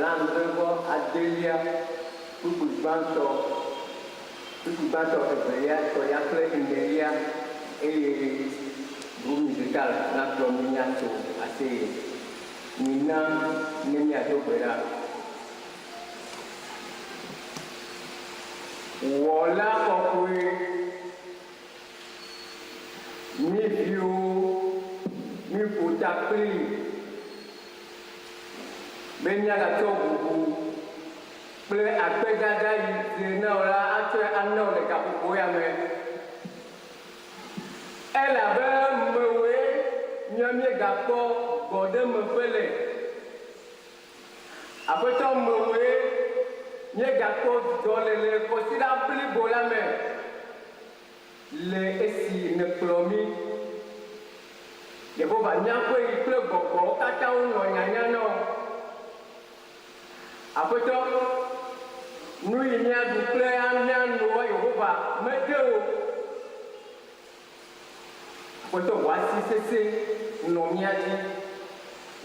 Blaadre-vɔ-adelia, kpukpui gbãtɔ, kpukpui gbãtɔ, evelia, etɔ̃lia kple enelia, eye groupe musical nakplɔ mí míatso aseye. Mina ne míado gbe ɖa. Wɔla kɔkɔe, mí viwo, míƒo ta kplii be míagatsɔ bubu kple akpedada yi dze na wò la atsɔe ana wò le gaƒoƒo ya me. Elabe mewòe mía míegakpɔ gbɔɖemeƒe le. Aƒetɔ mewòe míegakpɔ dzidzɔ le le kɔsiɖa blibo la me le esi nèkplɔ mí. Yehowa, míaƒe yi kple gbɔgbɔwo katã wonɔ nyanya na wò. Aƒetɔ, nu yi míaɖu kple míanoa Yehowa mede o. Aƒetɔ, wò asi sesẽ nɔ mía dzi.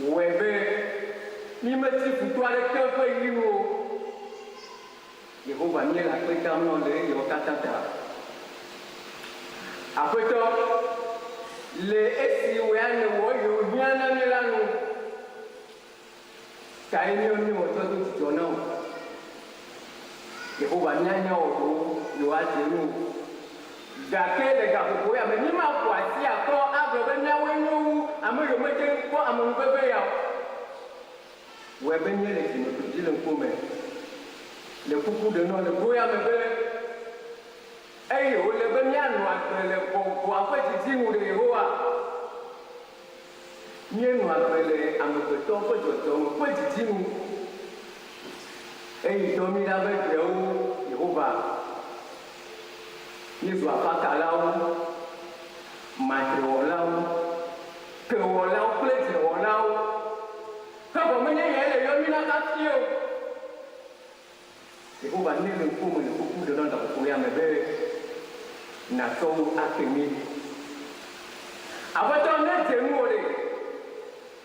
Wɔe be mímetsi futɔ aɖeke ƒe ɣli nu o. Yehowa, míele akpe dam na wò le ɣeyiɣiawo katã ta. Aƒetɔ, le esi wòe nèwɔ eye wòhiã na mí la nu, Kae míawo míewɔ tsɔ do dzidzɔ na wò? Yehowa, míanya wò ɖewo yewoadze ŋuwò. Gake le gaƒoƒo ya me, mímaƒo asi akɔ agblɔ be míawoe nyo wu ame yiwo mete ŋu kpɔ amenuveve ya o. Wɔe be míele dzimeƒo dzi le ŋkuwòme le kuku ɖem na wò le go ya me be, eye wòle be míanɔ agbe le gbɔgbɔa ƒe didi nu ɖe Yehowa. Míenɔa agbe le amegbetɔ ƒe dzɔdzɔme ƒe didi nu, eye dɔ mí ɖa be ɖewo Yehowa míezu afakalawo, matrewɔlawo, kewɔlawo kple dzrewɔlawo. Ke vɔ menye eyae le yɔ mí na hafi o. Yehowa nele ŋkuwòme le kuku ɖem na gaƒoƒo ya me be nàtsɔ wo ake mí. Aƒetɔ, ne edze ŋuwò ɖe,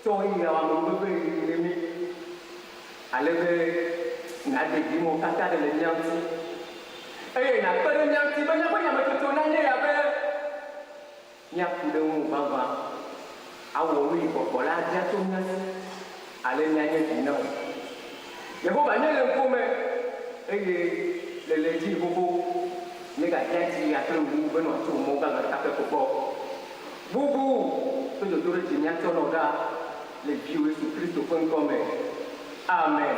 tsɔ ɣeyiɣiawo amenuveve ɣeyiɣi ne mí, ale be nàɖe dziŋɔ katã ɖe le mía ŋuti, eye nàkpe ɖe mía ŋuti be míaƒe nyametsotso nanye ya be míaku ɖe ŋuwò vavã, awɔ nu yi gbɔgbɔ la bia tso mía si, ale míanye vi na wò. Yehowa, míele ŋkuwòme, eye nèle edzi xoxo. Míegadia dzi akple wu be nɔatso mɔ gãgã ɖeka ƒe kpɔkpɔ. Bubu kple dodoɖedzi míatsɔ nɔ ɖa le Viwò Yesu Kristo ƒe ŋkɔ me. Amen.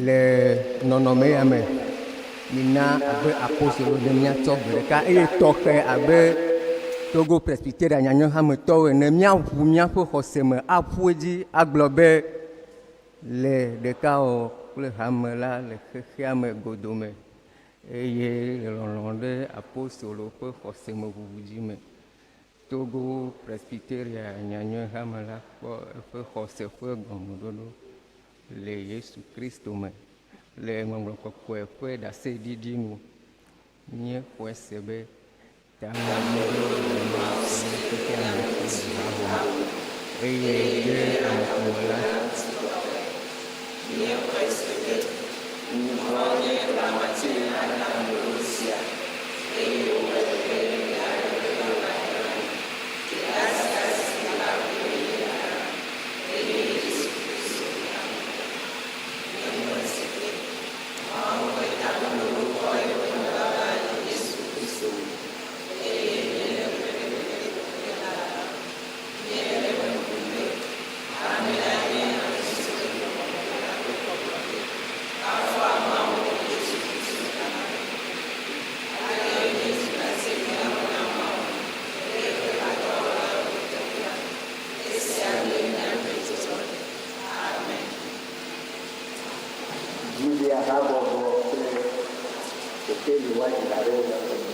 Le nɔnɔme ya me, mina abe apostolo ne míatsɔ gbe ɖeka eye tɔxɛ abe Togo Presbyteria Nyanyuihametɔwo ene, míaʋu míaƒe xɔse me aƒu edzi agblɔ be le ɖekawɔwɔ kple hame la le xexea me godoo me eye le lɔlɔ̃ ɖe apostolo ƒe xɔse me ʋuʋu dzi me. Togo Presbyteria Nyanyuihame la kpɔ eƒe xɔse ƒe gɔmeɖoɖo le Yesu Kristo me le Ŋɔŋlɔ Kɔkɔe ƒe ɖaseɖiɖi nu. Míexɔe se be tameɖoɖo le Mawu ƒe xexeame ƒe dzihaho me eye be ameƒome la Míexɔe se be ŋuvɔ nye kplamatse na tameɖoɖo sia eye wòle be míaɖe gbeƒã nyateƒe gbedeasi si va kple yeyea eye Yesu Kristo nye Aƒetɔ. Míexɔe se be Mawu ƒe tameɖoɖo kɔ eƒe nubabla le Yesu Kristo me eye míele ŋku ɖe teƒe la la, míele eme bum be hame lae nye amesi ƒe Gbɔgbɔ Kɔkɔe la ƒe kɔkɔeƒe kafua Mawu le Yesu Kristo ta la. Ale míezu ɖaseɖilawo na Mawu kple eƒe hadɔwɔlawo le teƒea. Esia nye míaƒe dzidzɔƒe. Amen. Yudea habɔbɔ kple Kekeli woadzi ha ɖe wo nɔewo ŋu.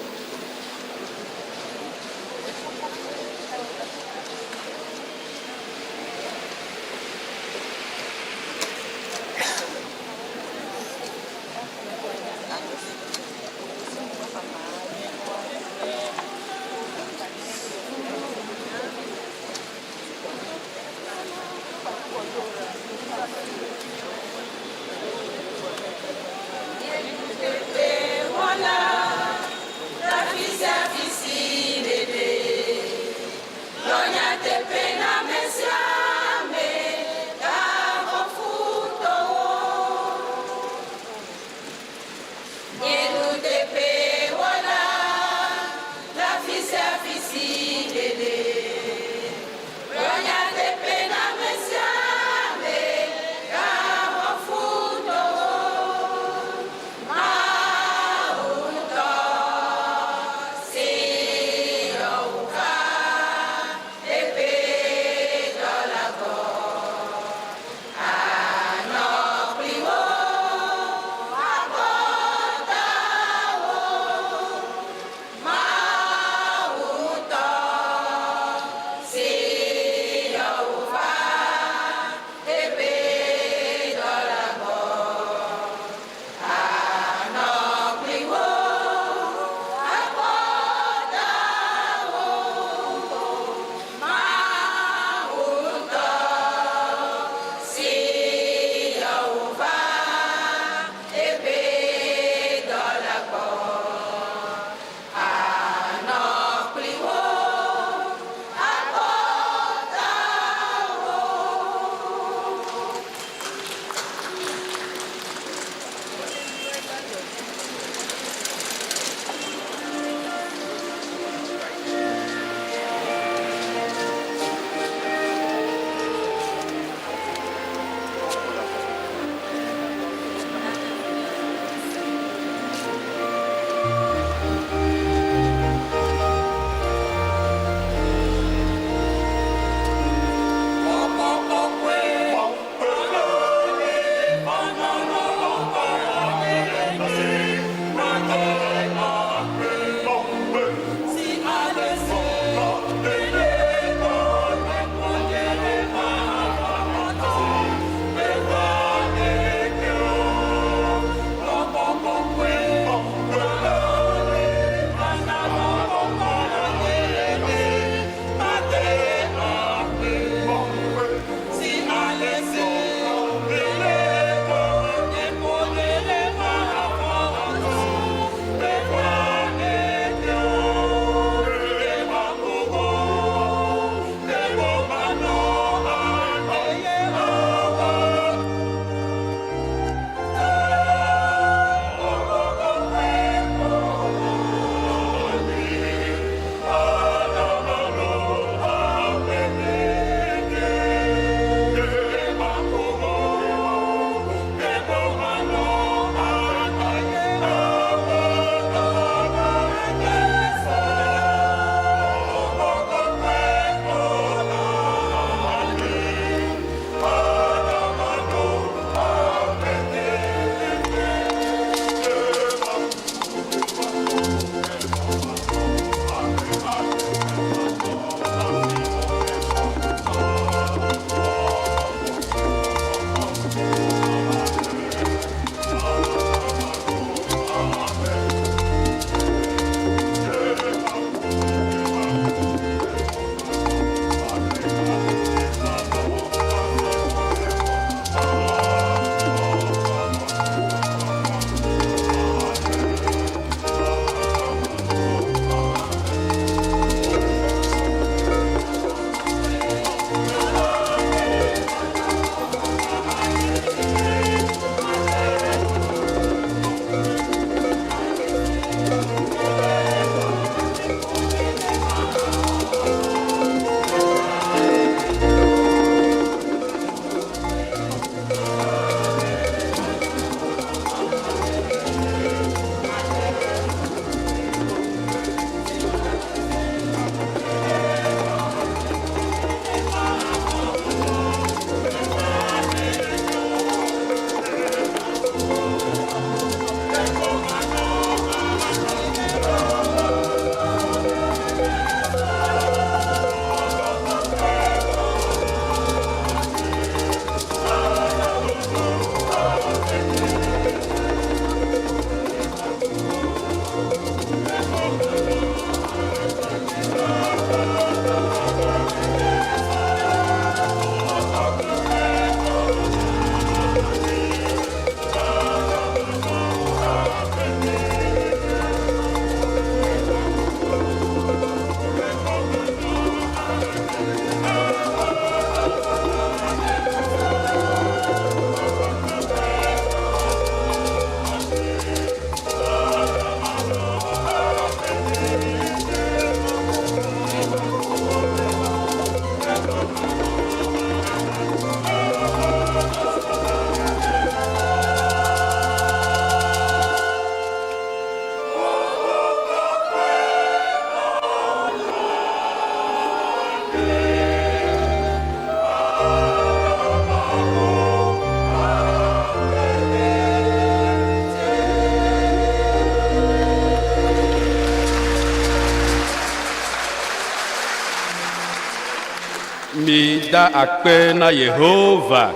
Mida akpe na Yehova,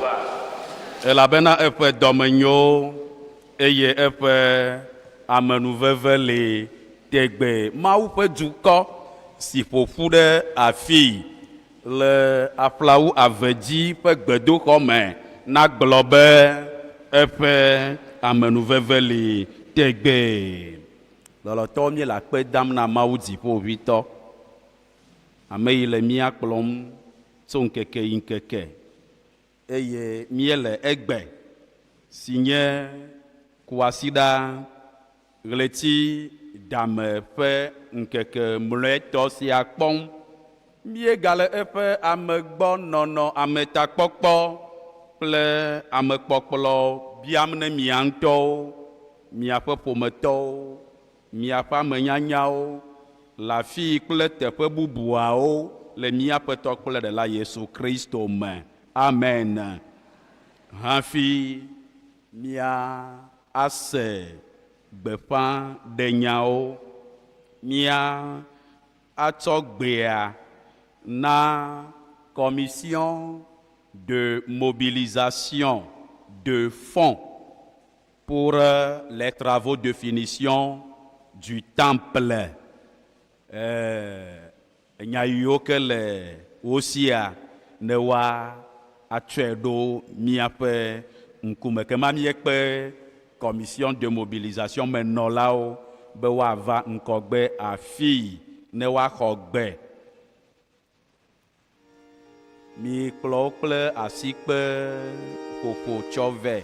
elabena eƒe dɔme nyo, eye eƒe amenuveve li tegbee. Mawu ƒe dukɔ si ƒo ƒu ɖe afii le aƒlawu ave dzi ƒe gbedoxɔ me nagblɔ be, Eƒe amenuveve li tegbee. Lɔlɔ̃tɔwo, míele akpe dam na Mawu Dziƒoʋĩtɔ, ame yi le mía kplɔm tso ŋkeke yi ŋkeke, eye míele egbe si nye Kuasiɖa ɣleti dame ƒe ŋkeke mlɔetɔ sia kpɔm. Míegale eƒe amegbɔnɔnɔ, ametakpɔkpɔ kple amekpɔkplɔ biam ne mia ŋutɔwo, miaƒe ƒometɔwo, miaƒe amenyanyawo le afii kple teƒe bubuawo le mía Aƒetɔ kple Ɖela Yesu Kristo me. Amen. Hafi míase gbeƒãɖenyawo, mía atsɔ gbea na Commission de mobilisation de fonds pour les travaux de finition du temple. Enya yiwo ke le wo sia ne woa atsɔe ɖo míaƒe ŋkume. Kema míekpe Commission de mobilisation me nɔlawo be woava ŋkɔgbe afii ne woaxɔ gbe. Mikplɔ wo kple asikpe ƒoƒo tsɔ vɛ.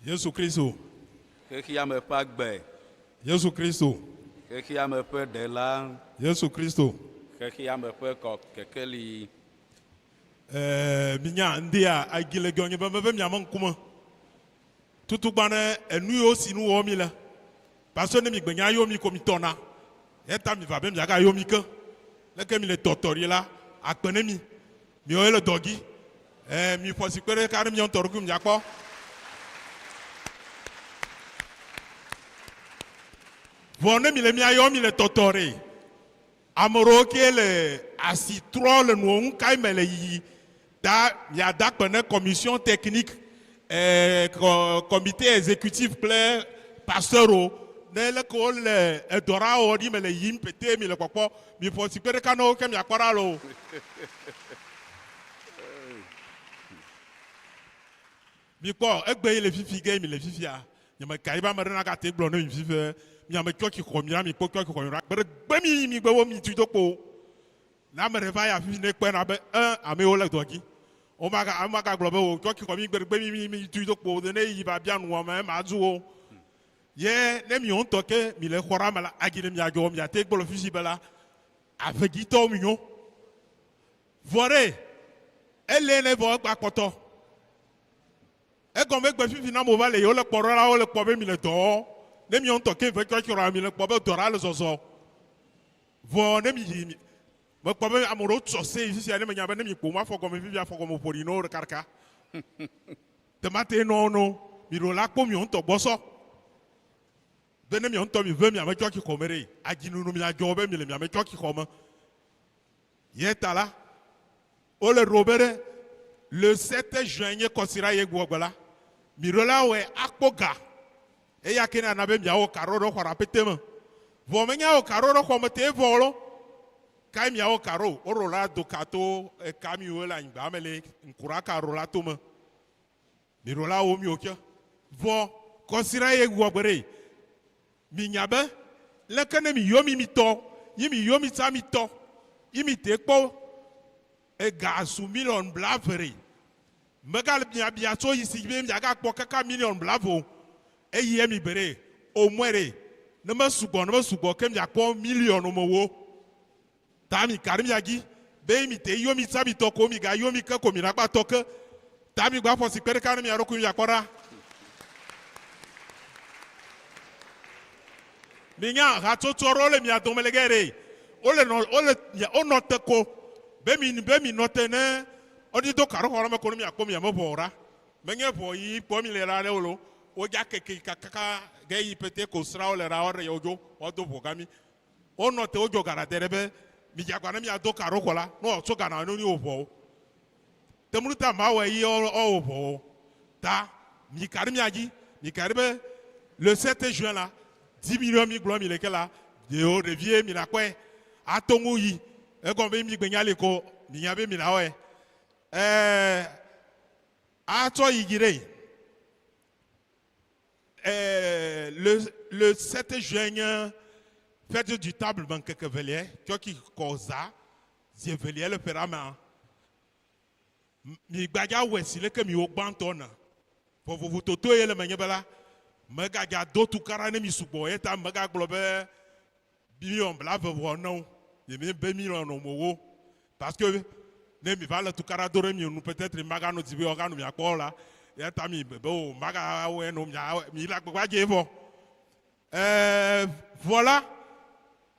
Yesu Kristo. Xexeame ƒe agbe. Yesu Kristo. Xexeame ƒe ɖela. Yesu Kristo. Xexeame ƒe kɔ kekeli. Ɛɛ, minya ŋdea agi le gɔnye be meve miame ŋkume. Tutugba ne enu yiwo si nu wɔm mi le. Parce ne mi gbe nya yɔ mi ko mi tɔna. Eyata mi va be miaga yɔ mi ke. Leke mi le tɔtɔ ɖi la, akpe ne mi. Miawoe le dɔ dzi. Ɛɛ, mi ƒo asikpe ɖeka ɖe mia ŋutɔ ɖokui miakpɔ. Vɔ ne mi le mia yɔ mi le tɔtɔ ɖe, ame ɖewo ke le asi trɔ le nuwo ŋu kae me le yiyi ta miada akpe ne commission technique, ɛɛ, comité exécutif kple pasteur wo ne leke wole edɔ ɖa wɔ ɖi me le yiyim pete mi le kpɔkpɔ. Mi ƒo asikpe ɖeka ne wo ke miakpɔ ɖa loo. Mikpɔ, egbe yi le fifi ge mi le fifia, nye me ka yi be ame ɖe nagate gblɔ ne mi fifi mia me tsɔtsi xɔ mi la, mi kpɔ tsɔtsi xɔ mi la, gbe ɖe gbe mi yi mi gbe wo mi tui do kpo. Ne ame ɖe va ya fifi ne kpɔe na be, ẽ, ame yiwo le dɔ dzi. Wo ma ga, ame ga gblɔ be wo tsɔtsi xɔ mi gbe ɖe gbe mi mi mi tui do kpo ne yi va bia nu ame ma zu wo. Ye ne mi ŋutɔ ke mi le xɔ ɖe ame la, adzi ne mia dzɔ mia te gblɔ fifi be la, aƒedzitɔwo mi nyo. Vɔ ɖe, ele ne vɔ egba kpɔtɔ. Egɔme gbe fifi na mo va le yewo le kpɔ ɖɔ la wo le kpɔ be mi le dɔ wɔm. Ne miɔ ŋutɔ ke ve tsɔtsɔ ɖa mi le kpɔ be dɔ ɖa le zɔzɔ. Vɔ ne mi yi mi me kpɔ be ame ɖewo tsɔ se yi fifia ne me nya be ne mi kpo afɔ gɔme fifi afɔ gɔme ƒo ɖi no ɖeka ɖeka. Temate nɔ no mi ɖo la kpɔ miɔ ŋutɔ gbɔ sɔ. Be ne miɔ ŋutɔ mi ve mia me tsɔtsi xɔ me ɖe adzi nunu mia dzɔ be mi le mia me tsɔtsi xɔ me. Ye ta la, wole ɖo be ɖe le 7 juin nye kɔsiɖa ye gbɔgbe la, miɖo la wɔe akpɔ ga. Eya ke nana be miawɔ karo ɖe xɔ ɖa pete me. Vɔ menye awɔ karo ɖe xɔ me tee vɔ lo. Kae miawɔ karo? Woɖo la do ka to eka miwo le anyigba me le ŋku ɖa karo la to me. Miɖo la wo miwo ke. Vɔ kɔsiɖa ye gbɔgbe ɖe. Mi nya be leke ne mi yɔ mi mi tɔ yi mi yɔ mi tsa mi tɔ yi mi te kpɔ ega su miliɔn blave ɖe. Mega mia bia tso yi si be mia ga kpɔ kaka miliɔn blave o. Eyi emi be ɖe au moins ɖe ne me sugbɔ ne me sugbɔ ke mia kpɔ miliɔn me wo. Ta mi ka ɖe mia dzi be mi te yɔ mi tsa mi tɔ ko mi ga yɔ mi ke ko mi la gba tɔ ke. Ta mi gba ƒo si kpe ɖeka ne mia ɖokui mia kpɔ ɖa. Mi nya hatsotso ɖewo le mia dome le ge ɖe. Wole nɔ wole wonɔ te ko be mi be mi nɔ te ne wodi do ka ɖo xɔ ɖe me ko ne miakpɔ mia me ʋɔ o ɖa. Menye ʋɔ yi kpɔ mi le ɖa ɖe o lo. Wodza keke kakaka ge yi pete ko srawo le ɖa woɖe yewo dzo woado ʋɔ gami. Wonɔ te wodzɔ ga ɖa de ɖe be mi dze agbagba ne miado ka ɖo xɔ la ne wòatso ga na ne wò ʋɔwo. Temlu ta mawɔe yi ewɔ ʋɔwo. Ta mi ka ɖe mia dzi mi ka ɖe be le 7 juin la 10 millions mi gblɔ mi le ke la ɖewo ɖevie mi la kpɔe ato ŋu yi egɔme be mi gbe nya li ko mi nya be mi la wɔe. Ɛɛ atsɔ yi dzi ɖe. Ɛɛ le 7 juin nye fête du table me ŋkeke velia tsɔtsi kɔ za zi evelia le ƒe ɖa mea. Mi gbadza wɔe si leke miwo gbãtɔ na. Vɔ vovototo ye le menye be la megadza do tukaɖa ne mi sugbɔ ye ta megagblɔ be miliɔn blave vɔ ne wo. Nye mi be miliɔn nɔ mo wo. Parce que ne mi va le tukaɖa do ɖe mi nu peut-être maganɔ dzi be woaganɔ mia kpɔ la. Ya ta mi be o maga wɔe no mia mi le agbagba dze vɔ. Voilà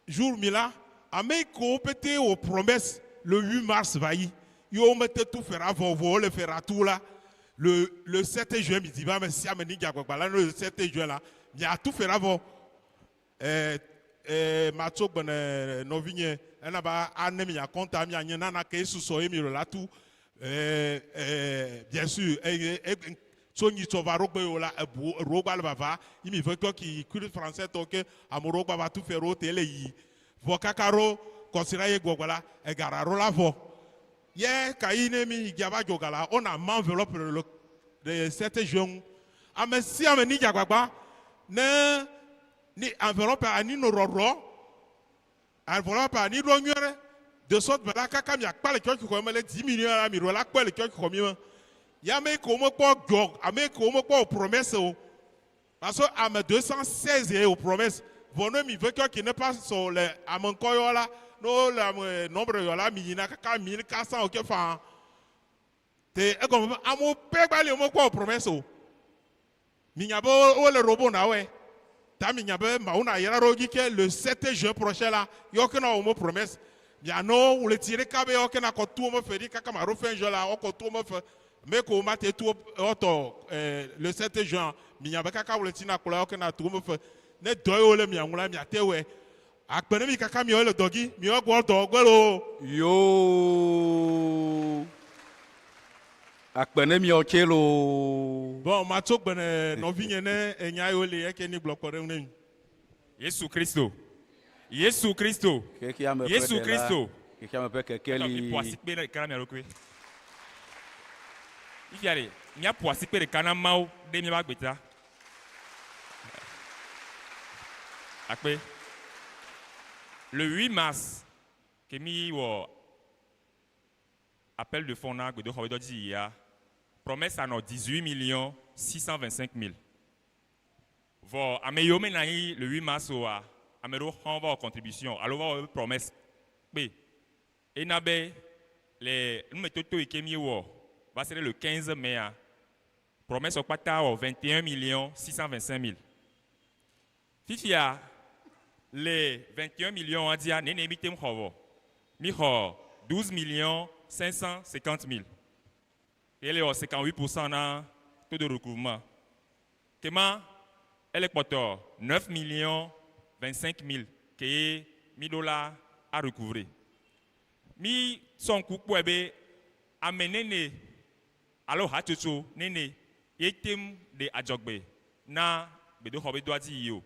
jour mi la ame kewo pete wɔ promesse le 8 mars va yi ye wo mete tu fera vɔ vɔ wole fera tu la le 7 juin mi di be ame sia ame ni dze agbagba la ne le 7 juin la miatu fera vɔ. Matso gbe ne nɔvinye ena ba ane mia kɔnta mianye nana ke susɔ ye mi le la tu. Bien sûr tso nyitsɔ va ɖo gbe yiwo la ebu eɖewo gba le vava yi mi ve tɔ ki culte français tɔ ke ame ɖewo gba va tu fe ɖewo te le yi vɔ kaka ɖo kɔsiɖa ye gbɔgbɔ la ega ɖa ɖo la vɔ ye ka yi ne mi dza va dzɔ ga la wona ma enveloppe le le 7 juin ŋu ame sia ame ni dze agbagba ne ni enveloppe ani no rɔrɔ enveloppe ani ɖo nyuie ɖe de sorte be la kaka miakpa le tsɔtsi xɔ me le 10 millions la mi ɖo la kpɔe le tsɔtsi xɔ mi me ya ame ke womekpɔ dzɔ ame ke womekpɔ o promesse o parce que ame 216 ye o promesse vɔ ne mi ve tsɔtsi ne pas sɔ le ame ŋkɔ yɔ la ne wole ame nombre yɔ la mi yina kaka 1400 o ke faa te egɔme be amewo pɛ gba li womekpɔ o promesse o mi nya be wole robo na wɔe ta mi nya be mawu na yra ɖe wo dzi ke le 7 juin prochain la yɔ ke na wɔ mo promesse mianɔ ɣleti ɖeka be yɔ ke na kɔ tu wo me fe ɖi kaka ma ɖo fin juin la wokɔ tu wo me fe me ko ma te tu wɔtɔ le 7 juin mi nya be kaka ɣleti na kplɔ yɔ ke na tu wo me fe ne dɔ yiwo le mia ŋu la miate wɔe akpe ne mi kaka miawo le dɔ dzi miawo gbɔ dɔ gbɔ lo. Yoo. Akpe ne miawo tse lo. Bon matso gbe ne nɔvinye ne enya yiwo li eke ni gblɔ kpɔ ɖe ŋu ne mi. Yesu Kristo. Yesu Kristo. Xexea me ƒe Yesu ɖela. Kristo. Xexea me ƒe kekeli. Mi ƒo asikpe ɖeka na mia ɖokui. Fifia ɖe, míaƒo asikpe ɖeka na Mawu ɖe míaƒe agbe ta. Akpe. Le 8 mars ke mi wɔ appel de fonds na gbedoxɔ be dɔ dzi yia, promesse anɔ 18 millions 625 mille. Vɔ ame yiwo menɔ anyi le 8 mars oa, ame ɖewo hã va wɔ contribution alo va wɔ promesse kpe. Ena be le numetoto yi ke míewɔ va se ɖe le 15 mai promesse kpata wɔ 21 millions 625 mille. Fifia le 21 millions dzia nene mi tem xɔ vɔ. Mi xɔ 12 millions 550 mille. Ele wɔ 58% na taux de recouvrement. Kema ele kpɔtɔ 9 millions 25 mille ke ye mi ɖo la a recouvrer. Mi sɔ ŋku kpɔe be ame nene alo hatsotso nene ye tem ɖe adzɔgbe na gbedoxɔ be doa dzi yi o.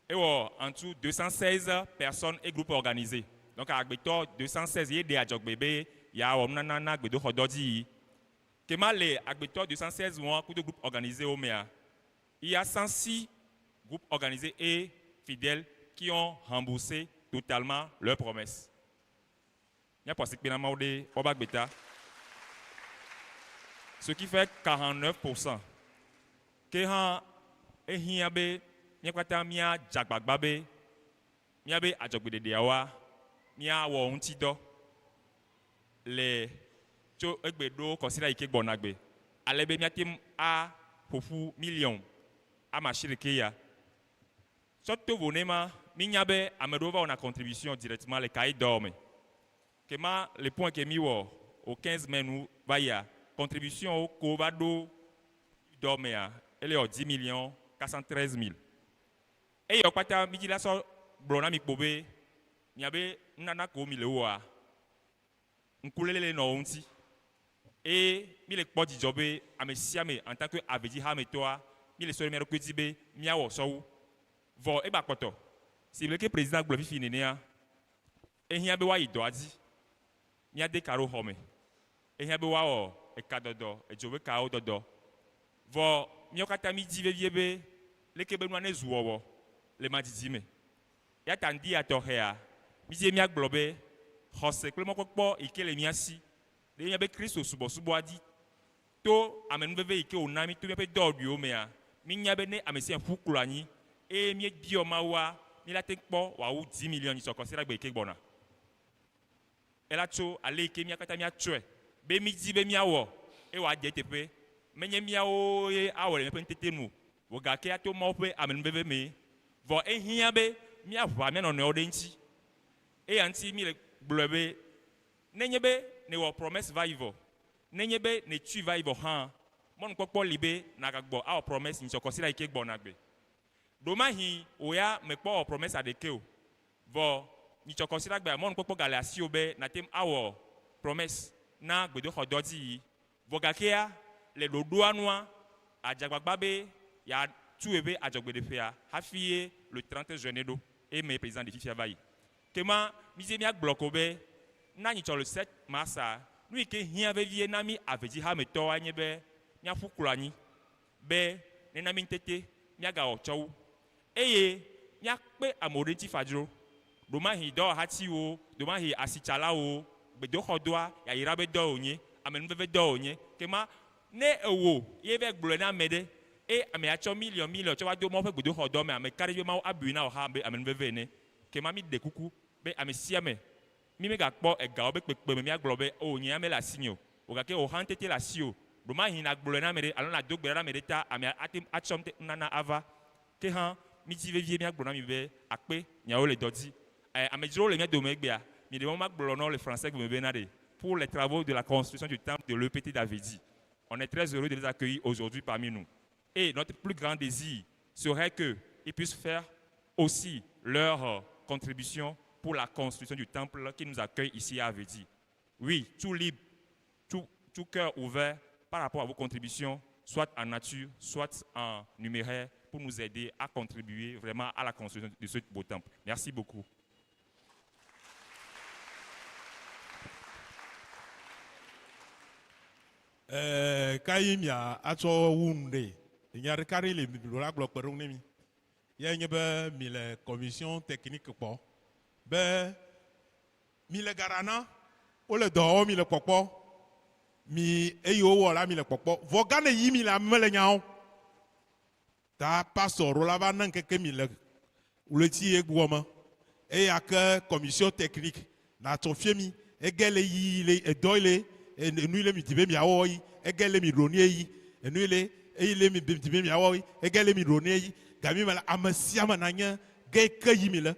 Ewɔ en tout 216 personnes et groupes organisés. Donc agbetɔ 216 ye ɖe adzɔgbe be yeawɔ nunana na gbedoxɔ dɔ dzi yi. Kema le agbetɔ 216 wɔn kudo groupe organisé wo mea, il y a 106 groupes organisés et fidèles qui ont remboursé totalement leurs promesses. Míaƒo asikpe na Mawu ɖe woƒe agbe ta. Ce qui fait 49%. Ke hã ehiã be mía katã míadze agbagba be míabe adzɔgbeɖeɖeawoa, míawɔ ŋutidɔ le tso egbe ɖo kɔsiɖa yi ke gbɔna gbe ale be míate ŋu aƒo ƒu miliɔn ame asiɖeke ya. Tsɔ to vo nɛ ma, mínya be ame ɖewo va wɔna contribution directement le cahier d'or me. Ke ma le point ke míwɔ au 15 mai nu va yia, contribution wo ko va ɖo d'or mea, ele wɔ 10 millions 413 mille. Eyawo kpata mídzi la sɔ gblɔ na mi kpo be miabe nunana ko mi le wɔa, ŋkuléle le nɔ wo ŋuti. Eye míle kpɔ dzidzɔ be ame sia ame en tant que avedzihametɔa, míle sɔ ɖe mía ɖokui dzi be míawɔ sɔwu. Vɔ egba kpɔtɔ, si leke président gblɔe fifi nenea, ehiã be woayi dɔa dzi, míade ka ɖo xɔ me. Ehiã be woawɔ ekadɔdɔ, edzo be kawo dɔdɔ. Vɔ míawo katã mídi vevie be leke be nua nezu wɔwɔ le madzidzi me. Eya ta ŋdi ya tɔxɛa, mídi be míagblɔ be xɔse kple mɔkpɔkpɔ yi ke le mía si ɖe míabe Kristo subɔsubɔa dzi to amenuveve yi ke wòna mí to míaƒe dɔwɔɖuiwo mea, mínya be ne ame sia ame ƒu klo anyi eye míebiɔ Mawua, míla te kpɔ wòawu dzi miliɔn nyitsɔ kɔsiɖagbe yi ke gbɔna. Ela tso ale yi ke mía katã míatsɔe be mídi be míawɔ eye wòadze eteƒe. Menye míawo ye awɔe le míaƒe ŋutete nu o, vɔ gake ato Mawu ƒe amenuveve mee. Vɔ ehiã be míaʋã mía nɔnɔewo ɖe eŋuti. Eya ŋuti míele gblɔe be, nenye be nèwɔ promesse va yi vɔ, nenye be nètui va yi vɔ hã, mɔnukpɔkpɔ li be nàgagbɔ awɔ promesse nyitsɔ kɔsiɖa yi ke gbɔna gbe. Ɖomahi wò ya mèkpɔ wɔ promesse ɖeke o, Vɔ nyitsɔ kɔsiɖagbea, mɔnukpɔkpɔ gale asiwò be nàte ŋu awɔ promesse na gbedoxɔdɔ dzi yiyi. Vɔ gakea, le ɖoɖoa nua, àdze agbagba be yeatu yeƒe adzɔgbeɖeƒea hafi ye le 30 juin neɖo, eye mee président ɖe fifia va yi. Kema mídze míagblɔ ko be, na nyitsɔ le 7 mars-a, nu yi ke hiã vevie na mí avedzihametɔwoa nye be míaƒu klo anyi be nena mí ŋutete míagawɔ tsɔ wu eye míakpe amewo ɖe ŋuti fadzro, ɖomahi dɔwɔhatiwo, ɖomahi asitsalawo, gbedoxɔdɔa, yayra be dɔ wònye, amenuveve dɔ wònye. Kema ne ewò ye vɛ gblɔe na ame ɖe eye amea tsɔ miliɔn miliɔn tsɔ va do Mawu ƒe gbedoxɔdɔ mea, meka ɖe edzi be Mawu abui na wò hã be amenuveve ene. Kema míɖe kuku be amesiame Mí megakpɔ egawo be kpekpeme míagblɔ be, Oo, nye ya mele asinye o. O gake wò hã ŋutete le asiwò. Ɖomahi nàgblɔe na ame ɖe alo nàdo gbe ɖa ɖe ame ɖe ta, amea ate ŋu atsɔ ŋute nunana ava. Ke hã, mídi vevie míagblɔ na mi be, Akpe, miawo le dɔ dzi. Ɛ, amedzrowo le mía dome egbea. Miɖe mɔ magblɔ na wo le Fransegbe me bena ɖe, Pour les travaux de la construction du temple de l'EPT d'Avedzi, on est très heureux de les accueillir aujourd'hui parmi nous. Et notre plus grand désir serait qu'ils puissent faire aussi leur contribution pour la construction du temple qui nous accueille ici à Avedi. Oui, tout libre, tout, tout cœur ouvert par rapport à vos contributions, soit en nature, soit en numéraire, pour nous aider à contribuer vraiment à la construction de ce beau temple. Merci beaucoup. Ɛɛ, ka ye mia atsɔ wu nu ɖe? Nya ɖeka ɖe le mi ɖo la gblɔ kpe ɖe ŋu ne mi. Ye nye be mi le commission technique kpɔ be mi le ga ɖa na wo le dɔ wɔm mi le kpɔkpɔ mi eye wowɔ la mi le kpɔkpɔ vɔ ga ne yi mi le ame le nyawo. Ta pastor ɖo la va ne ŋkeke mi le ɣleti ye gbɔ me. Eya ke commission technique na tsɔ fie mi ege le yi le edɔ le enu le mi di be miawɔ yi ege le mi ɖo ne yi enu le eyi le mi di be miawɔ yi ege le mi ɖo ne yi gami me la ame sia ame na nye ge ke yi mi le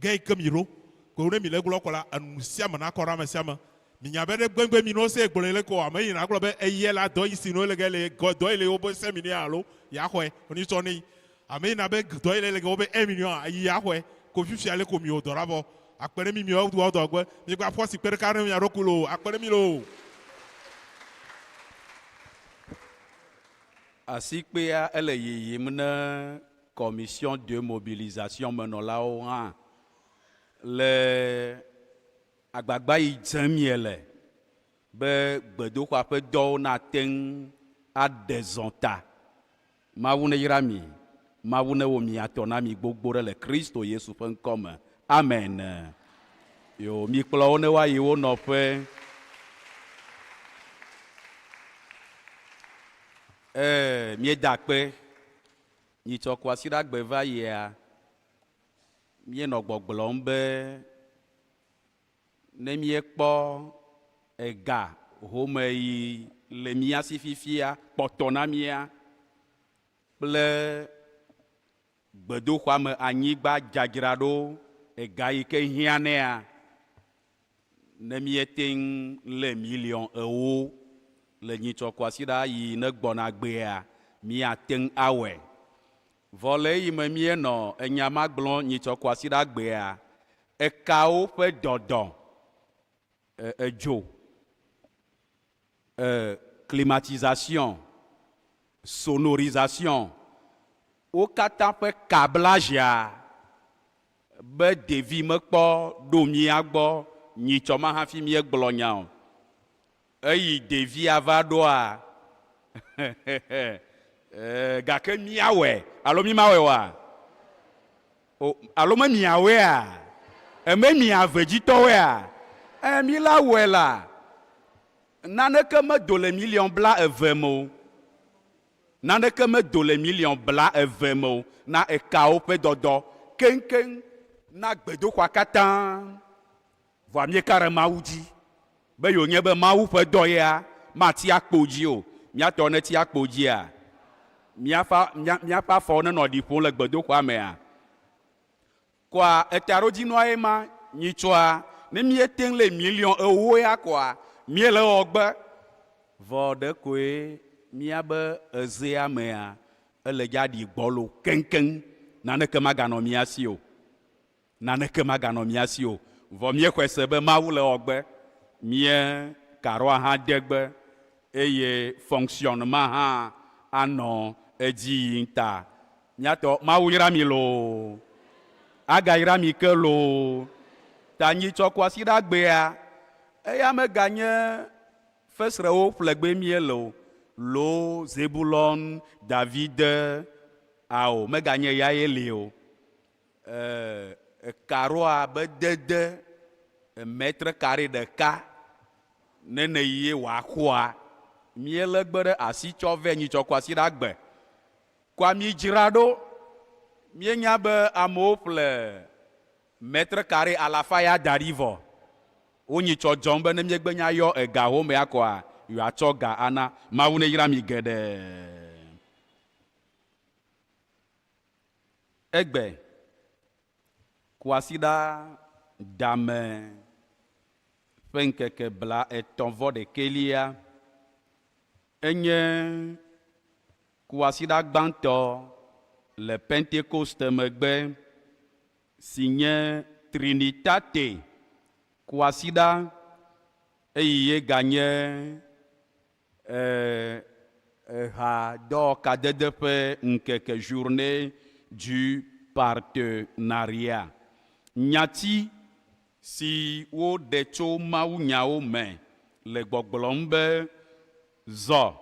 ge ke mi ɖo ko ne mi le gblɔ kɔ la enu sia ame na kɔ ɖe ame sia ame mi nya be ɖe gbegbe mi no se gblɔ le ko ame yi na gblɔ be eye la dɔ yi si no le ge le dɔ yi le wo be se mi ne alo ya xɔe oni tsɔ ne yi ame yi na be dɔ yi le le ge wo be 1 million yi ya xɔe ko fifia le ko mi wo dɔ ɖa vɔ akpe ɖe mi mi wo dɔ gbe mi gba ƒu asi kpe ɖeka ɖe mia ɖokui lo akpe ɖe mi lo. Asikpea ele yiyim ne commission de mobilisation menɔlawo hã le agbagba yi dzem miele be gbedoxɔa ƒe dɔwo nate ŋu aɖe zɔ ta. Mawu neyra mi. Mawu newɔ mia tɔ na mi gbogbo ɖe le Kristo Yesu ƒe ŋkɔ me. Amen. Yo, mikplɔ wo ne woayi wo nɔƒe. Ee, míeda akpe. Nyitsɔ kwasiɖagbe va yia, míenɔ gbɔgblɔm be Ne míekpɔ ega home yi le mía si fifia kpɔtɔ na mía kple gbedoxɔa me anyigba dzadzraɖo ega yi ke hiã nɛa, ne míete ŋu lé miliɔn ewo le nyitsɔ kwasiɖa yi ne gbɔna gbea, míate ŋu awɔe. Vɔ le eyime míenɔ enya ma gblɔm nyitsɔ kwasiɖa gbea, ekawo ƒe dɔdɔ, e, edzo, e, climatisation, sonorisation, wo katã ƒe kablagea be ɖevi mekpɔ ɖo mía gbɔ nyitsɔ ma hafi míegblɔ nya o. Eyi ɖevia va ɖoa, gake míawɔe alo mímawɔe oa? O, alo me miawɔea? Eme mia vedzitɔwoea? Ẽ, míla wɔe la, naneke medo le miliɔn bla eve me o. Naneke medo le miliɔn bla eve me o na ekawo ƒe dɔdɔ keŋkeŋ na gbedoxɔa katã. Vɔa míeka ɖe Mawu dzi be yewònye be Mawu ƒe dɔ ya mati akpo dzi o. Mía tɔ neti akpo dzia? Míaƒe, mía, míaƒe afɔwo nenɔ ɖi ƒom le gbedoxɔa mea? Kɔa etaɖodzinua ye ma nyitsɔa, ne míete ŋu le miliɔn ewo ya kɔa, míele ewɔ gbe. Vɔ ɖekoe míabe ezea mea, ele dza ɖi gbɔlo keŋkeŋ. Naneke maganɔ mía si o. Naneke maganɔ mía si o. Vɔ míexɔe se be Mawu le ewɔgbe, mía karoa hã de gbe, eye fonctionnement hã anɔ edzi yim ta. Míatɔ, Mawu yra mi loo! Agayra mi ke loo! Ta nyitsɔ kwasiɖagbea, eya meganye fesrewo ƒlegbe míele o, loo Zebulon, Davide, ao, meganye eyae li o. Ekaroa be dede mètre kare ɖeka nene ye wòaxɔa. Míelé gbe ɖe asi tsɔ vɛ nyitsɔ kwasiɖa gbe. Kɔa mídzra ɖo. Míenya be amewo ƒle mètre kare alafa ya da ɖi vɔ. Wo nyitsɔ dzɔm be ne míegbe nya yɔ ega homea kɔa, yewoatsɔ ga ana. Mawu neyra mi geɖe. Egbe, kwasiɖa dame ƒe ŋkeke bla etɔ̃ vɔ ɖekɛlia, enye kwasiɖa gbãtɔ le Pentekoste megbe, si nye Trinitate kwasiɖa, eye ye ganye Eha dɔwɔkadede ƒe ŋkeke Journée du partenariat. Nyati si woɖe tso mawunyawo me le gbɔgblɔm be Zɔ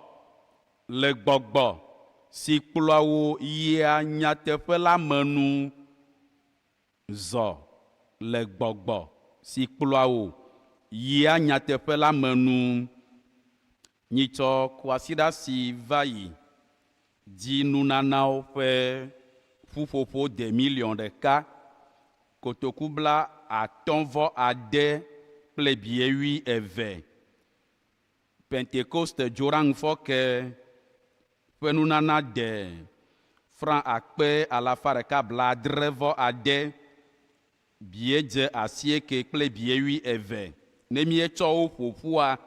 le gbɔgbɔ si kplɔa wò yia nyateƒe la me nu. Zɔ le gbɔgbɔ si kplɔa wò yia nyateƒe la me nu. Nyitsɔ kwasiɖa si va yi dzi nunanawo ƒe ƒuƒoƒo de miliɔn ɖeka, kotoku bla atɔ̃ vɔ ade kple bie wui eve. Pentekoste dzoɖaŋufɔke ƒe nunana de franc akpe alafa ɖeka blaadre vɔ ade, biedze asieke kple biewui eve. Ne míetsɔ wo ƒo ƒua,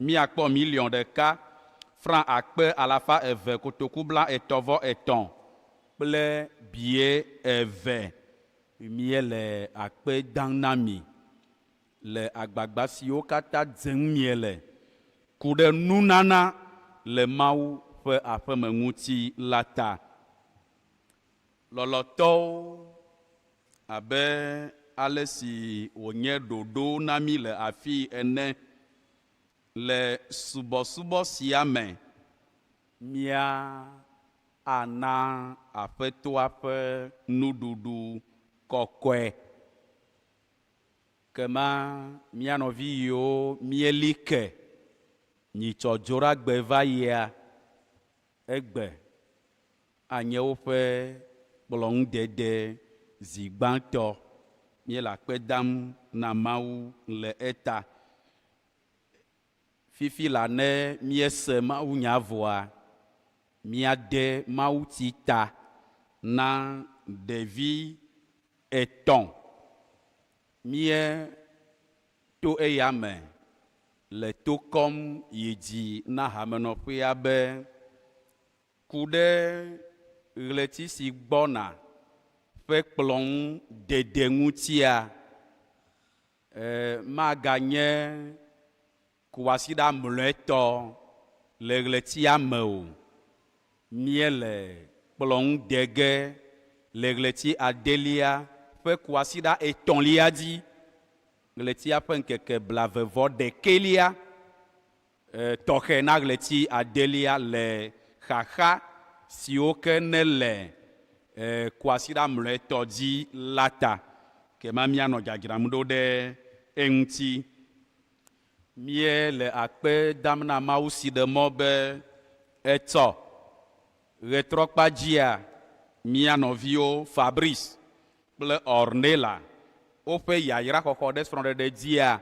míakpɔ miliɔn ɖeka, franc akpe alafa eve kotoku blaetɔ̃ vɔ etɔ̃ kple bie eve. Míele akpe dam na mi le agbagba siwo katã dzem miele ku ɖe nunana le Mawu ƒe aƒeme ŋuti la ta. Lɔlɔ̃tɔwo, abe ale si wònye ɖoɖo na mí le afii ene, le subɔsubɔ sia me, mía. ana Aƒetɔa ƒe nuɖuɖu kɔkɔe. Kema mía nɔvi yiwo míeli ke nyitsɔ Dzoɖagbe va yia, egbe anye woƒe kplɔ̃ŋudede zi gbãtɔ. Míele akpe dam na Mawu le eta. Fifi la ne míese mawunya vɔa, míade mawutsi ta na ɖevi etɔ̃. Míeto eya me le to kɔm yi dzi na hamenɔƒea be ku ɖe ɣleti si gbɔna ƒe kplɔ̃ŋudede ŋutia, Maganye kwasiɖa mlɔetɔ le ɣletia me o. Míele kplɔ̃ ŋu de ge le ɣleti adelia ƒe kwasiɖa etɔ̃lia dzi, ɣletia ƒe ŋkeke blaeve-vɔ-ɖekɛlia, tɔxɛ na ɣleti adelia le xaxa siwo ke nele kwasiɖa mlɔetɔ dzi la ta. Kema míanɔ dzadzram ɖo ɖe eŋuti. Míele akpe dam na Mawu si ɖe mɔ be etsɔ ɣetrɔkpa dzia mía nɔviwo Fabrice kple Ornella woƒe yayra xɔxɔ ɖe srɔ̃ɖeɖe dzia,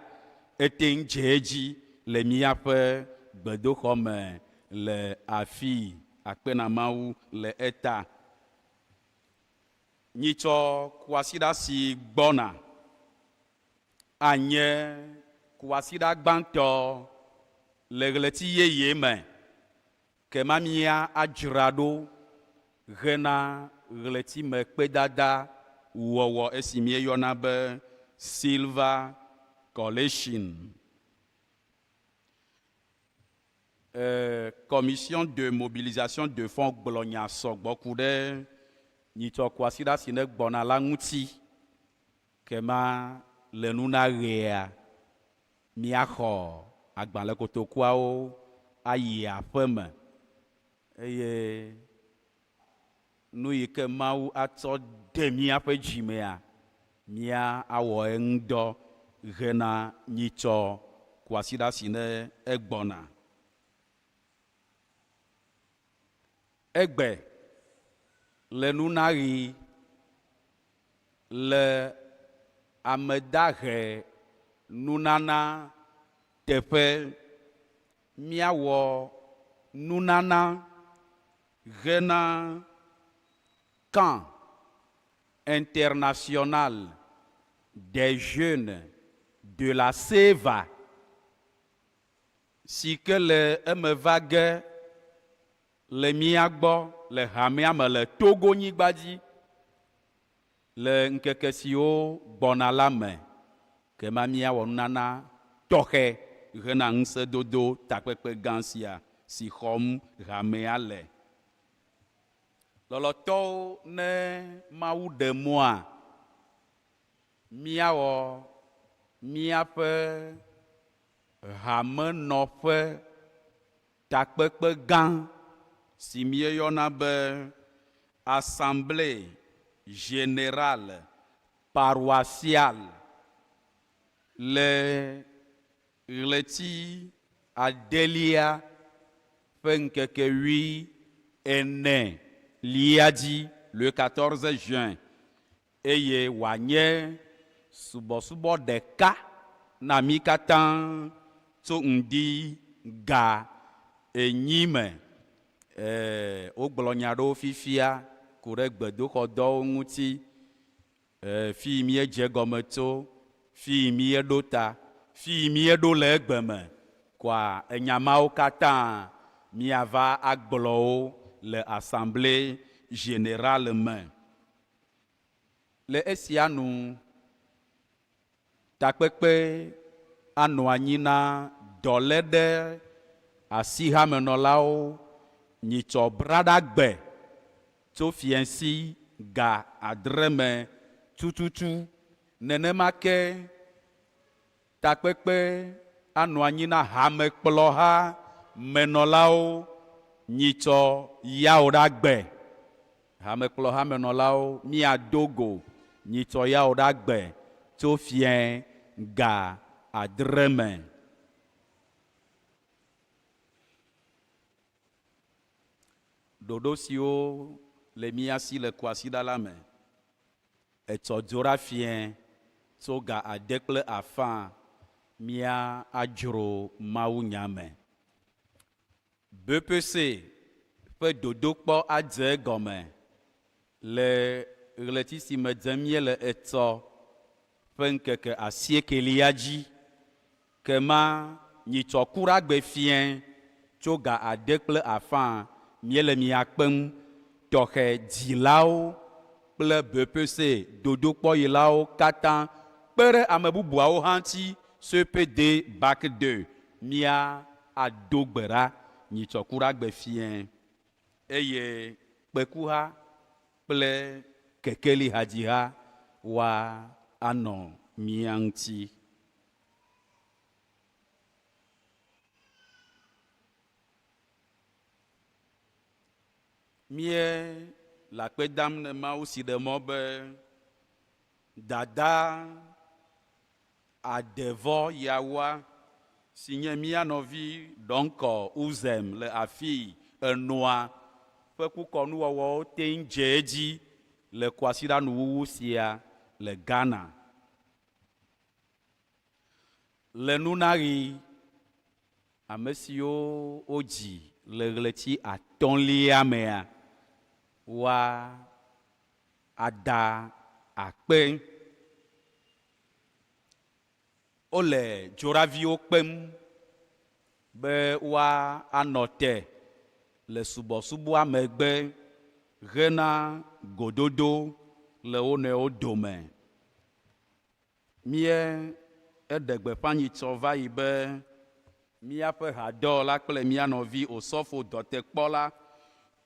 ete ŋu dze edzi le míaƒe gbedoxɔ me le afii. Akpe na Mawu le eta. Nyitsɔ kwasiɖa si gbɔna anye kwasiɖa gbãtɔ le ɣleti yeye me Kema mía adzra ɖo hena ɣletimekpedada wɔwɔ esi míeyɔna be Silver Collation. E Commission de Mobilisation de Fonds gblɔ nya sɔgbɔ ku ɖe nyitsɔ kwasiɖa si ne gbɔna la ŋuti. Kema le nunaɣea, míaxɔ agbalẽkotokuawo ayi aƒe me, eye nu yi ke Mawu atsɔ de míaƒe dzi mea, míawɔ eŋudɔ hena nyitsɔ kwasiɖa si ne egbɔna. Egbe le nunaɣi le ame dahe nunana teƒe. Míawɔ nunana hena Camp International des Jeunes de la Seva si ke le eme va ge le mía gbɔ le hamea me le Togo-nyigba dzi le ŋkeke siwo gbɔna la me, kema míawɔ nunana tɔxɛ hena ŋusẽdodo takpekpe gã sia si xɔm hamea le. Lɔlɔ̃tɔwo, ne Mawu ɖe mɔa, míawɔ míaƒe hamenɔƒe takpekpe gã si míeyɔna be Assemblée Générale Paroissiale le ɣleti adelia ƒe ŋkeke wui ene lia dzi, le 14 juin, eye wòanye subɔsubɔ ɖeka na mí katã tso ŋdi ga enyi me. E, wogblɔ nya aɖewo fifia ku ɖe gbedoxɔdɔwo ŋuti. E, fii míedze egɔme tso, fii míeɖo ta, fii míeɖo le egbe me. Kɔa enya mawo katã míava agblɔ wo le Assemblée Générale me. Le esia nu, takpekpe anɔ anyi na dɔléɖe asihamenɔlawo nyitsɔ braɖagbe tso fiẽsi ga adre me tututu. Nenema ke takpekpe anɔ anyi na hamekplɔha menɔlawo. Nyitsɔ Yawoɖagbe, hamekplɔhamenɔlawo míado go nyitsɔ Yawoɖagbe tso fiẽ ga adre me. Ɖoɖo siwo le mía si le kwasiɖa la me. Etsɔ dzoɖa fiẽ tso ga ade kple afã mía adzro mawunya me. BPC ƒe dodokpɔ adze egɔme le ɣleti si me dzem míele etsɔ ƒe ŋkeke asiekelia dzi, ke ma nyitsɔ kuɖagbe fiẽ tso ga ade kple afã míele mia kpem tɔxɛ dzilawo kple BEPC dodokpɔyilawo katã kpe ɖe ame bubuawo hã ŋuti CEPD Bac ii mía ado gbe ɖa nyitsɔ kuɖagbe fiẽ eye kpekuha kple kekeli hadziha woa anɔ mía ŋuti. Mía le akpe dam ne Mawu si ɖe mɔ be dada adevɔ yawoa si nye mía nɔvi ɖɔŋkɔ Uzem le afii enɔa ƒe kukɔnuwɔwɔwo teŋ dze edzi le kwasiɖanuwuwu sia le Ghana. Le nunaɣi, ame siwo wodzi le ɣleti atɔ̃lia mea, woa ada akpe. Wole dzoɖaviwo kpem be woa anɔ te le subɔsubɔa megbe hena gododo le wo nɔewo dome. Mía eɖe gbeƒã nyitsɔ va yi be míaƒe hadɔwɔla kple mía nɔvi osɔfo dɔtekpɔla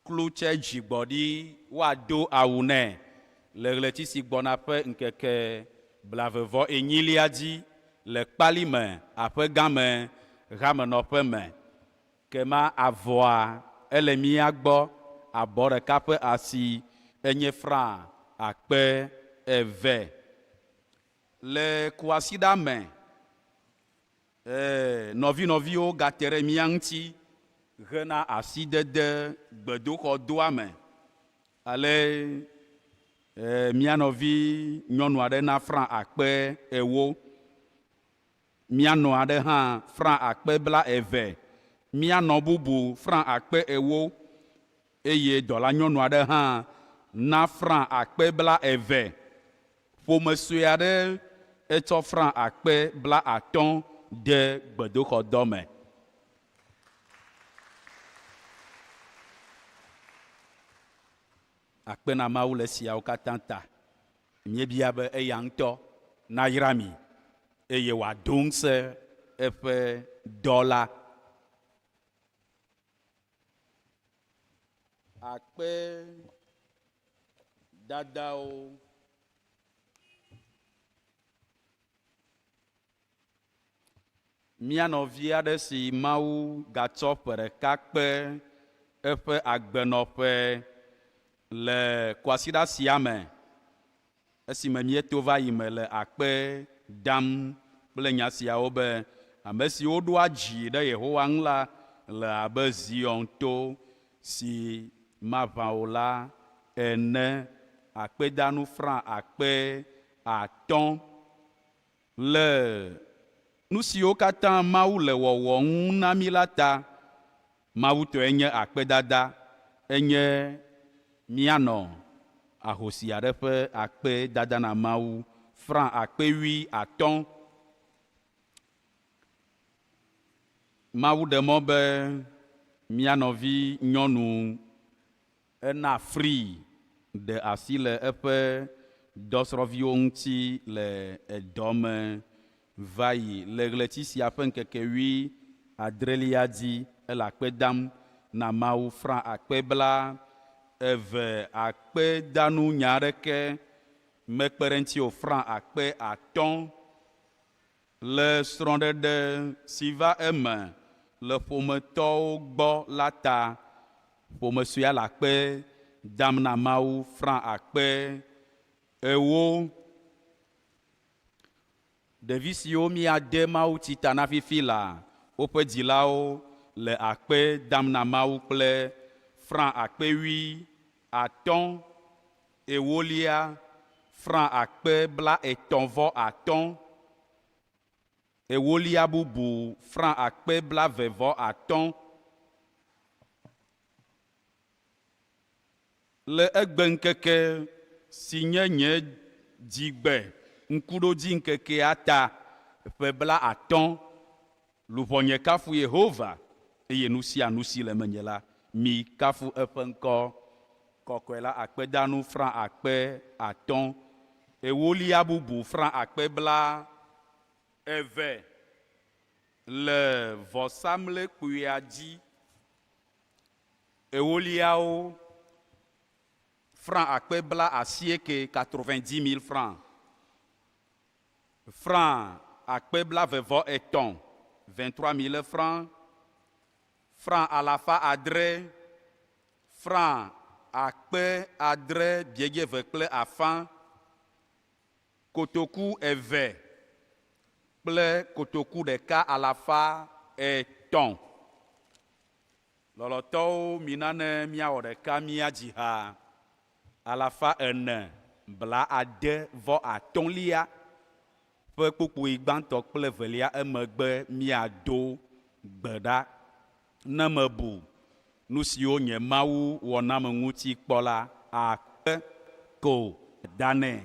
Klutse Dzigbɔɖi woado awu nɛ le ɣleti si gbɔna ƒe ŋkeke blave vɔ enyilia dzi le Kpalime aƒegãme hamenɔƒe me. Kema avɔa ele mía gbɔ abɔ ɖeka ƒe asi enye franc 2000. Le kwasiɖa me, ee, nɔvinɔviwo gate ɖe mía ŋuti hena asidede gbedoxɔdoa me. Ale, ee, mía nɔvi nyɔnu aɖe na franc 4000. Mía nɔ aɖe hã franc 20,000. Mía nɔ bubu franc 4000. Eye dɔlanyɔnu aɖe hã na franc 20,000. Ƒome sue aɖe etsɔ franc 50,000 de gbedoxɔdɔ me. Akpe na Mawu le esiawo katã ta. Míebia be eya ŋutɔ nayra mi eye wòado ŋusẽ eƒe dɔ la. Akpe dadawo. Mía nɔvi aɖe si Mawu gatsɔ ƒe ɖeka kpe eƒe agbenɔƒe le kwasiɖa sia me esime míeto va yi me le akpe dam kple nya siawo be, Ame siwo ɖoa dzi ɖe Yehowa ŋu la le abe Zion to si maʋã o la ene. Akpedanu franc 5000. Le nu siwo katã Mawu le wɔwɔm na mí la ta, Mawu tɔe nye akpedada, enye míanɔ ahosi aɖe ƒe akpedada na Mawu franc 50,000. Mawu ɖe mɔ be mía nɔvi nyɔnu Ena Free ɖe asi le eƒe dɔsrɔ̃viwo ŋuti le edɔ me va yi le ɣleti sia ƒe ŋkeke wui adrelia dzi. Ele akpe dam na Mawu franc 20,000 akpedanu nya aɖeke mekpe ɖe eŋuti o franc 5000. Le srɔ̃ɖeɖe si va eme le ƒometɔwo gbɔ la ta, Ƒome suea le akpe dam na Mawu franc akpe ewo. Ɖevi siwo míade mawutsi ta na fifi la, woƒe dzilawo le akpe dam na Mawu kple franc akpe wui atɔ̃, ewolia, franc akpe bla etɔ̃ vɔ atɔ̃, ewolia bubu, franc akpe blave vɔ atɔ̃. Le egbeŋkeke si nye nye dzigbe ŋkuɖodziŋkekea ta ƒe 50, luʋɔnye kafu Yehova, eye nu sia nu si le menye la, mikafu eƒe ŋkɔ kɔkɔe la akpedanu franc 5000, ewolia bubu franc 20,000 le vɔsamlekpuia dzi. Ewoliawo, franc 80,000, 90 000 francs, franc 23,000, 23 000 francs, franc 600, franc 6,500, kotoku eve kple kotoku ɖeka 300. Lɔlɔ̃tɔwo, mina ne míawɔ ɖeka míadzi ha 463 ƒe kpukpui gbãtɔ kple evelia emegbe míado gbe ɖa. Ne mebu nu siwo nye Mawu wɔ nam ŋuti kpɔ la, akpe ko danɛ.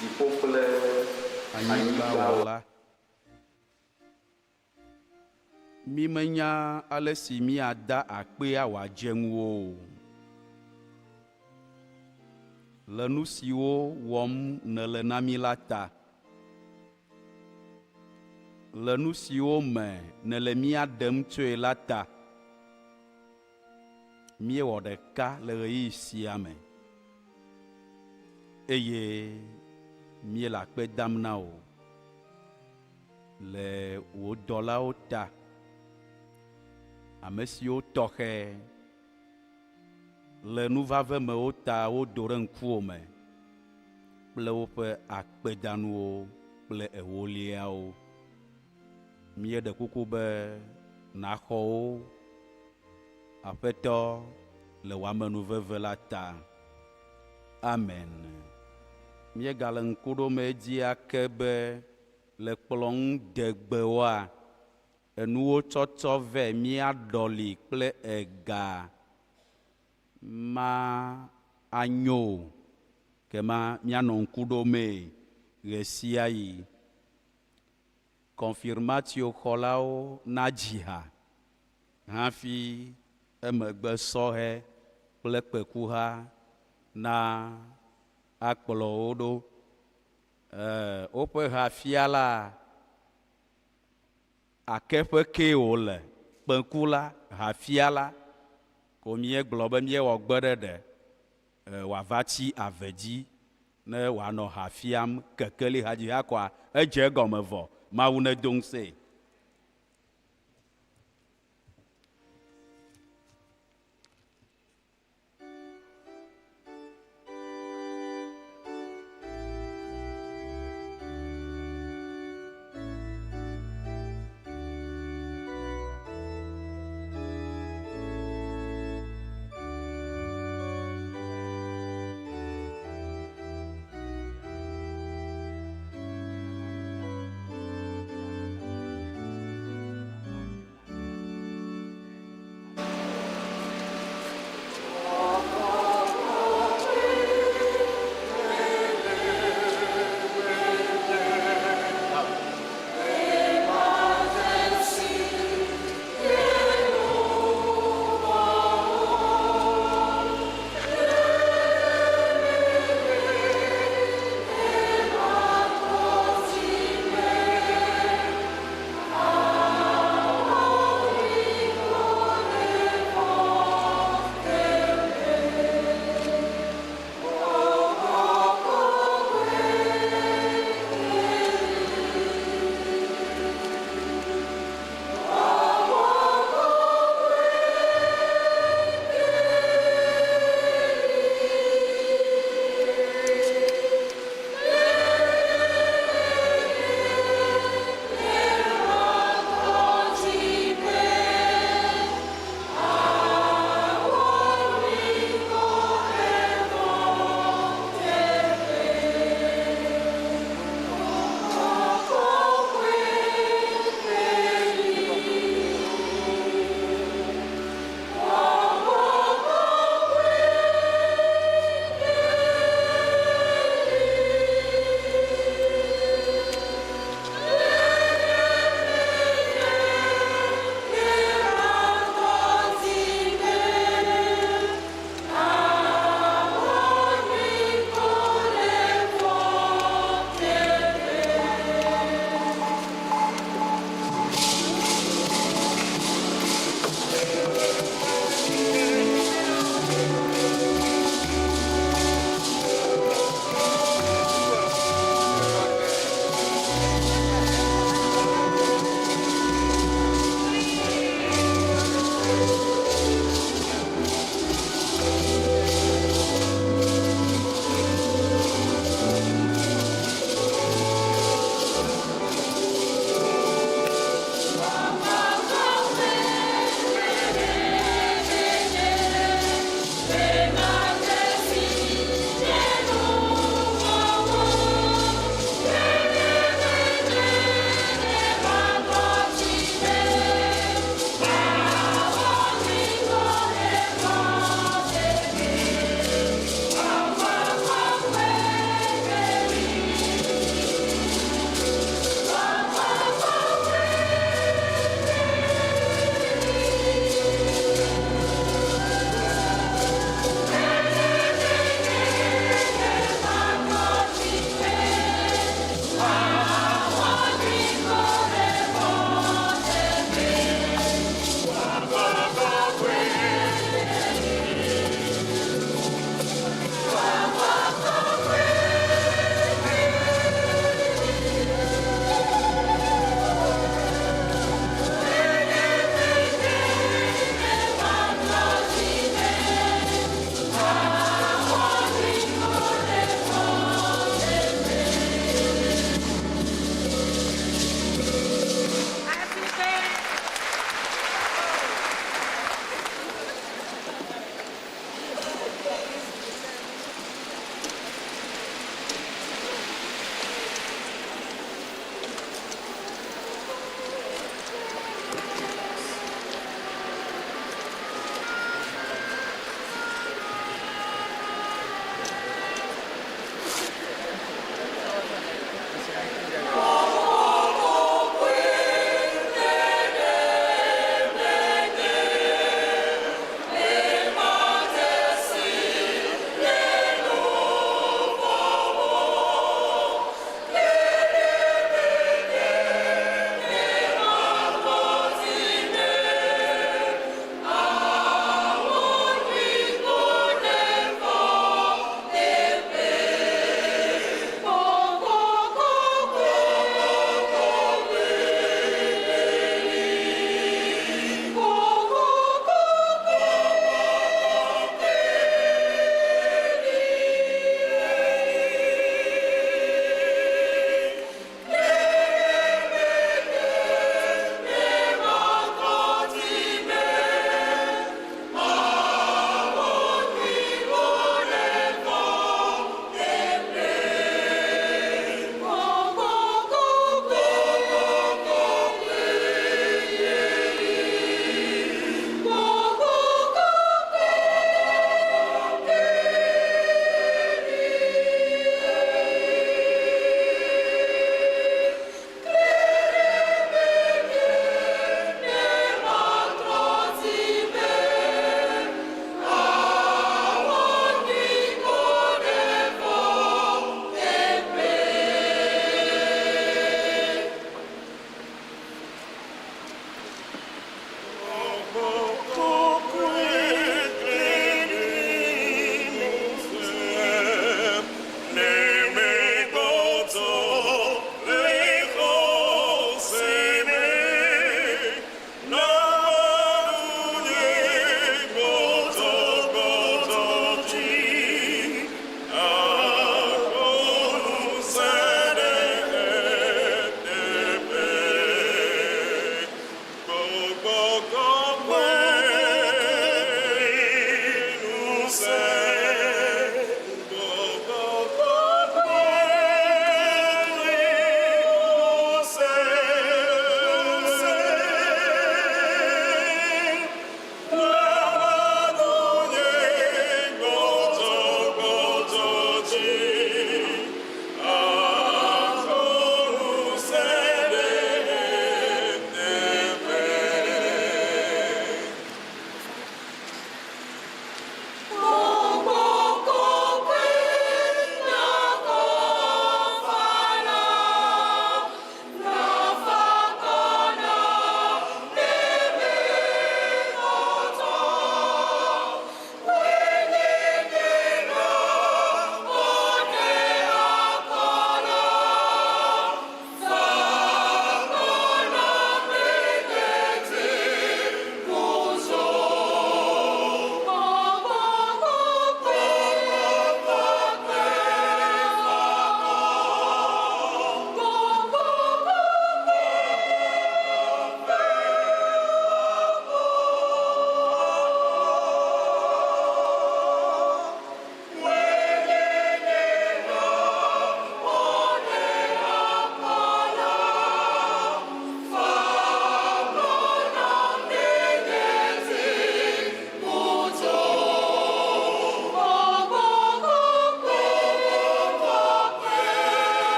Dziƒo kple anyigba wɔla. Mímenya ale si míada akpea wòadze ŋuwò o le nu siwo wɔm nèle na mí la ta, le nu siwo me nèle mía ɖem tsoe la ta. Míewɔ ɖeka le ɣeyiɣi sia me, eye míele akpe dam na wò le wò dɔlawo ta, ame siwo tɔxɛ le nuvavemewo ta wodo ɖe ŋkuwò me kple woƒe akpedanuwo kple ewoliawo. Míeɖe kuku be nàxɔ wo, Aƒetɔ, le wò amenuveve la ta. Amen. Míegale ŋku ɖom edzi ake be le kplɔ̃ ŋu degbewoa, enuwo tsɔtsɔ vɛ míaɖɔli kple ega ma. anyo o. Kema míanɔ ŋku ɖomee ɣe sia ɣi. Konfirmatio xɔlawo nadzi ha hafi emegbe sɔhɛ kple kpekuha na akplɔ wo ɖo. E, woƒe hafiala ake ƒe kee wòle, kpẽkula, hafiala, ko míegblɔ be míewɔ gbeɖeɖe e, wòava tsi ave dzi ne wòanɔ ha fiam kekeli hadziha kɔa, edze egɔme vɔ. Mawu nedo ŋusẽe.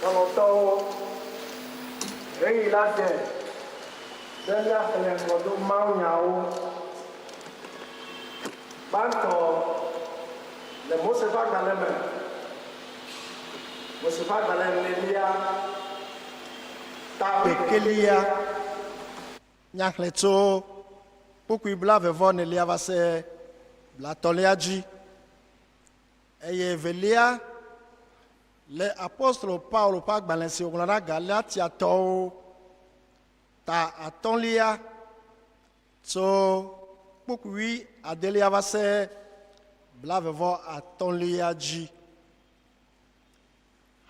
Lɔlɔ̃tɔwo, ɣeyiɣi la de Be míaxlẽ ŋgɔdo mawunyawo. Gbãtɔ, le Mose ƒe agbalẽ me, Mose ƒe agbalẽ enelia, ta Ɖekɛlia, míaxlẽ tso kpukpui blaeve-vɔ-enelia va se blatɔ̃lia dzi. Eye evelia, le apostolo Paulo ƒe agbalẽ si wòŋlɔ na Galatiatɔwo, ta atɔ̃lia, tso kpukpui wuiadelia va se blaeve-vɔ-atɔ̃lia dzi.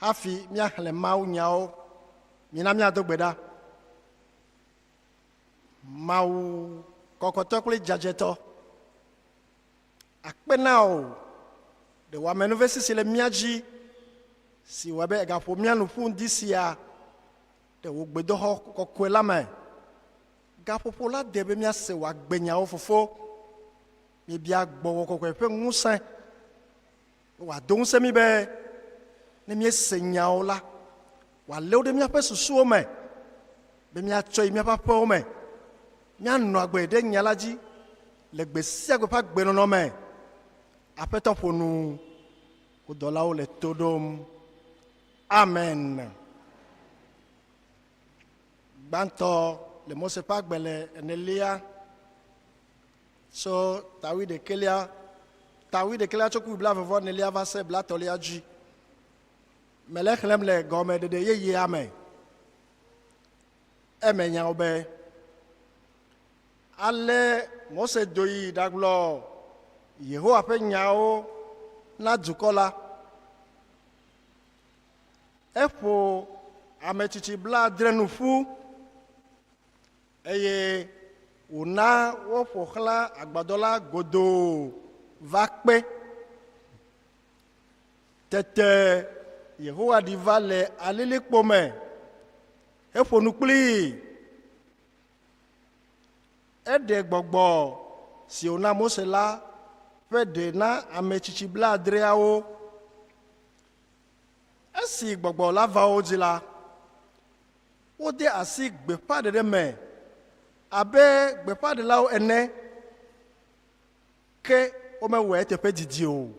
Hafi míaxlẽ mawunyawo, mina míado gbe ɖa. Mawu kɔkɔtɔ kple dzadzɛtɔ, akpe na wò ɖe wò amenuvesi si le mía dzi, si wɔe be ègaƒo mía nu ƒu ŋdi sia ɖe wò gbedoxɔ kɔkɔe la me. Gaƒoƒo la de be míase wò agbenyawo, Fofo. Míebia Gbɔgbɔ Kɔkɔe ƒe ŋusẽ be wòado ŋusẽ mí be ne míese nyawo la, wòalé wo ɖe míaƒe susuwo me be míatsɔ yi míaƒe aƒewo me, míanɔ agbe ɖe nya la dzi le gbe sia gbe ƒe agbenɔnɔ me. Aƒetɔ ƒo nu, wò dɔlawo le to ɖom. Amen. Gbãtɔ le Mose ƒe agbalẽ enelia tso ta wuiɖekɛlia ta wuiɖekɛlia tso kpukpui blaeve-vɔ-enelia va se blatɔ̃lia dzi. Mele exlẽm le gɔmeɖeɖe yeyea me. Eme nyawo be, Ale Mose do yi ɖagblɔ Yehowa ƒe nyawo na dukɔ la. Eƒo ame tsitsi blaadre nu ƒu eye wòna woƒo xlã agbadɔ la godoo va kpe. Tete Yehowa ɖi va le alilikpo me heƒo nu kplii. Eɖe gbɔgbɔ si wòna Mose la ƒe ɖe na ame tsitsi blaadreawo. Esi gbɔgbɔ la va wo dzi la, wode asi gbeƒãɖeɖe me abe gbeƒãɖelawo ene, ke womewɔe eteƒe didi o.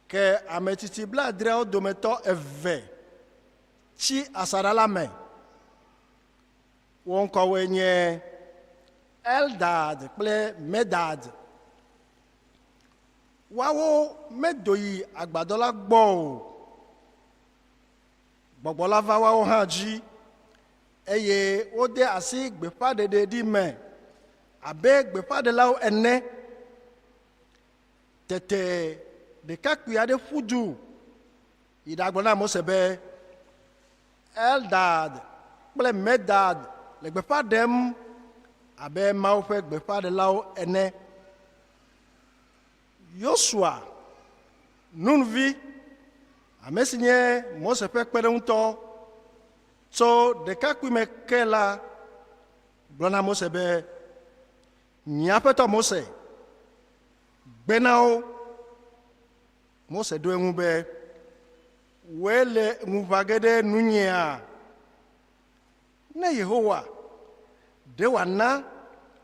Ke ame tsitsi blaadreawo dometɔ eve tsi asaɖa la me. Wo ŋkɔwoe nye Eldad kple Medad. Woawo medo yi agbadɔ la gbɔ o. Gbɔgbɔ la va woawo hã dzi, eye wode asi gbeƒãɖeɖe ɖi me abe gbeƒãɖelawo ene. Tete ɖekakpui aɖe ƒu du yi ɖagblɔ na Mose be, Eldad kple Medad le gbeƒã ɖem abe Mawu ƒe gbeƒãɖelawo ene. Yosua, Nun vi, ame si nye Mose ƒe kpeɖeŋutɔ tso ɖekakpuime ke la, gblɔ na Mose be, Nye aƒetɔ Mose, gbe na wo. Mose ɖo eŋu be, Wòe le ŋu ʋã ge ɖe nunyea? Ne Yehowa ɖe wòana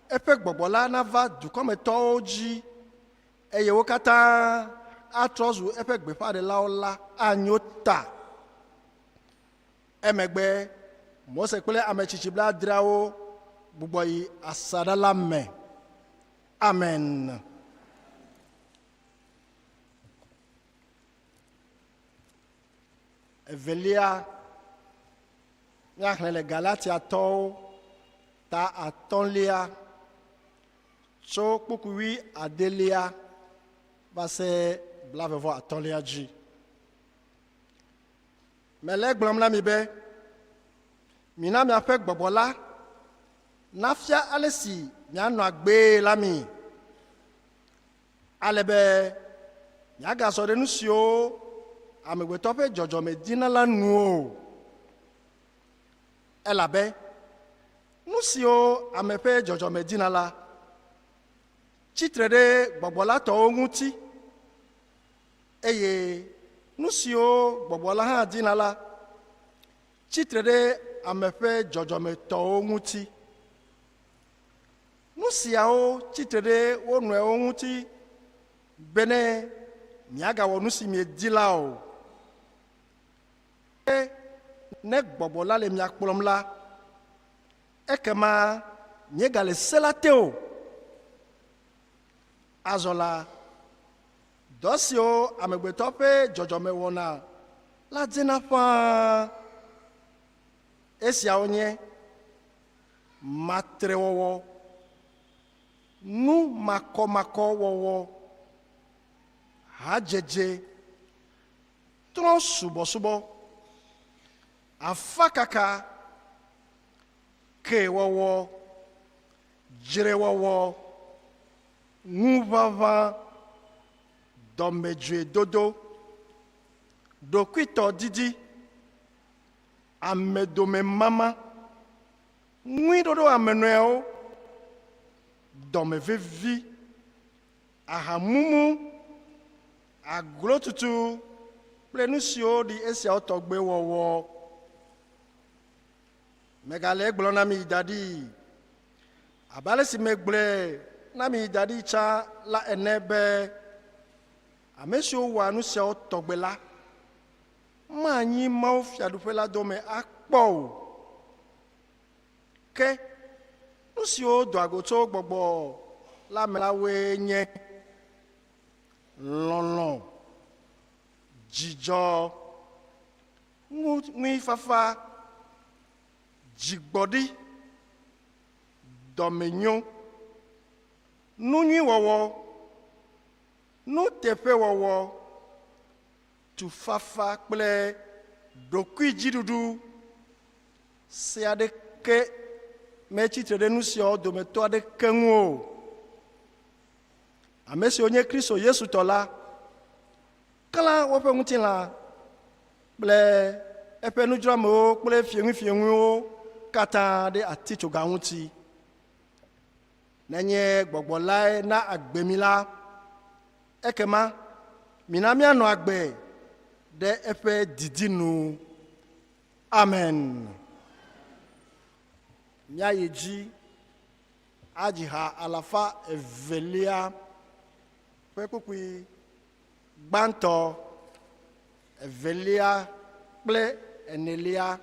eƒe gbɔgbɔ la nava dukɔmetɔwo dzi eye wo katã atrɔ zu eƒe gbeƒãɖelawo la, anyo ta. Emegbe Mose kple ame tsitsi blaadreawo gbugbɔ yi asaɖa la me. Amen. Evelia, míaxlẽ le Galatiatɔwo ta atɔ̃lia tso kpukpui wuiadelia va se blaeve-vɔ-atɔ̃lia dzi. Mele egblɔm na mi be, mina miaƒe gbɔgbɔ la nafia ale si mianɔ agbee la mi, ale be miagazɔ ɖe nu siwo amegbetɔ ƒe dzɔdzɔme dina la nu o. Elabe nu siwo ame ƒe dzɔdzɔme dina la tsi tre ɖe gbɔgbɔ la tɔwo ŋuti, eye nu siwo gbɔgbɔ la hã dina la tsi tre ɖe ame ƒe dzɔdzɔmetɔwo ŋuti. Nu siawo tsi tre ɖe wo nɔewo ŋuti bene miagawɔ nu si miedi la o. Ke ne gbɔgbɔ la le mia kplɔm la, ekema miegale se la te o. Azɔ la, dɔ siwo amegbetɔ ƒe dzɔdzɔme wɔna la dzena ƒãa. Esiawo nye matrewɔwɔ, nu makɔmakɔ wɔwɔ, hadzedze, trɔ̃subɔsubɔ, afakaka, kewɔwɔ, dzrewɔwɔ, ŋuʋaʋã, dɔmedzoedodo, ɖokuitɔdidi, amedomemama, ŋuiɖoɖo ame nɔewo, dɔmevevi, ahamumu, aglotutu kple nu siwo ɖi esiawo tɔgbe wɔwɔ. Megale egblɔm na mi da ɖi abe ale si megblɔe na mi da ɖi tsã la ene be, ame siwo wɔa nu siawo tɔgbe la manyi Mawu Fiaɖuƒe la dome akpɔ o. Ke nu siwo doa go tso gbɔgbɔ la me la woe nye lɔlɔ̃, dzidzɔ, ŋuifafa, dzigbɔɖi, dɔmenyo, nunyuiwɔwɔ, nuteƒewɔwɔ, tufafa kple ɖokuidziɖuɖu. Se aɖeke metsi tre ɖe nu siawo dometɔ aɖeke ŋu o. Ame siwo nye Kristo Yesu tɔ la klã woƒe ŋutilã kple eƒe nudzroamewo kple fieŋuifieŋuiwo katã ɖe atitsoga ŋuti. Nenye gbɔgbɔ lae na agbe mi la, ekema mina míanɔ agbe ɖe eƒe didi nu. Amen. Míayi dzi adzi ha alafa evelia ƒe kpukpui gbãtɔ, evelia kple enelia.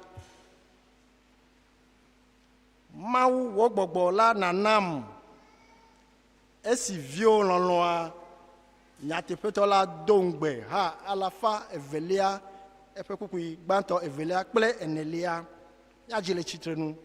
Mawu, wò gbɔgbɔ la nànam, esi viwò lɔlɔ̃a nyateƒetɔ la do ŋugbe ha alafa evelia eƒe kpukpui gbãtɔ, evelia kple enelia. Míadzi le tsitrenu.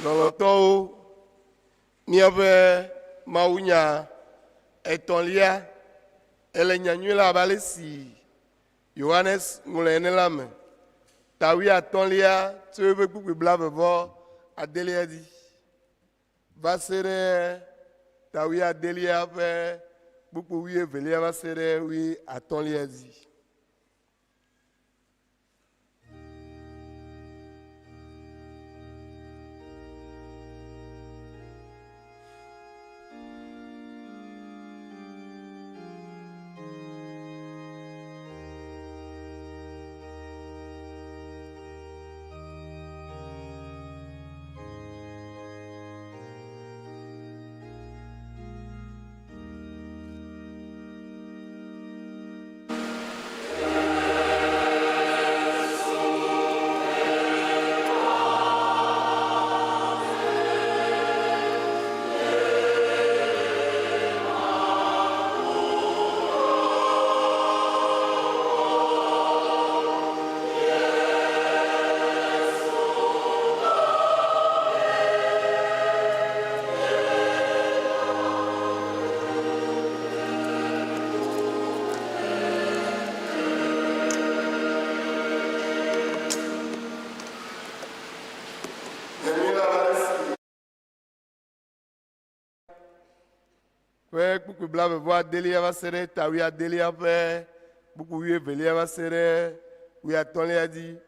Lɔlɔ̃tɔwo, míaƒe mawunya etɔ̃lia ele nyanyui la abe ale si Yohanes ŋlɔe ene la me, ta wuiatɔ̃lia tso eƒe kpukpui blaeve vɔ adelia dzi va se ɖe ta wuiadelia ƒe kpukpui wuievelia va se ɖe wuiatɔ̃lia dzi. Ƒe kpukpui blaeve vɔ adelia va se ɖe ta wuiadelia ƒe kpukpui wuievelia va se ɖe wuiatɔ̃lia dzi.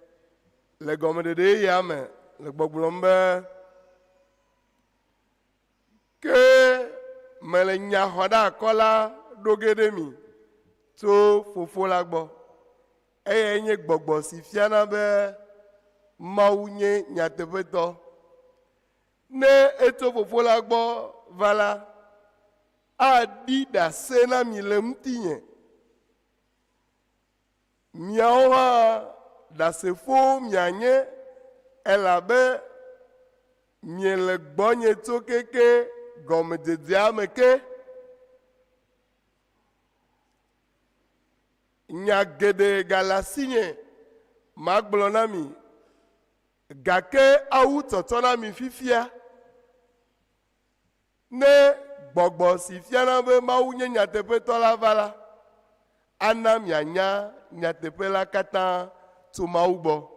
Le gɔmeɖeɖe ya me le gbɔgblɔm be Ke mele nya xɔɖeakɔla ɖo ge ɖe mi tso Fofo la gbɔ. Eyae nye gbɔgbɔ si fiana be Mawu nye nyateƒetɔ. Ne etso Fofo la gbɔ va la, aɖi ɖase na mi le ŋutinye. Miawo hã ɖasefowo mianye, elabe miele gbɔnye tso keke gɔmedzedzea me ke. Nya geɖe gale asinye magblɔ na mi, gake awu tsɔtsɔ na mi fifia. Ne gbɔgbɔ si fiana be Mawu nye nyateƒetɔ la va la, ana mianya nyateƒe la katã tso Mawu gbɔ.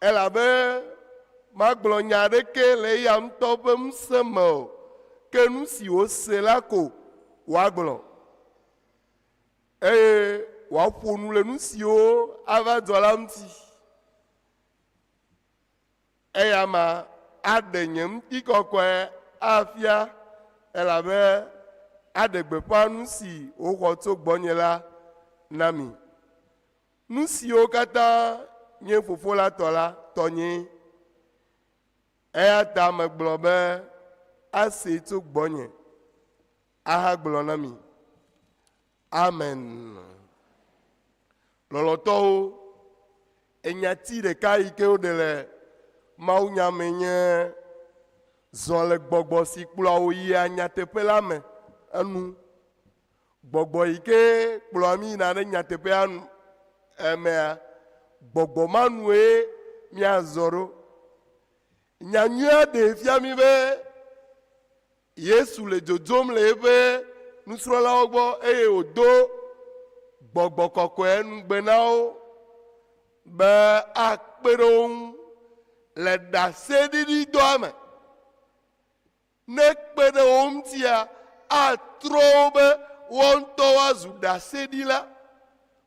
Elabe magblɔ nya aɖeke le eya ŋutɔ ƒe ŋusẽ me o, ke nu si wòse la ko wòagblɔ, eye wòaƒo nu le nu siwo ava dzɔ la ŋuti. Eyama aɖe nye ŋutikɔkɔe afia, elabe aɖe gbeƒã nu si wòxɔ tso gbɔnye la na mi. Nu siwo katã nye Fofo la tɔ la, tɔnyee. Eya ta megblɔ be asee tso gbɔnye ahagblɔ na mi. Amen. Lɔlɔ̃tɔwo, enyati ɖeka yi ke woɖe le mawunya me nye zɔ le gbɔgbɔ si kplɔa wò yia nyateƒe la me enu. Gbɔgbɔ yi ke kplɔa mí yina ɖe nyateƒea nu emea, gbɔgbɔ ma nue míazɔ ɖo. Nyanyuia ɖee fia mí be Yesu le dzodzom le eƒe nusrɔ̃lawo gbɔ eye wòdo gbɔgbɔ kɔkɔe ŋugbe na wo be akpe ɖe wo ŋu le ɖaseɖiɖidɔa me. Ne ekpe ɖe wo ŋutia, atrɔ wo be woa ŋutɔ woazu ɖaseɖila.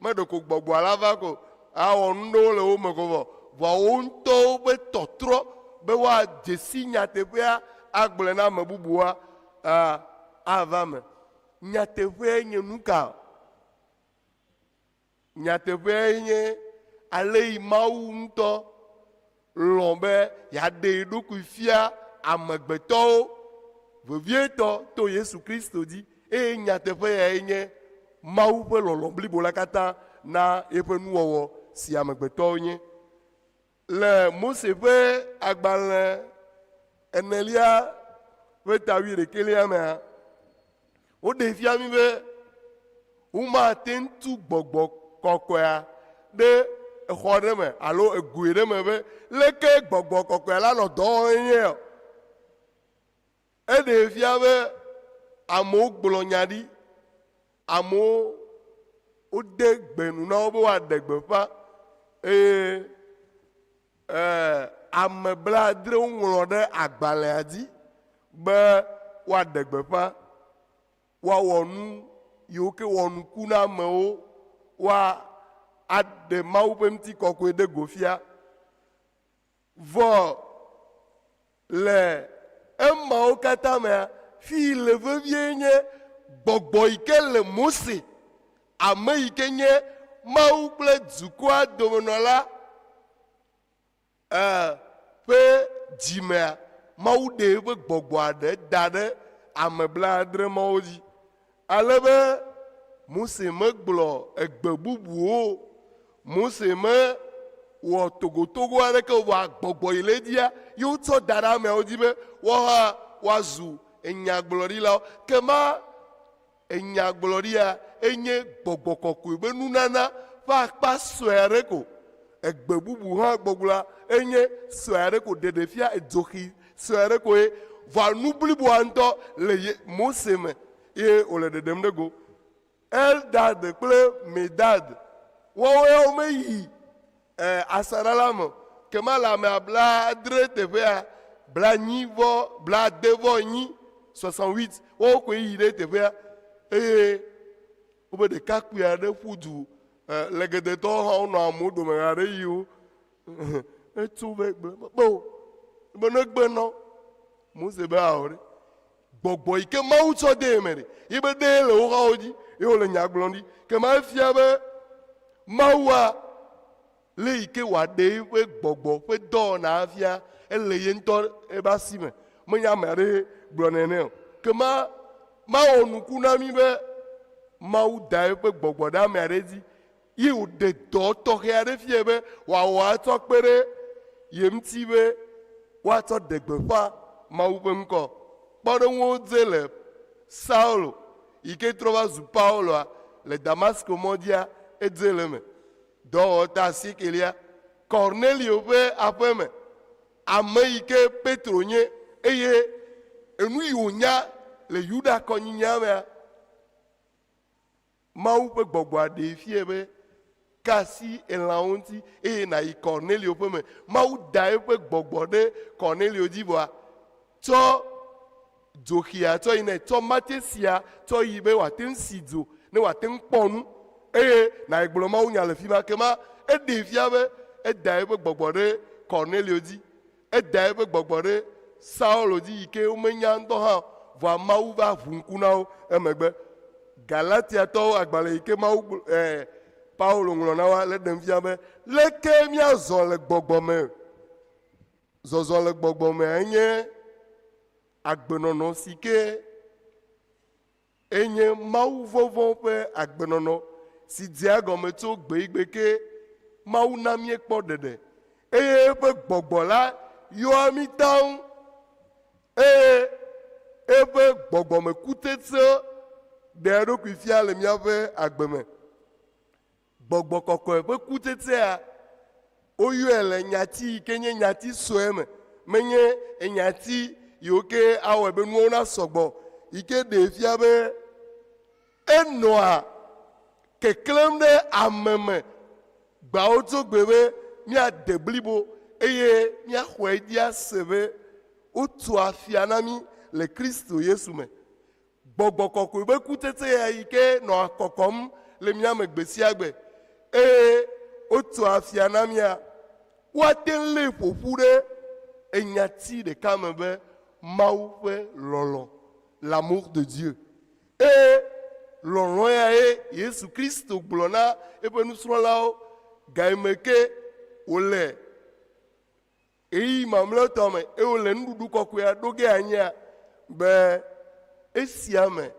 Meɖeko gbɔgbɔa la va ko awɔ nu ɖewo le wo me ko vɔ, vɔa wo ŋutɔwo ƒe tɔtrɔ be woadze si nyateƒea agblɔe na ame bubuwoa, ava eme. Nyateƒeae nye nuka? Nyateƒeae nye aleyi Mawu ŋutɔ lɔ̃ be yeaɖe ye ɖokui fia amegbetɔwo, vevietɔ to Yesu Kristo dzi, eye nyateƒe yae nye Mawu ƒe lɔlɔ̃ blibo la katã na yeƒe nuwɔwɔ si amegbetɔwo nye. Le Mose ƒe agbalẽ enelia ƒe ta wuiɖekɛlia mea, woɖee fia mí be womate ŋu tu gbɔgbɔ kɔkɔea ɖe exɔ ɖe me alo egoe ɖe me be leke gbɔgbɔ kɔkɔea la nɔ dɔ wɔm enye ɔ. Eɖee fia be amewo gblɔ nya ɖi, amewo wode gbe nu na wo be woaɖe gbeƒã eye e, ame blaadre woŋlɔ ɖe agbalẽa dzi be woaɖe gbeƒã, woawɔ nu yiwo ke wɔ nuku na amewo, woaɖe Mawu ƒe ŋutikɔkɔe ɖe go fia. Vɔ le emawo katã mea, fi yi le vevie nye gbɔgbɔ yi ke le Mose, ame yi ke nye Mawu kple dukɔa domenɔla e, ƒe dzimea, Mawu ɖe eƒe gbɔgbɔa ɖe da ɖe ame blaadre mawo dzi. Ale be Mose megblɔ egbe bubuwo o. Mose mewɔ togotogo aɖeke o, vɔa gbɔgbɔ yi le edzia ye wotsɔ da ɖe ameawo dzi be woawo hã woazu enyagblɔɖilawo. Ke ma enyagblɔɖia enye gbɔgbɔ kɔkɔe be nunana ƒe akpa sue aɖe ko. Egbe bubu hã gbɔgblɔa enye sue aɖe ko, ɖeɖefia edzoxi sue aɖe koe. Vɔa nu bliboa ŋutɔ le ye Mose me ye wòle ɖeɖem ɖe go. Eldad kple Medad, woawo ya womeyi e, asaɖa la me o. Ke ma le ame blaadre teƒea, blanyi vɔ blaade vɔ enyi, 68, woawo koe yi ɖe teƒea. Eye wobe ɖekakpui aɖe ƒu du e, legedetɔwo hã wonɔ amewo dome ɣeaɖeɣi wo. Etso be gblɔ be o, be negbe nɔ. Mose be ao ɖe. Gbɔgbɔ yi ke Mawu tsɔ de eme ɖe, ye be ɖee le wo xawo dzi ye wole nya gblɔm ɖi. Ke ma efia be Mawua le yi ke wòaɖe eƒe gbɔgbɔ ƒe dɔwɔna afia ele ye ŋutɔ eƒe asi me. Menye ame aɖee gblɔ nɛ o. Ke ma mawɔ nuku na mí be Mawu da eƒe gbɔgbɔ ɖe ame aɖe dzi ye wòɖe dɔ tɔxɛ aɖe fiae be wòawɔ atsɔ kpe ɖe ye ŋuti be woatsɔ ɖe gbeƒã Mawu ƒe ŋkɔ. Kpɔɖeŋuwo dze le Saulo yi ke trɔ va zu Pauloa le Damasko mɔ dzia, edze le eme. Dɔwɔwɔ ta asiekelia, Kornelio ƒe aƒe me, ame yi ke Petro nye eye enu yi wònya le Yuda kɔnyinyia mea, Mawu ƒe gbɔgbɔa ɖee fiae be, Ka asi elãwo ŋuti eye nàyi Kornelio ƒe me. Mawu da eƒe gbɔgbɔ ɖe Kornelio dzi vɔa, tsɔ dzoxia tsɔ yi nɛ, tsɔ matsesia tsɔ yi be wòate ŋu si dzo ne wòate ŋu kpɔ nu eye nàyi gblɔ mawunya le fi ma. Ekema eɖee fia be eda eƒe gbɔgbɔ ɖe Kornelio dzi. Eda eƒe gbɔgbɔ ɖe Saulo dzi yi ke womenya ŋutɔ hã o, vɔa Mawu va ʋu ŋku na wo emegbe. Galatiatɔwo agbalẽ yi ke Mawu gblɔ, eh, Paulo ŋlɔ na woa le ɖem fia be leke míazɔ le gbɔgbɔ me. Zɔzɔ le gbɔgbɔ mea enye agbenɔnɔ si ke Enye mawuvɔvɔ̃ ƒe agbenɔnɔ si dzea egɔme tso gbeɖegbe ke Mawu na míekpɔ ɖeɖe, eye eƒe gbɔgbɔ la yɔa mí taŋ, eye eƒe gbɔgbɔmekutsetse ɖea eɖokui fia le míaƒe agbe me. Gbɔgbɔ kɔkɔe ƒe kutsetsea, woyɔe le nyati yi ke nye nyati sue me, menye enyati yiwo ke awɔe be nuwo nasɔ gbɔ yi ke ɖee fia be enɔa keklẽm ɖe ame me gbeawo tso gbe be míade blibo eye míaxɔe dzi ase be wotu afia na mí le Kristo Yesu me. Gbɔgbɔ kɔkɔe ƒe kutsetse ya yi ke nɔa kɔkɔm le mía me gbe sia gbe eye wotua afia na mía, woate ŋu lée ƒo ƒu ɖe enyati ɖeka me be Mawu ƒe lɔlɔ̃, l'amour de Dieu. Eye lɔlɔ̃ ya ye Yesu Kristo gblɔ na eƒe nusrɔ̃lawo gayime ke wòle Ɣeyiɣi mamlɛtɔ me eye wòle nuɖuɖu kɔkɔea ɖo ge anyia be esia me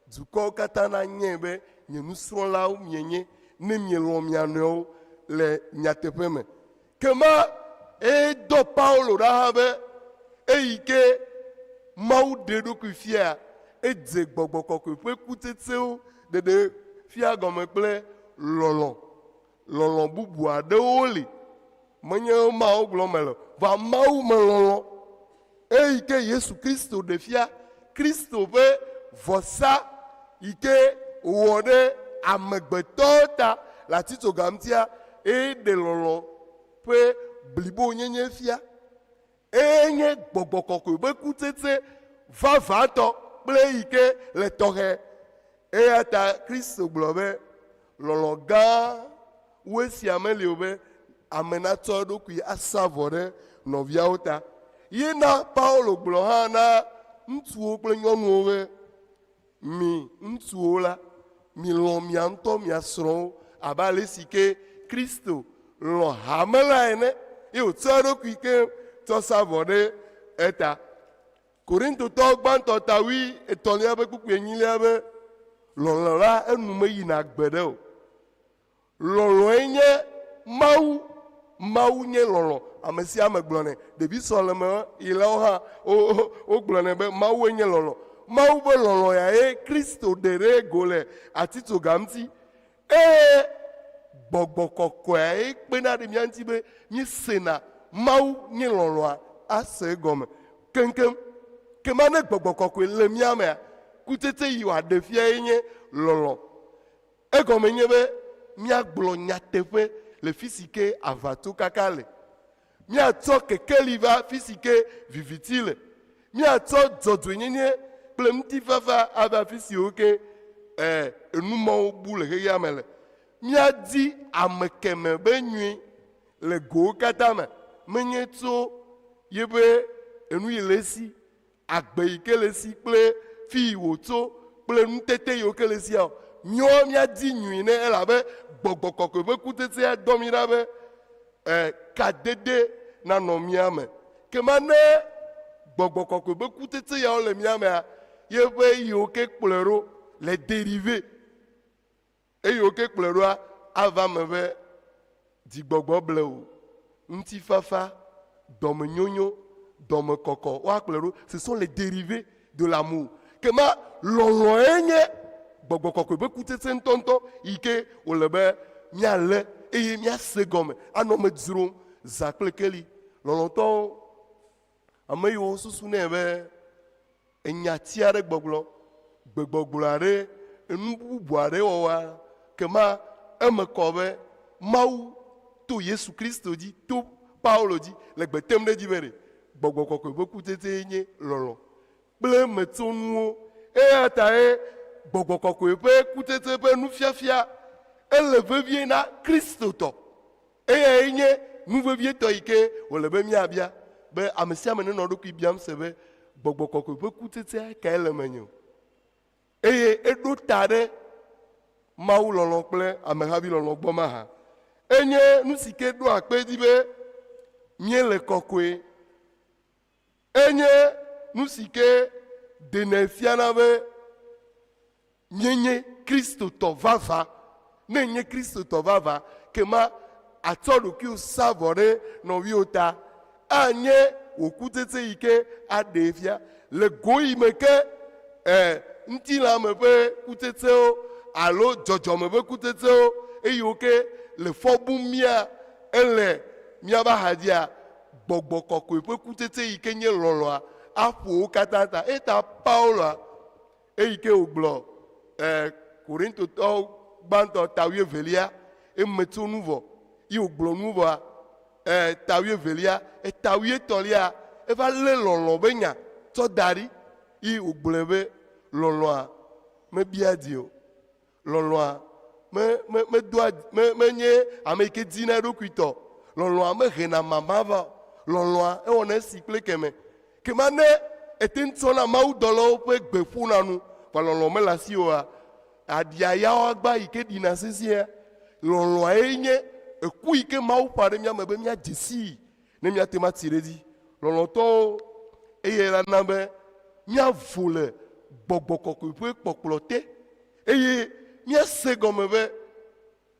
dukɔwo katã nanyae be nye nusrɔ̃lawo mienye ne mielɔ̃ mia nɔewo le nyateƒe me. Ke ma edɔ Paulo ɖa hã be eyi ke Mawu ɖe eɖokui fia, edze gbɔgbɔ kɔkɔe ƒe kutsetsewo ɖeɖe fia gɔme kple lɔlɔ̃. Lɔlɔ̃ bubu aɖewo li, menye mawo gblɔm mele o, vɔa Mawu me lɔlɔ̃ eyi ke Yesu Kristo ɖe fia, Kristo ƒe vɔsa yi ke wòwɔ ɖe amegbetɔwo ta le atitsoga ŋutia, eye ɖe lɔlɔ̃ ƒe blibonyenye fia. Eye nye gbɔgbɔ kɔkɔe ƒe kutsetse vavãtɔ kple eyi ke le tɔxɛ. Eya ta Kristo gblɔ be, Lɔlɔ̃ gã wu esia meli o be ame natsɔ eɖokui asa vɔ ɖe nɔviawo ta. Ye na Paulo gblɔ hã na ŋutsuwo kple nyɔnuwo be, Mi ŋutsuwo la, milɔ̃ mia ŋutɔ mia srɔ̃wo abe ale si ke Kristo lɔ̃ hame la ene, eye wòtsɔ eɖokui keŋ tsɔ sa vɔ ɖe eta. Korintotɔwo gbãtɔ ta wui etɔ̃lia ƒe kpukpui enyilia be, Lɔlɔ̃ la enu meyina gbeɖe o. Lɔlɔ̃e nye Mawu. Mawu nye lɔlɔ̃. Ame sia ame gblɔnɛ. Ɖevi sɔleme yilawo hã wogblɔnɛ be Mawue nye lɔlɔ̃. Mawu ƒe lɔlɔ̃ ya ye Kristo ɖe ɖe go le atitsoga ŋuti. Eye gbɔgbɔ kɔkɔea ye kpena ɖe mía ŋuti be míesena Mawu nye lɔlɔ̃a ase egɔme keŋkeŋ. Kema ne gbɔgbɔ kɔkɔe le mía mea, kutsetse yi wòaɖe fia ye nye lɔlɔ̃. Egɔme nye be míagblɔ nyateƒe le fi si ke aʋatsokaka le, míatsɔ kekeli va fi si ke viviti le, míatsɔ dzɔdzɔenyenye kple ŋutifafa ava fi siwo ke enu mawo bu le xexea me le, míadi ame keme be nyui le gowo katã me, menye tso yeƒe enu yi le esi agbe yi ke le esi kple fi yi wòtso kple nutete yiwo ke le esia o. Míawo míadi nyui nɛ elabe gbɔgbɔ kɔkɔe ƒe kutsetsea dɔ mí ɖa be e, kadede nanɔ mía me. Kema ne gbɔgbɔ kɔkɔe ƒe kutsetse yawo le mía mea, yeƒe yiwo ke kplɔe ɖo le dérivé. Eye wo ke kplɔe ɖoa, ava eme be dzigbɔgbɔ blewu, ŋutifafa, dɔmenyonyo, dɔmekɔkɔ, woakplɔe ɖo. Ce sont les dérivés de l'amour. Kema lɔlɔ̃e nye gbɔgbɔ kɔkɔe ƒe kutsetse ŋutɔŋutɔ yi ke wòle be míalé eye míase gɔme anɔ eme dzrom zã kple keli. Lɔlɔ̃tɔwo, ame yiwo susunɛ be enyati aɖe gbɔgblɔ, gbegbɔgblɔ aɖe, enu bubu aɖe wɔwɔa, kema eme kɔ be Mawu to Yesu Kristo dzi, to Paulo dzi le gbe tem ɖe edzi be ɖe gbɔgbɔ kɔkɔe ƒe kutsetsee nye lɔlɔ̃ kple emetsonuwo. Eya tae gbɔgbɔ kɔkɔe ƒe kutsetse ƒe nufiafia ele vevie na Kristotɔ. Eyae nye nu vevietɔ yi ke wòle be míabia, be ame sia ame nenɔ eɖokui biam se be, Gbɔgbɔ kɔkɔe ƒe kutsetsea kae le menye o? Eye eɖo ta ɖe Mawu lɔlɔ̃ kple amehavilɔlɔ̃ gbɔ mahã? Enye nu si ke ɖoa kpe edzi be míele kɔkɔe. Enye nu si ke ɖenɛ fiana be míenye Kristotɔ vavã. Ne ènye Kristotɔ vavã, kema àtsɔ ɖokuiwò sa vɔ ɖe nɔviwò ta. Anye wò kutsetse yi ke aɖee fia le go yi me ke e, ŋutilãme ƒe kutsetsewo alo dzɔdzɔme ƒe kutsetsewo eyiwo ke le fɔ bum mía ele míaƒe axadzia, gbɔgbɔ kɔkɔe ƒe kutsetse yi ke nye lɔlɔ̃a aƒo wo katã ta. Eya ta Pauloa, eyi ke wògblɔ e, Korintotɔwo gbãtɔ ta wuievelia, eme tso nu vɔ, yi wògblɔ nu vɔa, e, ta wuievelia, eta wuietɔ̃lia, eva lé lɔlɔ̃ ƒe nya tsɔ da ɖi, yi wògblɔe be lɔlɔ̃a mebia dzi o. Lɔlɔ̃a me, me, medoa, me, menye ame yi ke dina eɖokui tɔ o. Lɔlɔ̃a mehena mama va o. Lɔlɔ̃a ewɔna esi kple keme. Kema ne ète ŋu tsɔna mawudɔlawo ƒe gbe ƒona nu, vɔa lɔlɔ̃ mele asiwò oa, aɖia yawo agba yi ke ɖina sesĩea. Lɔlɔ̃ae nye eku yi ke Mawu ƒã ɖe mía me be míadze sii ne míate ŋu atsi ɖe edzi. Lɔlɔ̃tɔwo, eyae la na be míavo le gbɔgbɔ kɔkɔe ƒe kpɔkplɔ te eye míase egɔme be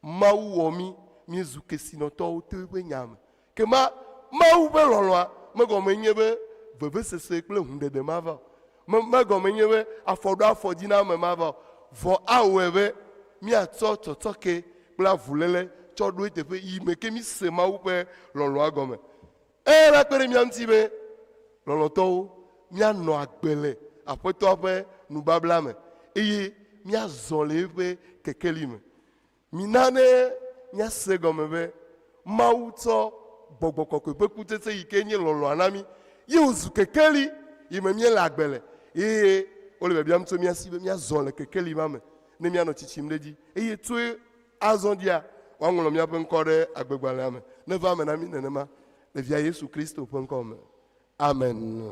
Mawu wɔ mí míezu kesinɔtɔwo to eƒe nya me. Kema Mawu ƒe lɔlɔ̃a megɔme nye be vevesese kple hũɖeɖe mava o. Me, megɔme nye be afɔɖoafɔdziname mava o. Vɔ awɔe be míatsɔ tsɔtsɔke kple avuléle tsɔ ɖo eteƒe yi me ke míse Mawu ƒe lɔlɔ̃a gɔme. Eya la kpe ɖe mía ŋuti be lɔlɔ̃tɔwo míanɔ agbe le Aƒetɔa ƒe nubabla me eye míazɔ le eƒe kekeli me. Mina ne míase egɔme be Mawu tsɔ gbɔgbɔ kɔkɔe ƒe kutsetse yi ke nye lɔlɔ̃a na mí ye wòzu kekeli yi me míele agbe le eye wole biabiam tso mía si be míazɔ le kekeli ma me ne míanɔ tsitsim ɖe edzi eye tso azɔ dzia, woaŋlɔ míaƒe ŋkɔ ɖe agbegbalẽa me. Neva eme na mí nenema le Via Yesu Kristo ƒe ŋkɔ me. Amen.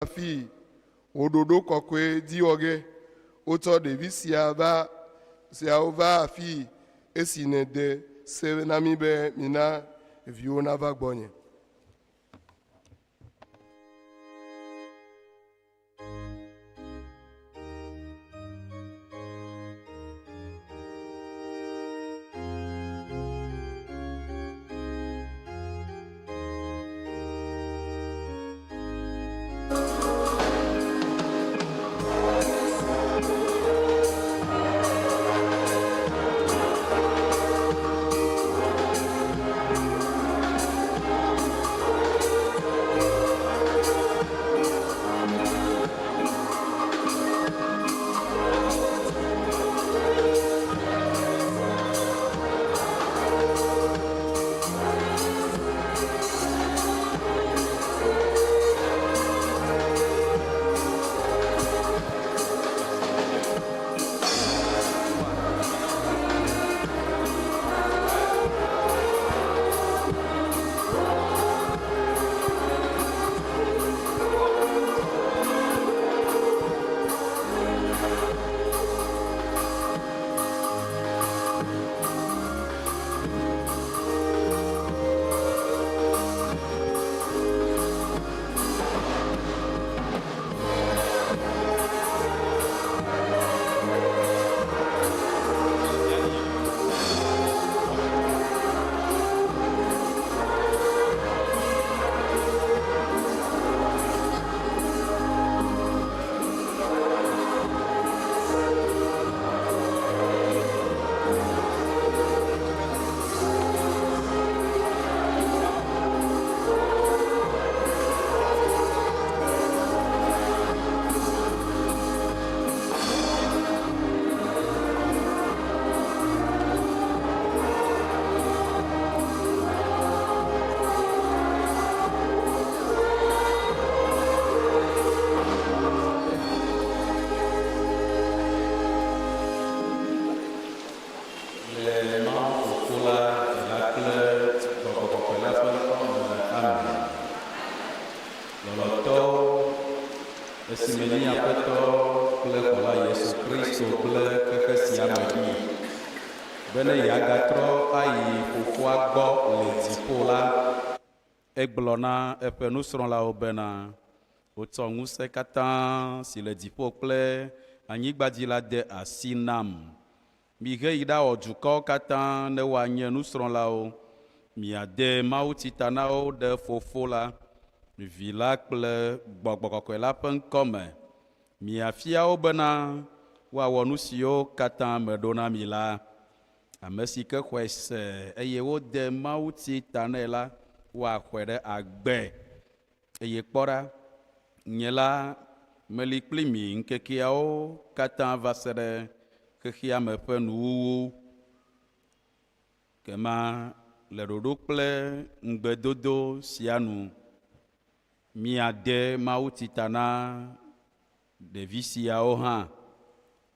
Hafi wò ɖoɖo kɔkɔe dzi wɔ ge. Wotsɔ ɖevi sia va siawo va afii esi nède se na mí be mina viwo nava gbɔnye. Le Mawu Fofo la, Vi la kple Gbɔgbɔ Kɔkɔe la ƒe ŋkɔ me. Amen. Lɔlɔ̃tɔwo, esime mía Aƒetɔ kple Xɔla Yesu Kristo gblẽ xexe sia me ɖi bene yeagatrɔ ayi Fofoa gbɔ le dziƒo la, Egblɔ na eƒe nusrɔ̃lawo bena, Wotsɔ ŋusẽ katã si le dziƒo kple anyigba dzi la de asi nam. Mihe yi ɖawɔ dukɔwo katã ne woanye nusrɔ̃lawo. Miade mawutsi ta na wo ɖe Fofo la, Vi la kple Gbɔgbɔ Kɔkɔe la ƒe ŋkɔ me. Miafia wo bena woawɔ nu siwo katã meɖo na mi la. Ame si ke xɔe se eye wode mawutsi ta nɛ la, woaxɔe ɖe agbe. Eye kpɔ ɖa, nye la meli kpli mi ŋkekeawo katã va se ɖe xexea me ƒe nuwuwu. Kema le ɖoɖo kple ŋugbedodo sia nu, miade mawutsi ta na ɖevi siawo hã,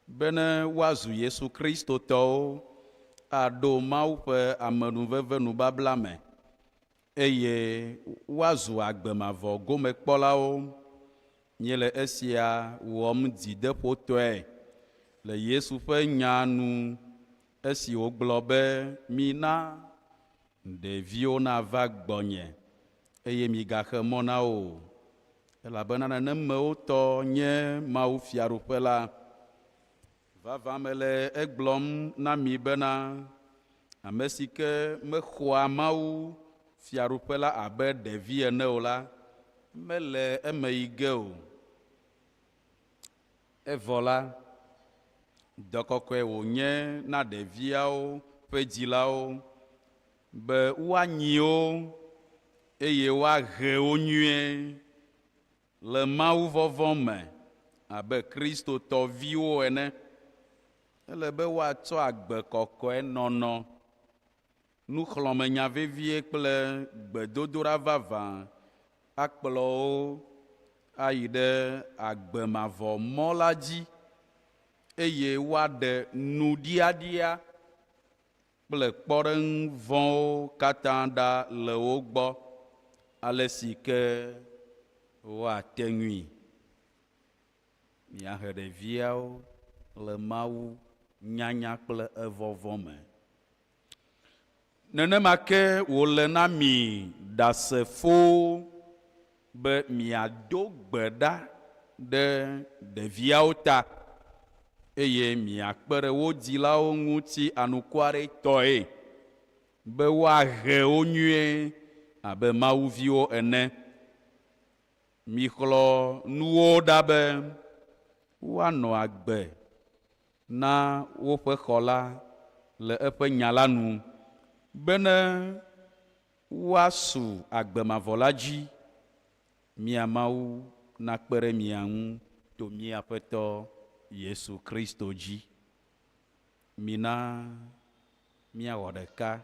bene woazu Yesu Kristo tɔwo aɖo Mawu ƒe amenuveve nubabla me, eye woazu agbe mavɔ gomekpɔlawo. Míele esia wɔm dzideƒotɔe le Yesu ƒe nya nu esi wògblɔ be, Mina ɖeviwo nava gbɔnye, eye migaxe mɔ na wo o, elabena nenem mewo tɔ nye Mawu fiaɖuƒe la. Vavã mele egblɔm na mi bena, ame si ke mexɔa Mawu fiaɖuƒe la abe ɖevi ene o la, mele eme yi ge o. Evɔ la, dɔ kɔkɔe wònye na ɖeviawo ƒe dzilawo be woanyi wo eye woahe wo nyuie le mawuvɔvɔ̃ me abe Kristotɔ viwo ene. Ele be woatsɔ agbe kɔkɔe nɔnɔ, nuxlɔ̃menya vevie kple gbedodoɖa vavã akplɔ wo ayi ɖe agbe mavɔ mɔ la dzi eye woaɖe nuɖiaɖia kple kpɔɖeŋu vɔ̃wo katã ɖa le wo gbɔ ale si ke woate ŋui. Miahe ɖeviawo le Mawu nyanya kple evɔvɔ̃ me. Nenema ke wòle na mi Ɖasefowo be miado gbe ɖa ɖe ɖeviawo ta eye miakpe ɖe wo dzilawo ŋuti anukwaretɔe be woahe wo nyuie abe Mawuviwo ene. Mixlɔ̃ nu wo ɖa be woanɔ agbe na woƒe xɔla le eƒe nya la nu, bene woasu agbe mavɔ la dzi. Mía Mawu nakpe ɖe mia ŋu to mía Aƒetɔ Yesu Kristo dzi. Mina míawɔ ɖeka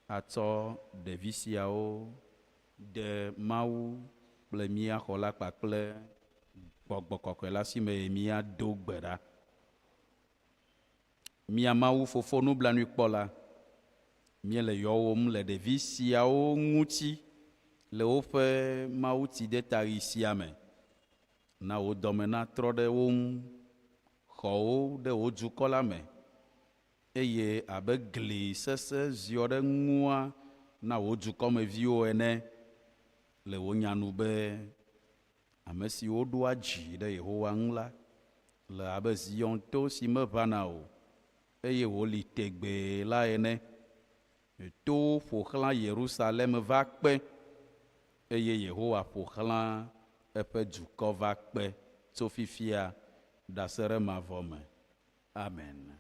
atsɔ ɖevi siawo de Mawu kple mía Xɔla kpakple Gbɔgbɔ Kɔkɔe la si me eye míado gbe ɖa. Mía Mawu Fofo nublanuikpɔla, míele yɔwòm le ɖevi siawo ŋuti le woƒe mawutsidetaɣi sia me. Na wò dɔme natrɔ ɖe wo ŋu, xɔ wo ɖe wò dukɔ la me, eye abe gli sesẽ ziɔ ɖe ŋua na wò dukɔmeviwo ene, le wò nya nu be, Ame siwo ɖoa dzi ɖe Yehowa ŋu la le abe Zion to si meʋãna o, eye wòli tegbee la ene. Towo ƒo xlã Yerusalem va kpe, eye Yehowa ƒo xlã eƒe dukɔ va kpe tso fifia ɖase ɖe mavɔ me. Amen.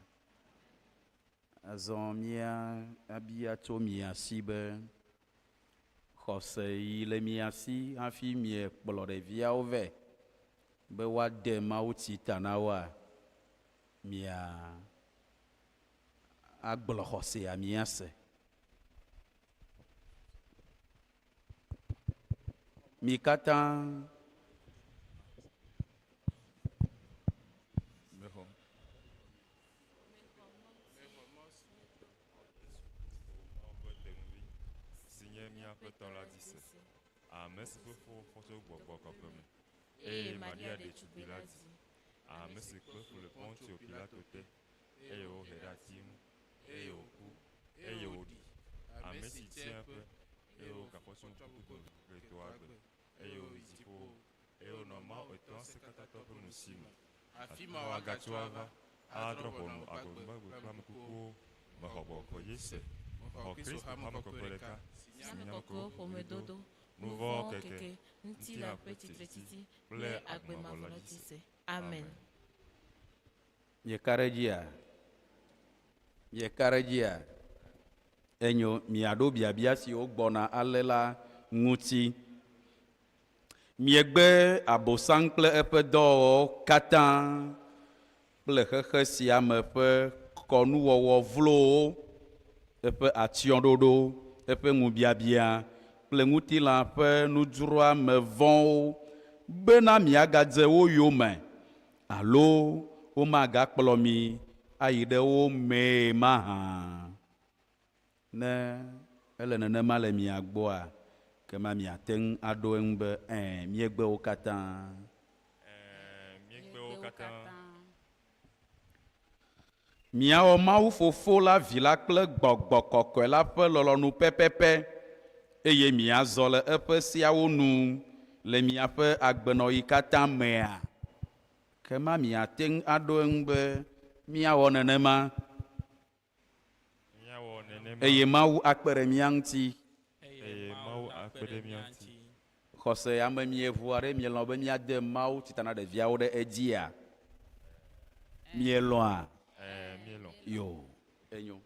Azɔ míabia tso mia si be, xɔse yi le mia si hafi miekplɔ ɖeviawo vɛ be woade mawutsi ta na woa? Mia agblɔ xɔsea míase. Mi katã. Si nye mía Aƒetɔ la dzi se, ame si ƒe fu wofɔ tso Gbɔgbɔ Kɔkɔe me, eye Maria ɖetugbi la dzi, ame si kpe fu le Pontio Pilato te, eye wohe ɖe ati ŋu, eye wòku, eye wòɖi, ame si tsiã ƒe, eye wogafɔ. wòfɔ tso ŋku kuku me kple to agbe, eye wòyi dziƒo, eye wònɔ Mawu etɔ̃ ŋusẽkatãtɔ ƒe nusi me. Afi ma wòagatso ava, adrɔ̃ ʋɔnu agbegbegbe kple ame kukuwo. Mexɔ gbɔgbɔ dzi se, mexɔ Kristo ƒe ame kɔkɔe ɖeka, si nye Ame ame kɔkɔewo ƒomedodo, nu nu vɔ̃ vɔ̃wo keke, keke, ŋutilã ŋutilã ƒe ƒe tsitretsi tsitretsi kple kple agbe agbe mavɔ mavɔ la la dzi dzi se. se. Amen. Amen. Mieka ɖe edzia? Mieka ɖe edzia? Enyo, miaɖo biabia siwo gbɔna ale la ŋuti. Miegbe Abosam kple eƒe dɔwɔwɔwo katã kple xexe sia me ƒe kɔnuwɔwɔ vlowo, eƒe atsyɔ̃ɖoɖo, eƒe ŋubiabiã kple ŋutilã ƒe nudzroame vɔ̃wo bena miagadze wo yome alo womagakplɔ mi ayi ɖe wo mee mahã? Ne ele nenema le mia gbɔa, kema miate ŋu aɖo eŋu be, Ɛ̃, míegbe wo katã. Ɛ̃, míegbe wo katã. Miawɔ Mawu Fofo la, Vi la kple Gbɔgbɔ Kɔkɔe la ƒe lɔlɔ̃nu pɛpɛpɛ, eye miazɔ le eƒe seawo nu le miaƒe agbenɔɣi katã mea? Kema miate ŋu aɖo eŋu be, Míawɔ nenema. Míawɔ nenema. Eye Mawu akpe ɖe mía ŋuti. Eye Mawu akpe ɖe mía ŋuti. Xɔse ya me mieʋua ɖe mielɔ̃ be míade Mawu tsita na ɖeviawo ɖe edzia? Mielɔ̃a? Ɛ̃, míelɔ̃. Yo, enyo.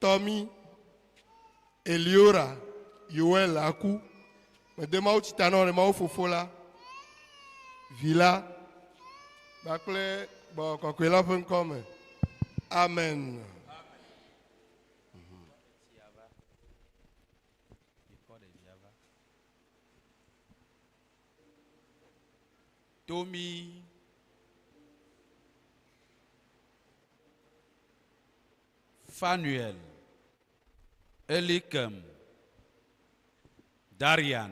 Tɔmi, Eliora, Yoel aku. Mede Mawu tsi ta na wò ɖe Mawu Fofo la, Vi la, kpakple Gbɔgbɔ Kɔkɔe la ƒe ŋkɔ me. Amen. Tomi Fanuel Elikem Darian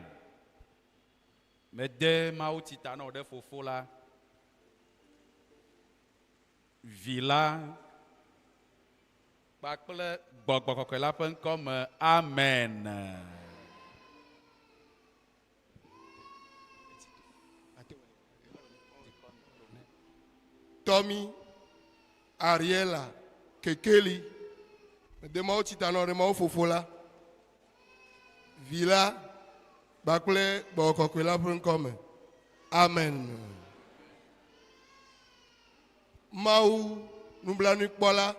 Mede Mawu tsi ta na wò ɖe Fofo la, Vi la, kpakple Gbɔgbɔ Kɔkɔe la ƒe ŋkɔ me. Amen. Tɔmi, Ariela, Kekeli, mede Mawu tsi ta na wò ɖe Mawu Fofo la, Vi la, kpakple Gbɔgbɔ Kɔkɔe la ƒe ŋkɔ me. Amen. Mawu nublanuikpɔla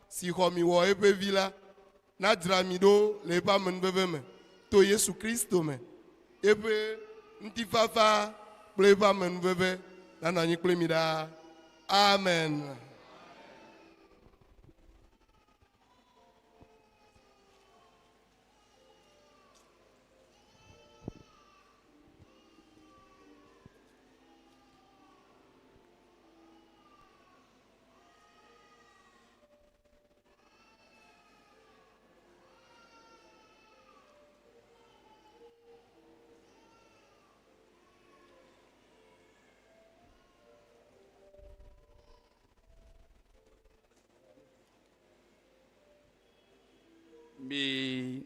si xɔ mi wɔ eƒe vi la, nadzra mi ɖo le eƒe amenuveve me to Yesu Kristo me. Eƒe ŋutifafa kple eƒe amenuveve nanɔ anyi kpli mi ɖaa. Amen. Mi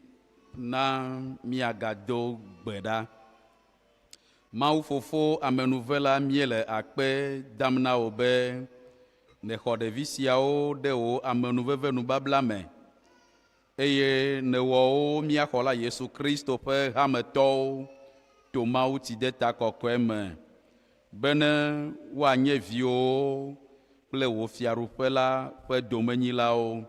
na míagado gbe ɖa. Mawu Fofo amenuvela, míele akpe dam na wò be nèxɔ ɖevi siawo ɖe wò amenuveve nubabla me, eye nèwɔ wo mía Xɔla Yesu Kristo ƒe hametɔwo to Mawu tsideta kɔkɔe me, bene woanye viwòwo kple wò fiaɖuƒe la ƒe domenyilawo.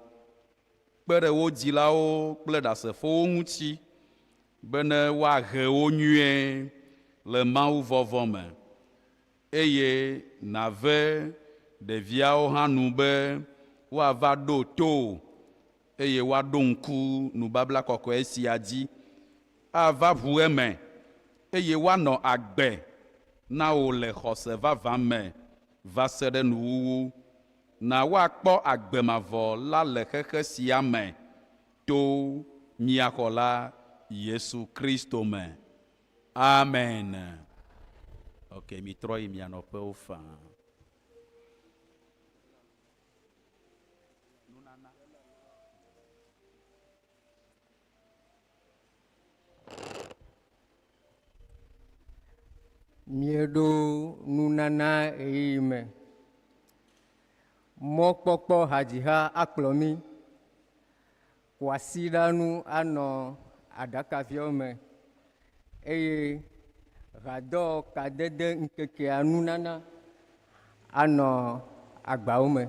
Kpe ɖe wo dzilawo kple ɖasefowo ŋuti bene woahe wo nyuie le mawuvɔvɔ̃ me, eye nàve ɖeviawo hã nu be woava ɖo to wò eye woaɖo ŋku nubabla kɔkɔe sia dzi ava ʋu eme eye woanɔ agbe na wò le xɔse vavã me va se ɖe nuwuwu. Na woakpɔ agbe mavɔ la le xexe sia me to mía Xɔla Yesu Kristo me. Amen. Ok, mitrɔ yi mia nɔƒewo faa. Míeɖo nunana ɣeyiɣi me. Mɔkpɔkpɔ hadziha akplɔ mí. Kwasiɖanu anɔ aɖakaviawo me eye hadɔ kadede ŋkekea nunana anɔ agbawo me.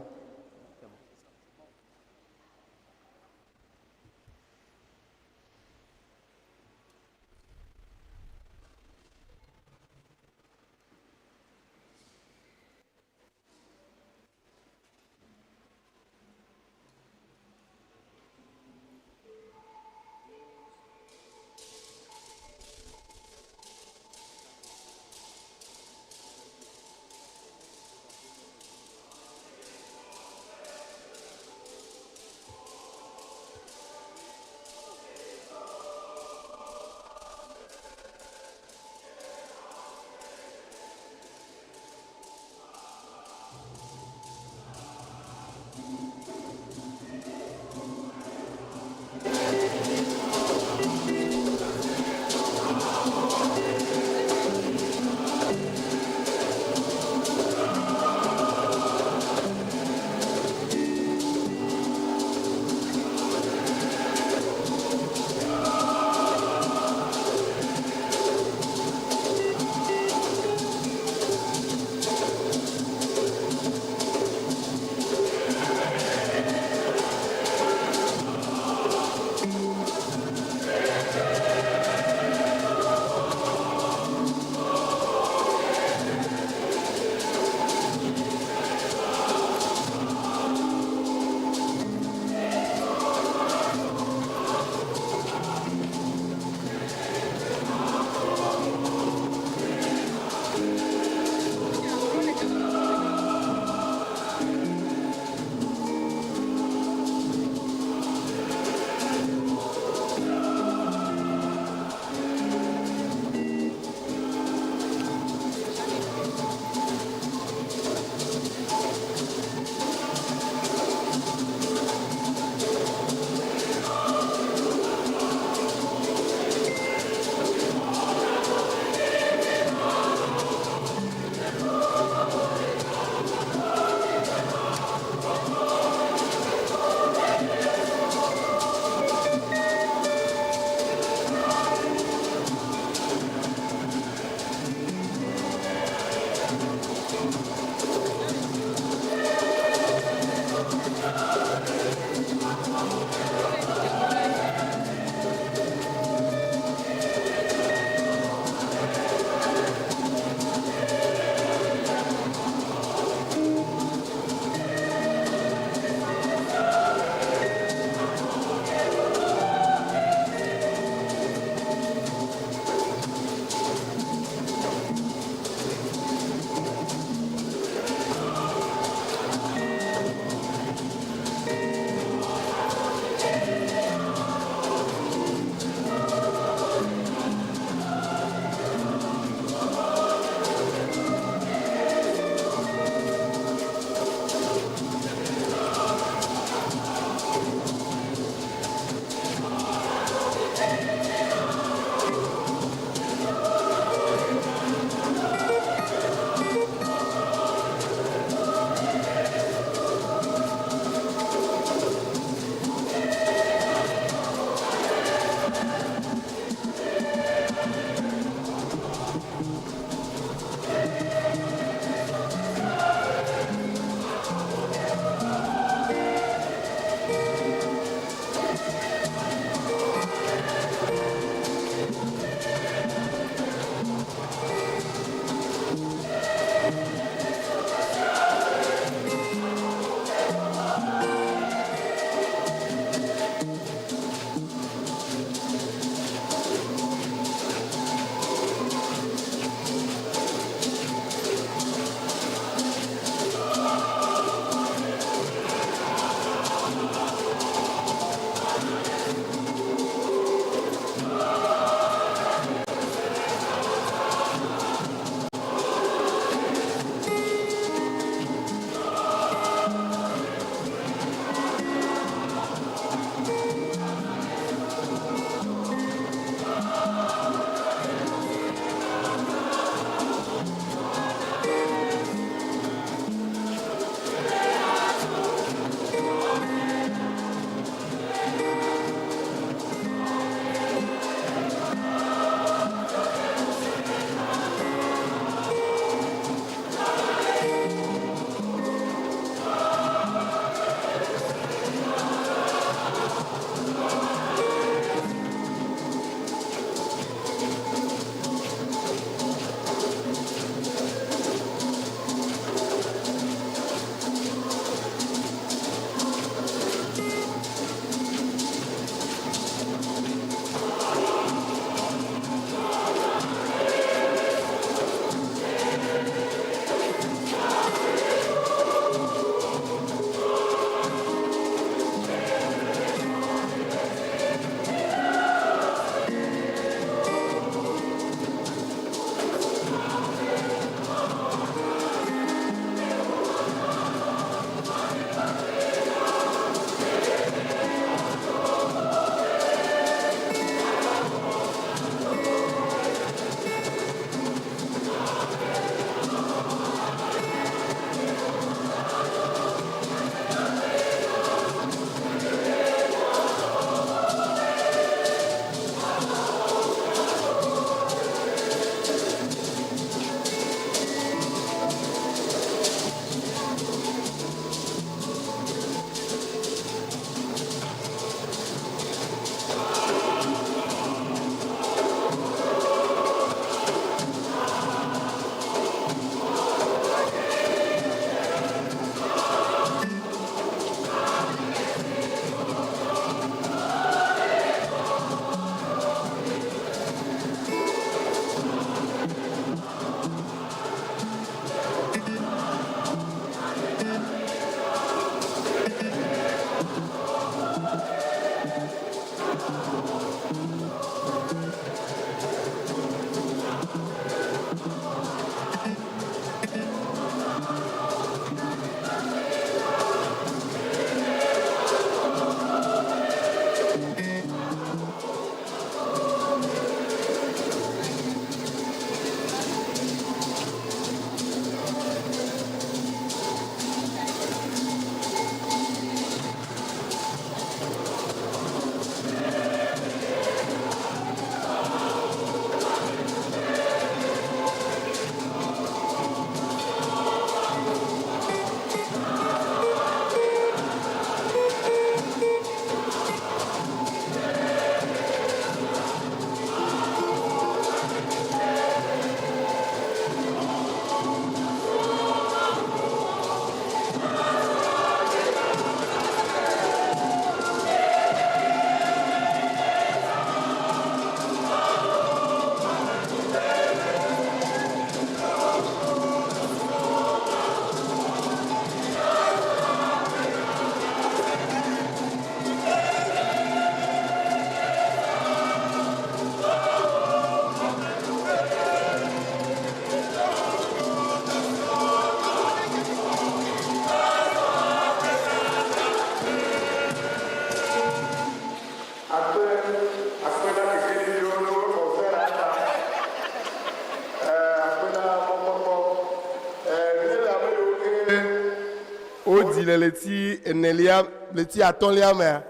wodzi le ɣleti enelia, ɣleti atɔ̃lia mea,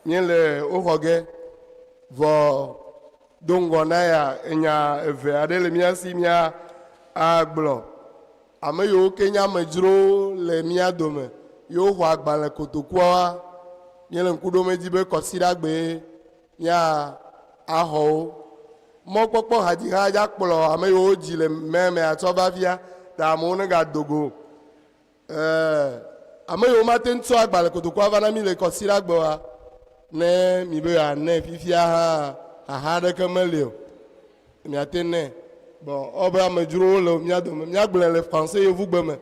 míele wo xɔ ge. Vɔ do ŋgɔ na ya, enya eve aɖe le mía si mía agblɔ. Ame yiwo ke nye amedzrowo le mía dome ye woxɔ agbalẽ kotokuawoa, míele ŋku ɖom edzi be kɔsiɖagbee mía axɔ wo. Mɔkpɔkpɔ hadziha dza kplɔ ame yiwo wodzi le mɛ atsɔ va fia ta amewo negado go o. Ɛɛ, ame yiwo mate ŋu tsɔ agbalẽ kotokua va na mí le kɔsiɖagbe oa, ne mibe yewoanɛ fifia hã, xaxa aɖeke meli o. Miate ŋu nɛ. Bon, ewɔ be amedzrowo le mía dome. Míagblɔe le français yevugbe me.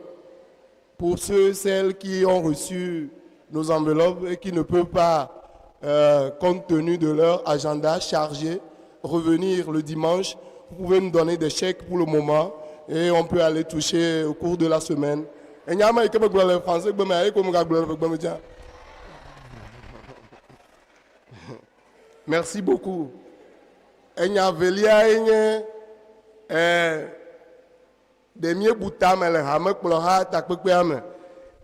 Pour ceux, celles qui ont reçu nos enveloppes et qui ne peuvent pas, euh, compte tenu de leur agenda chargé, revenir le dimanche, vous pouvez nous donner des chèques pour le moment et on peut aller toucher au cours de la semaine. Enya ma yi ke megblɔ le français gbe mea, ye ko megagblɔ le ʋegbe me tsã. Merci beaucoup. Enya velia ye nye eh, Ɖe míebu tame le hamekplɔha takpekpea me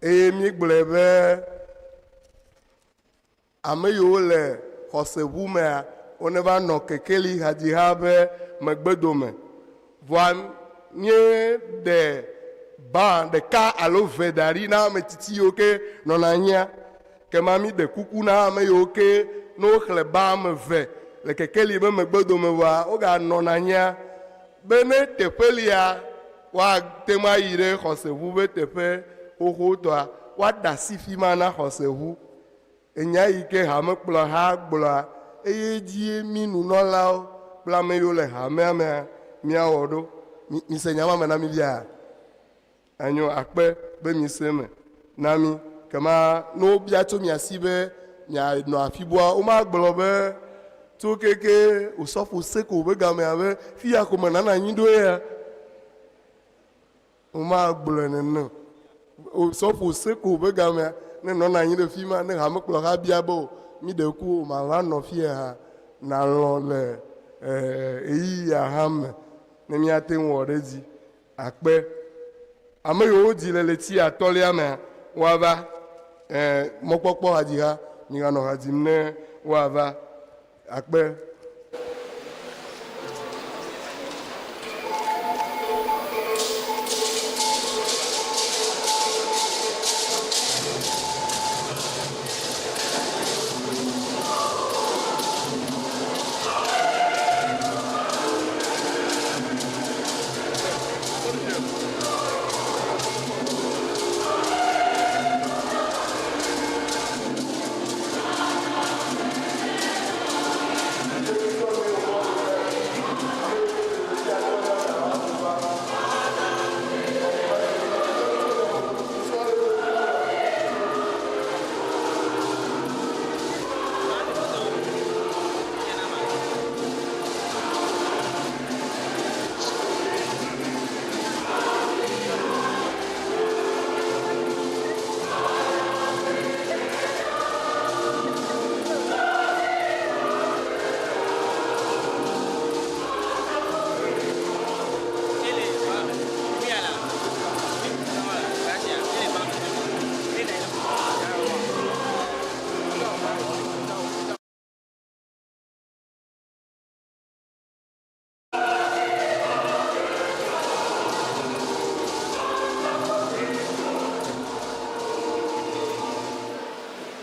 eye míegblɔe be ame yiwo le xɔseʋu mea, woneva nɔ kekeli hadziha ƒe megbedome. Vɔa míeɖe ban ɖeka alo ve da ɖi na ame tsitsi yiwo ke nɔna anyia. Kema míɖe kuku na ame yiwo ke ne woxlẽ ban ame ve le kekeli ƒe megbedome vɔa, woganɔna anyia. Be ne teƒe lia woate ŋu ayi ɖe xɔseʋu ƒe teƒe xoxotɔa, woaɖe asi fi ma na xɔseʋu. Enya yi ke hamekplɔha gblɔa, eye dzie mí nunɔlawo kple ame yiwo le hamea mea míawɔ ɖo. Mi, mise nya ma me na mí via? Anyo akpe be mise eme na mí. Kema ne wobia tso mia si be mianɔ afi bua, womagblɔ be tso keke osɔfo seko be gamea be fiya ko me nana anyi ɖo ya. Womagblɔe nene o. Osɔfo seko be gamea ne nɔna anyi ɖe fi ma ne hamekplɔha bia be o mi ɖe ku o mava nɔ fiya hã nalɔ̃ le ɣeyiɣia hã me ne míate ŋu wɔ ɖe edzi. Akpe. Ame yiwo wodzi le ɣleti atɔ̃lia mea, woava. Ẽ, mɔkpɔkpɔ hadziha, miganɔ ha dzim ne woava. Akpe.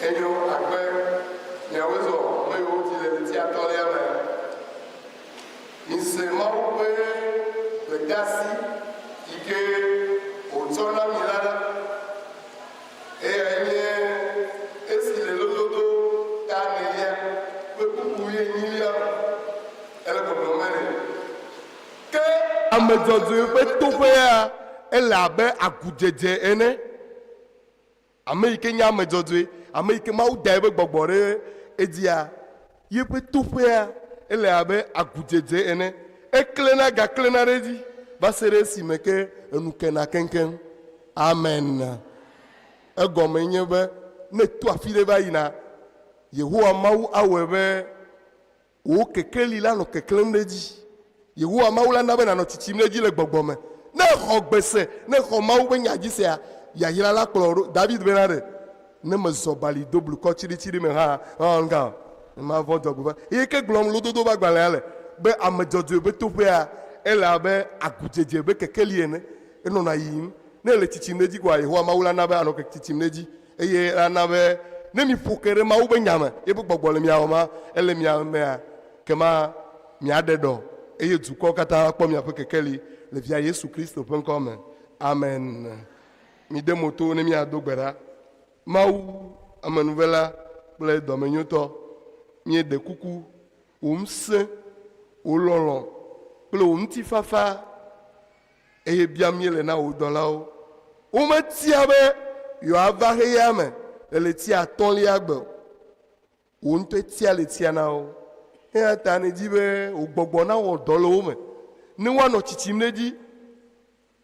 Enyo akpe miawoe zɔ ame yiwo wodzi le ɣleti atɔ̃lia mea? Mise Mawu ƒe gbedeasi yi ke wòtsɔ na mi la ɖa. Eyae nye esi le lododo ta enelia ƒe kpukpui enyilia me. Ele gbɔgblɔm be ɖe. Ke ame dzɔdzɔe ƒe toƒea ele abe agudzedze ene. Ame yi ke nye ame dzɔdzɔe, ame yi ke Mawu da eƒe gbɔgbɔ ɖe edzia, yeƒe toƒea ele abe agudzedze ene. Eklẽna gaklẽna ɖe edzi va se ɖe esime ke enu kena keŋkeŋ. Amen. Egɔmee nye be ne èto afi ɖe va yina, Yehowa Mawu awɔe be Wò kekeli la nɔ keklẽm ɖe edzi. Yehowa Mawu la na be nànɔ tsitsim ɖe edzi le gbɔgbɔ me. Ne èxɔ gbe se, ne èxɔ Mawu ƒe nya dzi sea, Yayra la kplɔ wò ɖo. David bena ɖe, Ne mezɔ bali do blukɔ tsiɖitsiɖi me hã, ɔ, ŋga o. Nyemavɔ̃ dzɔgbevɔ̃e. Eye ke gblɔm lododo ƒe agbalẽa le be ame dzɔdzɔe ƒe toƒea, ele abe agudzedze ƒe kekeli ene. Enɔna yiyim. Ne èle tsitsim ɖe edzi koa, Yehowa Mawu la na be ànɔ tsitsim ɖe edzi. Eye ana be ne miƒo ke ɖe Mawu ƒe nya me, eƒe gbɔgbɔ le mia wɔma, ele mia mea, kema miaɖe ɖɔ, eye dukɔwo katã akpɔ miaƒe kekeli le Via Yesu Kristo ƒe ŋkɔ me. Amen. Mide mo to ne míado gbe ɖa. Mawu, amenuvela kple dɔmenyotɔ, míeɖe kuku, wò ŋusẽ, wò lɔlɔ̃ kple wò ŋutifafa eye biam míele na wò dɔlawo. Wometia be yewoava xexea me le ɣleti atɔ̃lia gbe o. Wò ŋutɔe tia ɣletia na wo. Eya ta nèdi be wò gbɔgbɔ nawɔ dɔ le wo me ne woanɔ tsitsim ɖe edzi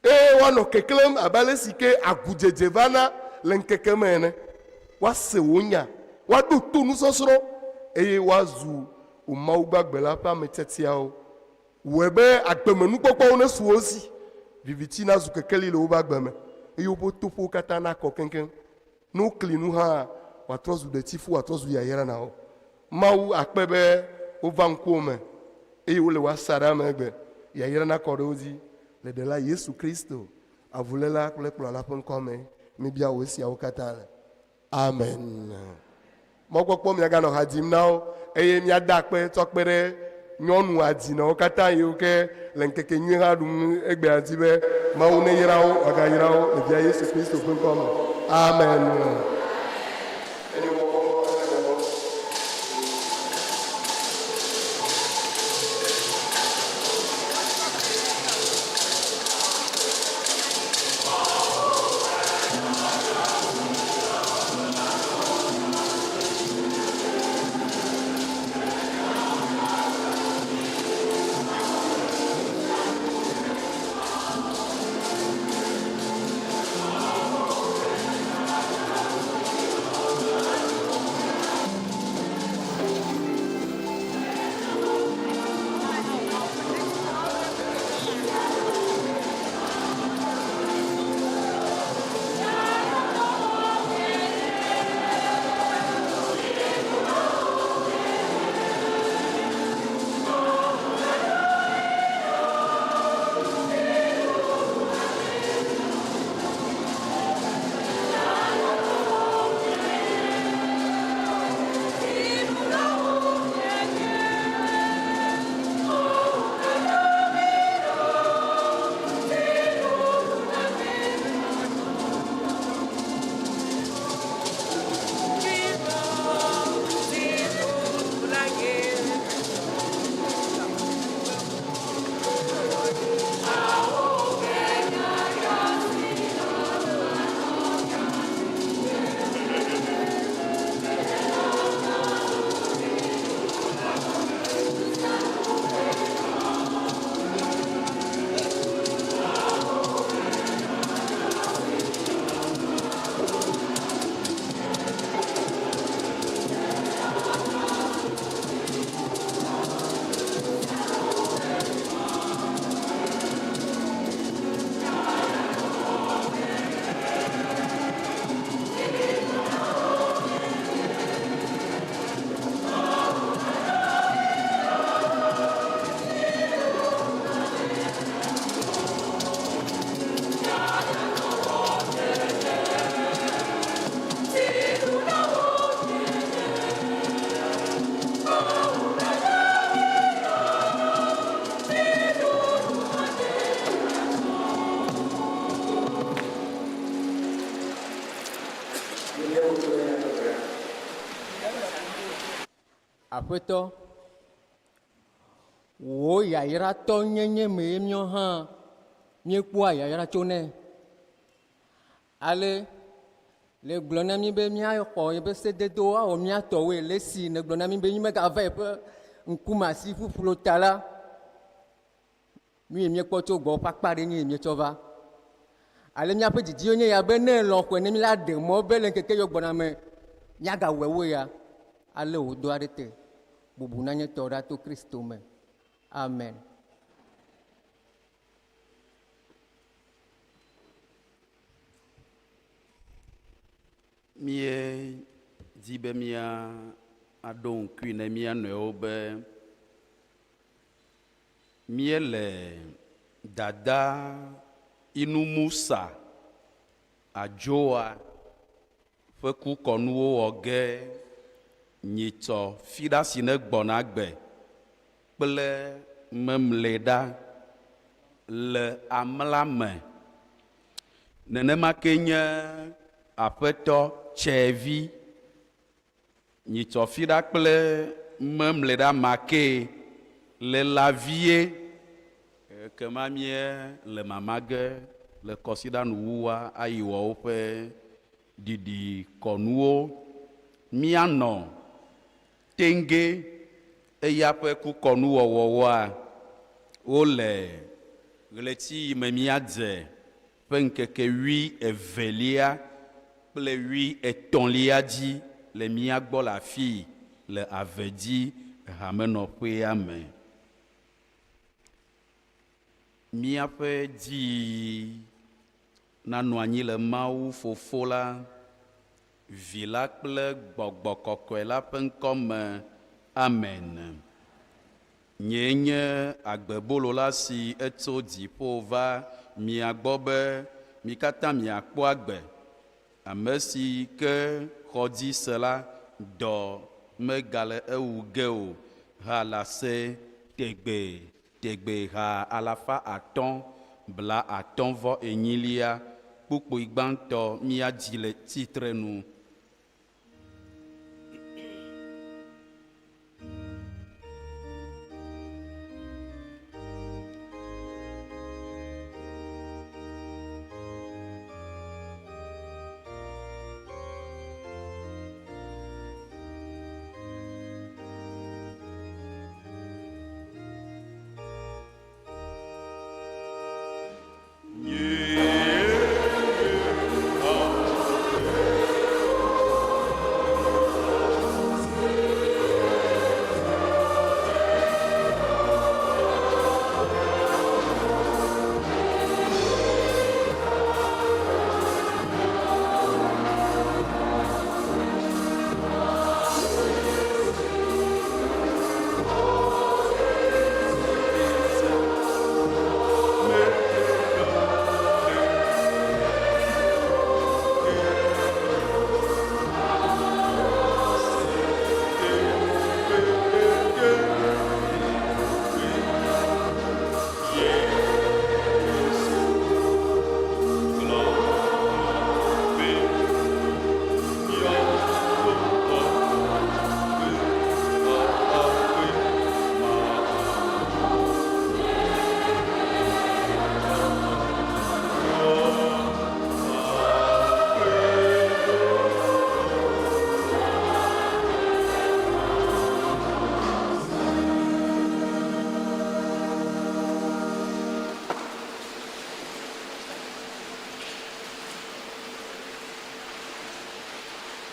eye woanɔ keklẽm abe ale si ke agudzedze vana le ŋkeke me ene. Woase wò nya, woaɖo to nusɔsrɔ̃ eye woazu wò Mawu gbagbe la ƒe ame tiatiawo. Wɔe be agbemenukpɔkpɔwo nesu wo si, viviti nazu kekeli le woƒe agbe me, eye woƒe toƒewo katã nakɔ keŋkeŋ. Ne wokli nu hã, wòatrɔ zu ɖetifu, wòatrɔ zu yayra na wo. Mawu akpe be wova ŋkuwò me, eye wole wò asaɖa me egbe. Yayra nakɔ ɖe wo dzi le Ɖela Yesu Kristo, Avuléla kple Kplɔla ƒe ŋkɔ me. Míebia wò esiawo katã le. Amen. Mɔkpɔkpɔ miaganɔ ha dzim na wo eye miada akpe tsɔ kpe ɖe nyɔnu adzinɔwo katã yiwo ke le ŋkeke nyui hã ɖum egbea ŋuti be Mawu neyra wo, wòagayra wo le Via Yesu Kristo ƒe ŋkɔ me. Amen. Aƒetɔ, wò yayratɔnyenye mee míawo hã míekpɔa yayra tsonɛ. Ale nègblɔ na mí be míaxɔ yeƒe sededewo awɔ mía tɔwoe le esi nègblɔ na mí be mímegava yeƒe ŋkume asi ƒuƒlu o ta la, Nu yi míekpɔ tso gbɔwò ƒe akpa ɖe nye yi míetsɔ va. Ale míaƒe didiwo nye ya be ne èlɔ̃ xɔe ne míla ɖe mɔ be le ŋkeke yiwo gbɔna me míagawɔe wu ya. Ale wò dɔa ɖe te. Bubu na nye tɔ ɖa to Kristo me. Amen. Míedi be míaɖo ŋkui ne mía nɔewo be míele dada Inumusa Adzoa ƒe kukɔnuwo wɔ ge nyitsɔ fiɖa si ne gbɔna gbe kple memleɖa le amla me. Nenema ke nye Aƒetɔ Tsɛvi nyitsɔ fiɖa kple memleɖa ma ke le la vie. Ekema míele mama ge le kɔsiɖanuwuwua ayi wɔ woƒe ɖiɖikɔnuwo. Míanɔ Tenge eya ƒe kukɔnuwɔwɔwoa, wole ɣleti yi me míadze ƒe ŋkeke wui evelia kple wui etɔ̃lia dzi le mía gbɔ le afii le Avedzi hamenɔƒea me. Míaƒe dziyiyi nanɔ anyi le Mawu Fofo la, Vi la kple Gbɔgbɔ Kɔkɔe la ƒe ŋkɔ me. Amen. Nyee nye agbebolo la si etso dziƒo va mia gbɔ be mi katã miakpɔ agbe. Ame si ke xɔ dzi se la, dɔ megale ewu ge o ha lase tegbee tegbee ha 554 kpukpui gbãtɔ míadzi le tsitre nu.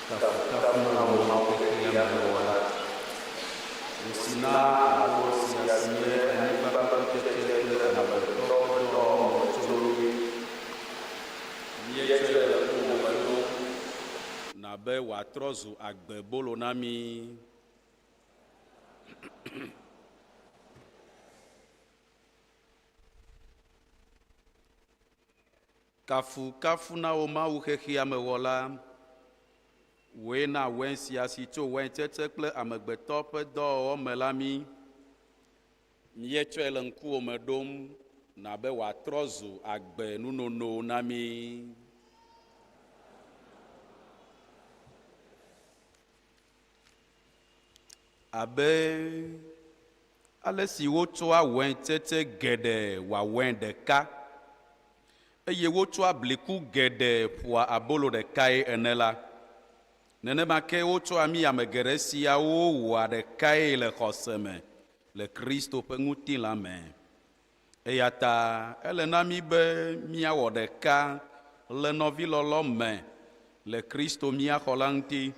Kafukafu na wò Mawu xexea me Wɔla, wò si na abolo sia si nye anyigba ƒe kutsetse kple amegbetɔ ƒe dɔwɔwɔ me tsonu mí. Míetsɔe le ŋkuwò me ɖom. Na be wòatrɔ zu agbebolo na mí. Kafukafu na wò Mawu xexea me Wɔla. Wòe na wain sia si tso waintsetse kple amegbetɔ ƒe dɔwɔwɔ me la mí. Míetsɔe le ŋkuwò me ɖom na be wòatrɔ zu agbe nunono na mí. Abe ale si wotsɔa waintsetse geɖe wɔa wain ɖeka, eye wotsɔa bliku geɖe ƒoa abolo ɖekae ene la, nenema ke wotsɔa mí ame geɖe siawo wɔa ɖekae le xɔse me le Kristo ƒe ŋutilã me. Eya ta ele na mí be míawɔ ɖeka le nɔvilɔlɔ̃ me le Kristo mía Xɔla ŋuti,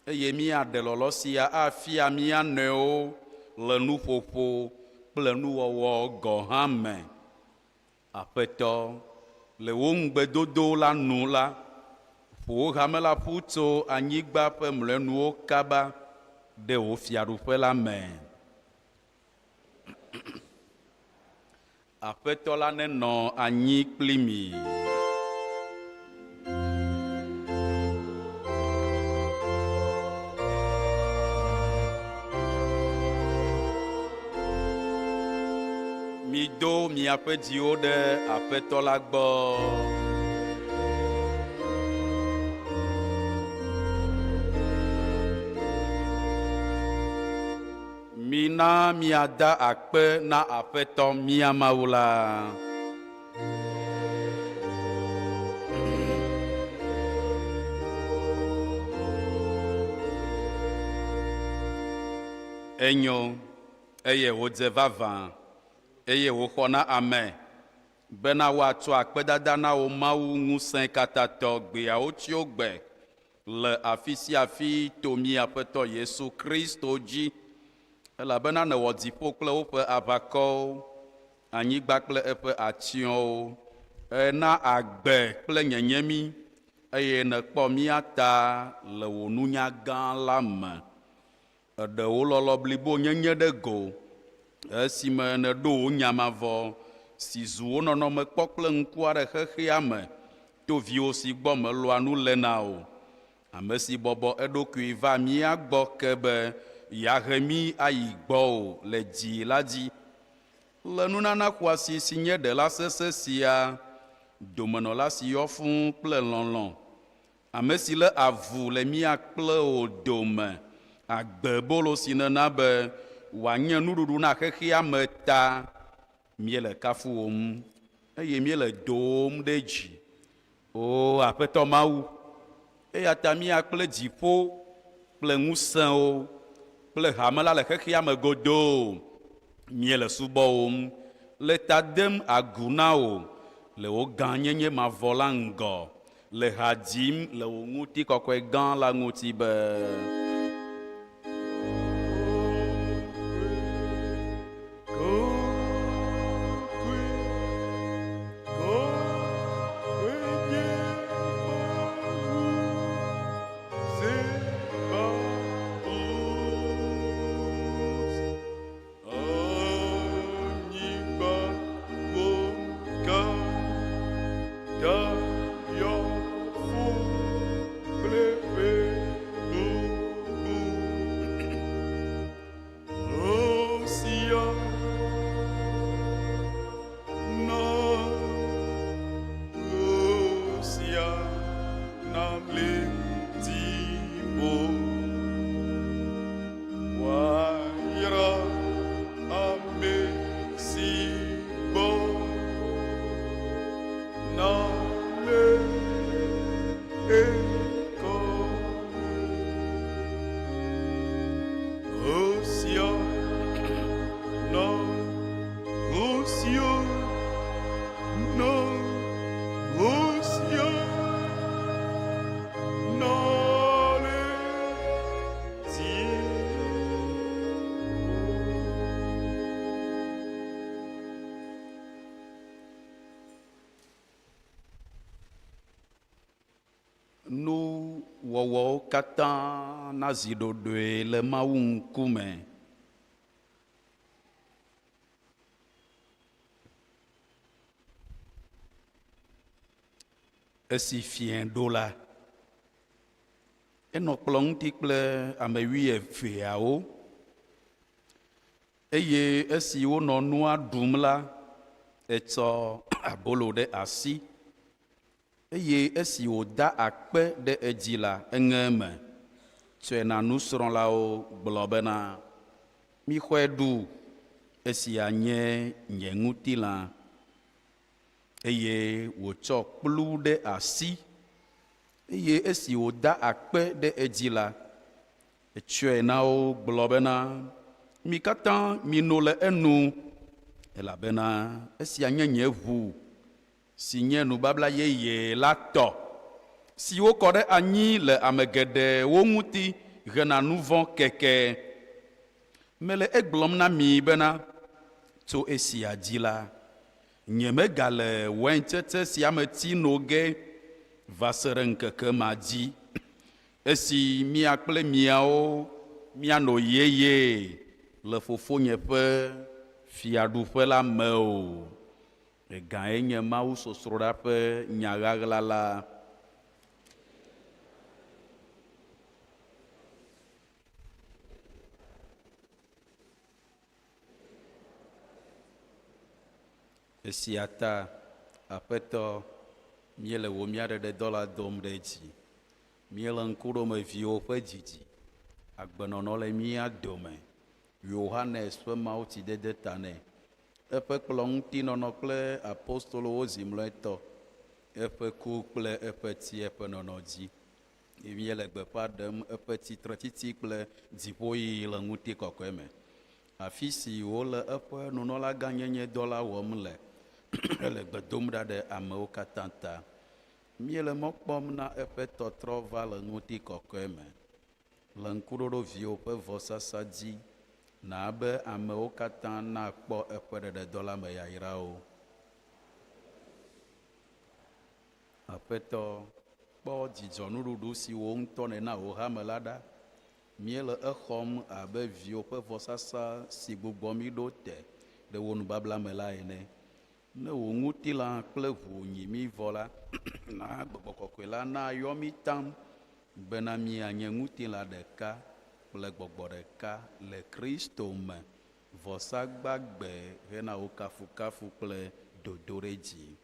eye míaɖe lɔlɔ̃ sia afia mía nɔewo le nuƒoƒo kple nuwɔwɔ gɔ̃ hã me. Aƒetɔ, le wò ŋugbedodo la nu la, Ƒo wò hame la ƒu tso anyigba ƒe mlɔenuwo kaba ɖe wò fiaɖuƒe la me. Aƒetɔ la nenɔ anyi kpli mi. Mido miaƒe dziwo ɖe Aƒetɔ la gbɔ. Mina míada akpe na Aƒetɔ mía Mawu la. Enyo, eye wòdze vavã, eye wòxɔ na ame, bena woatsɔ akpedada na wò Mawu Ŋusẽkatãtɔ gbeawo tsyo gbe le afi sia afi to mía Aƒetɔ Yesu Kristo dzi, elabena nèwɔ dziƒo kple woƒe aʋakɔwo, anyigba kple eƒe atsyɔ̃wo. Èna agbe kple nyenye mí, eye nèkpɔ mía ta le wò nunya gã la me. Èɖe wò lɔlɔ̃ blibo nyenye ɖe go esime nèɖo wò nya mavɔ si zu wò nɔnɔme kpɔ kple ŋku aɖe xexea me to viwò si gbɔ mèlɔ̃a nu lena o, ame si bɔbɔ eɖokui va mía gbɔ ke be yeahe mí ayi gbɔwò le dzi la dzi. Le nunana xɔasi si nye ɖela sesẽ sia domenɔla si yɔ fũu kple lɔlɔ̃, Ame si lé avu le mía kple wò dome, agbebolo si nèna be wòanye nuɖuɖu na xexea me ta, míele kafuwòm eye míele dowòm ɖe dzi, Oo Aƒetɔ Mawu. Eya ta mía kple dziƒo kple ŋusẽwo kple hame la le xexea me godoo míele subɔwòm le ta dem agu na wò le wò gãnyenye mavɔ la ŋgɔ le ha dzim le wò ŋutikɔkɔe gã la ŋuti be. Nuwɔwɔwo katã nazi ɖoɖoe le Mawu ŋkume. Esi fiẽ ɖo la, enɔ kplɔ̃ ŋuti kple ame wuieveawo. Eye esi wonɔ nua ɖum la, etsɔ abolo ɖe asi, eye esi wòda akpe ɖe edzi la, eŋe eme, tsɔe na nusrɔ̃lawo gblɔ bena, Mixɔe ɖu, esia nye nye ŋutilã. Eye wòtsɔ kplu ɖe asi, eye esi wòda akpe ɖe edzi la, etsɔe na wo gblɔ bena, Mi katã mino le enu, elabena esia nye nye ʋu, si nye nubabla yeye la tɔ, si wokɔ ɖe anyi le ame geɖewo ŋuti hena nuvɔ̃ keke. Mele egblɔm na mi bena, tso esia dzi la, nyemegale waintsetse sia me tsi no ge. Va se ɖe ŋkeke ma dzi, esi mía kple miawo míanɔ yeye le Fofonye ƒe fiaɖuƒe la me o. Egãe nye mawusosroɖa ƒe nya ɣaɣla la. Esia ta, Aƒetɔ, míele wò mía ɖeɖedɔ la dom ɖe dzi. Míele ŋku ɖom viwò ƒe didi, agbenɔnɔ le mía dome, Yohanes ƒe mawutsidede ta nɛ, eƒe kplɔ̃ŋutinɔnɔ kple apostolowo zi mlɔetɔ, eƒe ku kple eƒe tsiẽƒenɔnɔ dzi. Míele gbeƒã ɖem eƒe tsitretsitsi kple dziƒoyiyi le ŋutikɔkɔe me, afi si wòle eƒe nunɔlagãnyenyedɔ la wɔm le hele gbe dom ɖa ɖe amewo katã ta. Míele mɔ kpɔm na eƒe tɔtrɔ va le ŋutikɔkɔe me. Le ŋkuɖoɖo viwò ƒe vɔsasa dzi, na be amewo katã nakpɔ eƒe ɖeɖedɔ la me yayrawo. Aƒetɔ, kpɔ dzidzɔnuɖuɖu si wò ŋutɔ nèna wò hame la ɖa. Míele exɔm abe viwò ƒe vɔsasa si gbugbɔ mí ɖo te ɖe wò nubabla me la ene. Ne wò ŋutilã kple ʋu nyi mí vɔ la, na Gbɔgbɔ Kɔkɔe la nayɔ mí taŋ bena míanye ŋutilã ɖeka kple gbɔgbɔ ɖeka le Kristo me, vɔsa gbagbe hena wò kafukafu kple dodoɖedzi.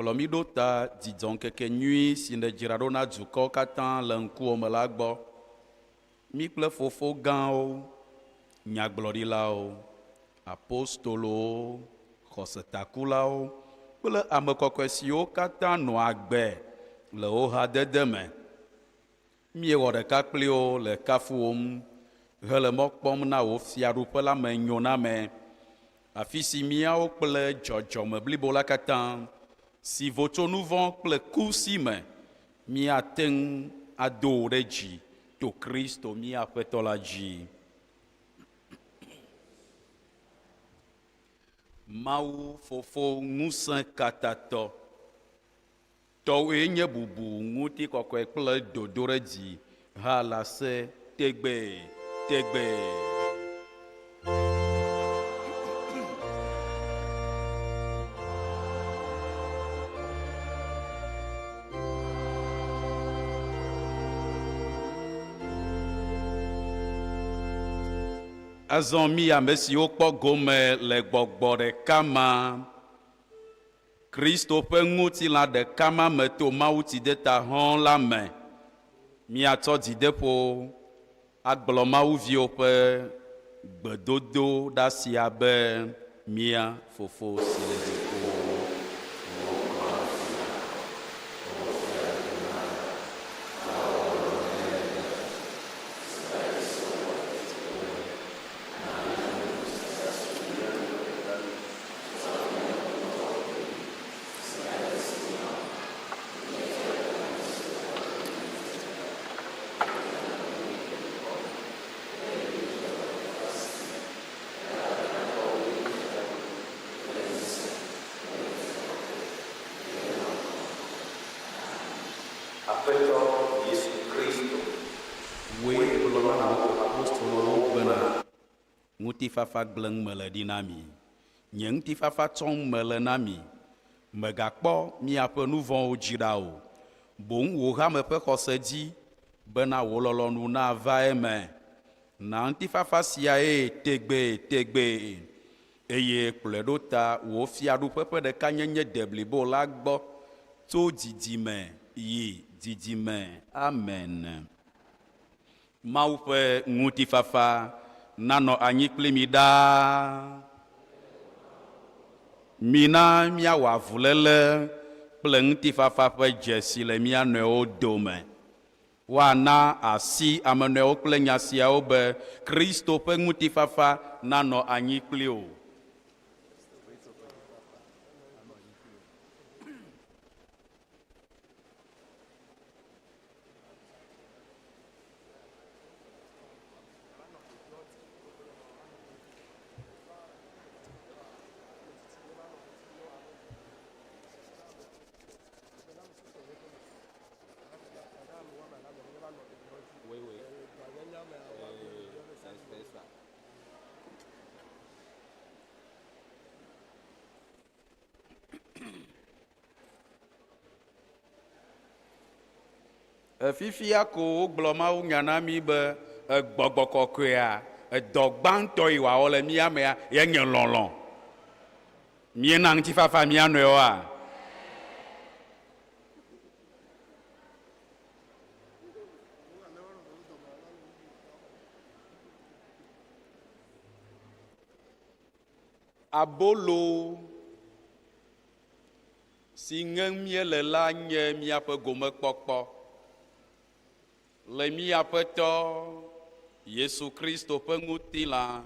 Kplɔ mí ɖo ta dzidzɔŋkeke nyui si nèdzra ɖo na dukɔwo katã le ŋkuwò me la gbɔ. Mí kple fofo gãwo, nyagblɔɖilawo, apostolowo, xɔsetakulawo kple ame kɔkɔe siwo katã nɔa agbe le wo hadede me. Míewɔ ɖeka kpli wo le kafuwòm hele mɔ kpɔm na wò fiaɖuƒe la me nyoname, afi si míawo kple dzɔdzɔme blibo la katã, si vo tso nu vɔ̃ kple ku si me, míate ŋu ado wò ɖe dzi to Kristo mía Aƒetɔ la dzi. Mawu Fofo Ŋusẽkatãtɔ, tɔwòe nye bubu, ŋutikɔkɔe kple dodoɖedzi hã la se tegbee, tegbee. Azɔ mí ame siwo kpɔ gome le gbɔgbɔ ɖeka ma, Kristo ƒe ŋutilã ɖeka ma me to mawutsideta hɔ̃ la me, míatsɔ dzideƒo agblɔ Mawu viwo ƒe gbedodoɖa sia be, Mía Fofo si le dziƒowo. Ŋutifafa gblẽm mele ɖi na mi. Nye ŋutifafa tsɔm mele na mi. Mègakpɔ miaƒe nu vɔ̃wo dzi ɖa o. Boŋ wò hame ƒe xɔse dzi bena wò lɔlɔ̃nu nava eme. Na ŋutifafa siae tegbee tegbee, eye kplɔe ɖo ta wò fiaɖuƒe ƒe ɖekanyenye deblibo la gbɔ tso dzidzime yi dzidzime. Amen. Mawu ƒe ŋutifafa nanɔ anyi kpli mi ɖaa. Mina míawɔ avuléle kple ŋutifafa ƒe dzesi le mía nɔewo dome. Woana asi ame nɔewo kple nya siawo be, Kristo ƒe ŋutifafa nanɔ anyi kpli wò. Oui, oui. C'est ça. Fifia ko wogblɔ mawunya na mí be gbɔgbɔ kɔkɔea, edɔ gbãtɔ yi wòawɔ le mía mea ye nye lɔlɔ̃. Míena ŋutifafa mía nɔewoa? Abolo si ŋem míele la nye míaƒe gomekpɔkpɔ le mía Aƒetɔ Yesu Kristo ƒe ŋutilã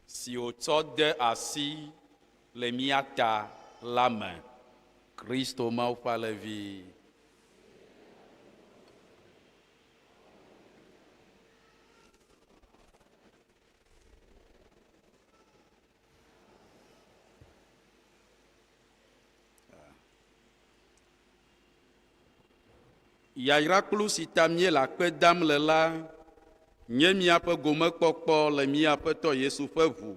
si wòtsɔ de asi le mía ta la me. Kristo Mawu ƒe Alẽvi. Yayrakplu si ta míele akpe dam le la nye míaƒe gomekpɔkpɔ le mía Aƒetɔ Yesu ƒe ʋu,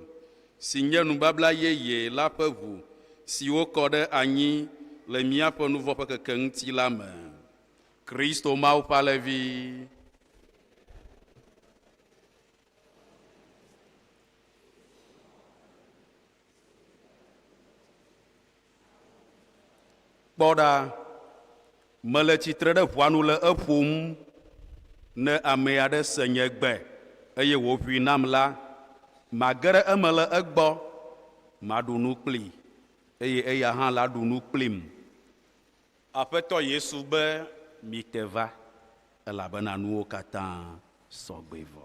si nye nubabla yeye la ƒe ʋu si wokɔ ɖe anyi le míaƒe nuvɔ̃ ƒe keke ŋuti la me. Kristo Mawu ƒe Alẽvi. Kpɔ ɖa, mele tsitre ɖe ʋɔa nu le eƒom. Ne ame aɖe se nye gbe eye wòʋui nam la, mage ɖe eme le egbɔ, maɖu nu kplii, eye eya hã laɖu nu kplim. Aƒetɔ Yesu be, Mite va, elabena nuwo katã sɔ gbe vɔ.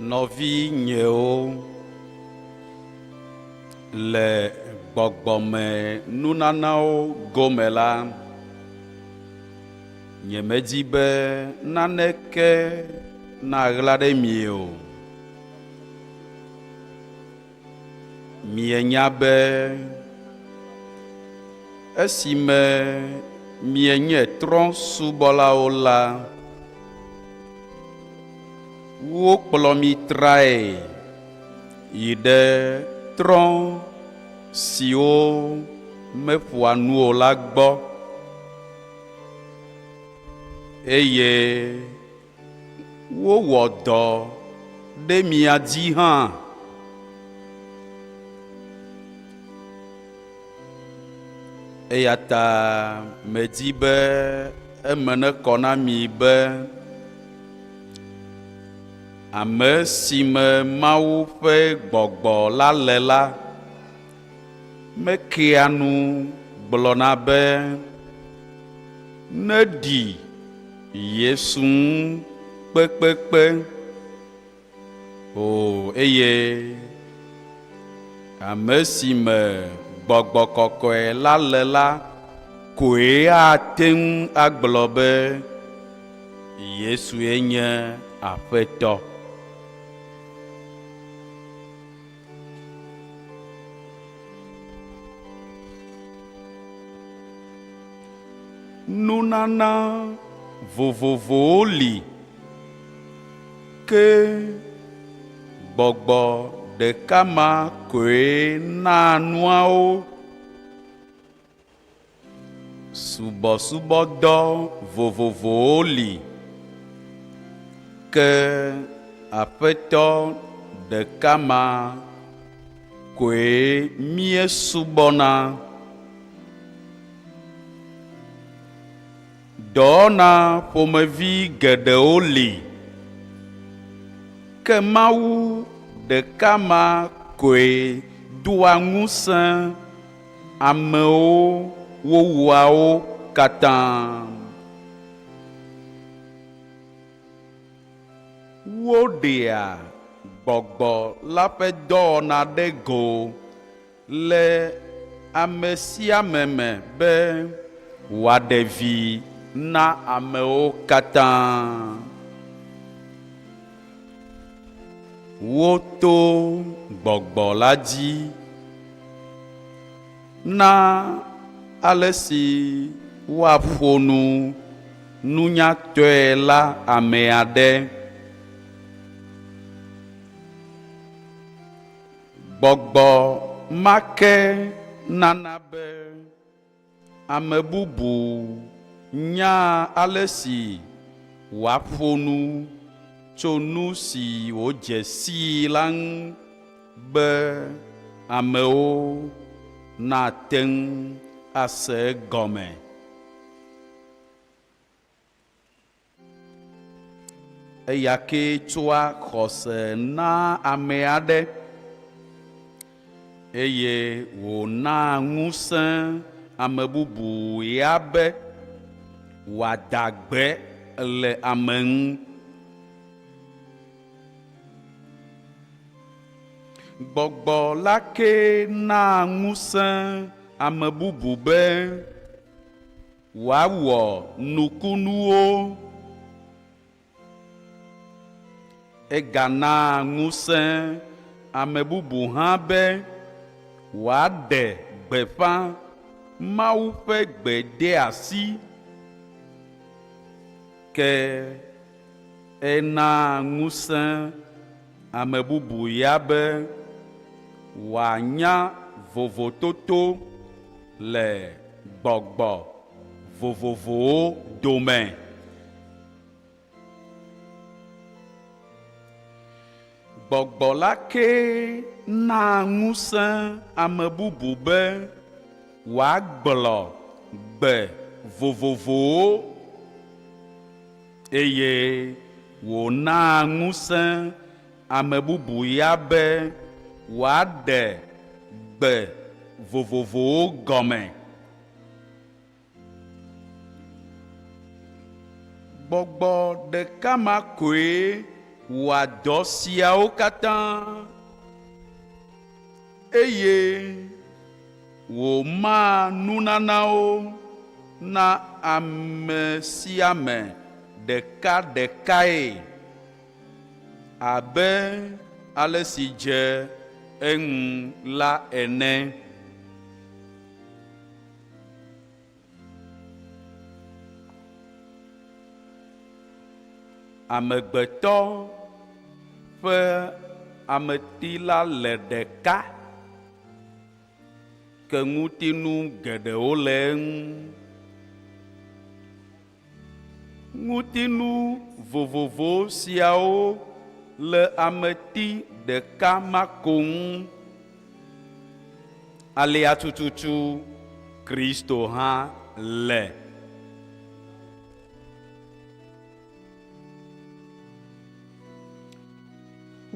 Nɔvinyewo, le gbɔgbɔme nunanawo gome la, nyemedi be naneke naɣla ɖe mi o. Mienya be esime mienye trɔ̃subɔlawo la, wokplɔ mi trae yi ɖe trɔ̃ siwo meƒoa nu o la gbɔ, eye Wowɔ dɔ ɖe mia dzi hã. Eya ta medi be eme nekɔ na mi be ame si me Mawu ƒe gbɔgbɔ la le la mekea nu gblɔna be neɖi Yesu ŋu kpekpekpe o, eye ame si me gbɔgbɔ kɔkɔe la le la koe ate ŋu agblɔ be Yesue nye Aƒetɔ. Nunana vovovowo li, ke gbɔgbɔ ɖeka ma koe naa nuawo. Subɔsubɔdɔ vovovowo li, ke Aƒetɔ ɖeka ma koe míesubɔna. Dɔwɔna ƒomevi geɖewo li, ke Mawu ɖeka ma koe doa ŋusẽ amewo wowua wo katã. Woɖea gbɔgbɔ la ƒe dɔwɔna ɖe go le ame sia ame me be wòaɖe vi na amewo katã. Woto gbɔgbɔ la dzi na ale si woaƒo nu nunyatɔe la ame aɖe. Gbɔgbɔ ma ke nana be ame bubu nyaa ale si wòaƒo nu tso nu si wòdze sii la ŋu be amewo nate ŋu ase egɔme. Eya kee tsɔa xɔse naa ame aɖe, eye wònaa ŋusẽ ame bubu ya be wòada gbe le ame ŋu. Gbɔgbɔ la kee naa ŋusẽ ame bubu be wòawɔ nukunuwo. Eganaa ŋusẽ ame bubu hã be wòaɖe gbeƒã Mawu ƒe gbedeasi. Ke enaa ŋusẽ ame bubu ya be wòanya vovototo le gbɔgbɔ vovovowo dome. Gbɔgbɔ la kee naa ŋusẽ ame bubu be wòagblɔ gbe vovovowo, eye wònaa ŋusẽ ame bubu ya be wòaɖe gbe vovovowo gɔme. Gbɔgbɔ ɖeka ma koe wɔa dɔ siawo katã, eye wòmaa nunanawo na ame sia ame ɖekaɖekae abe ale si dze eŋu la ene. Amegbetɔ ƒe ameti la le ɖeka, ke ŋutinu geɖewo le eŋu. Ŋutinu vovovo siawo le ameti ɖeka ma ko ŋu. Alea tututu Kristo hã le.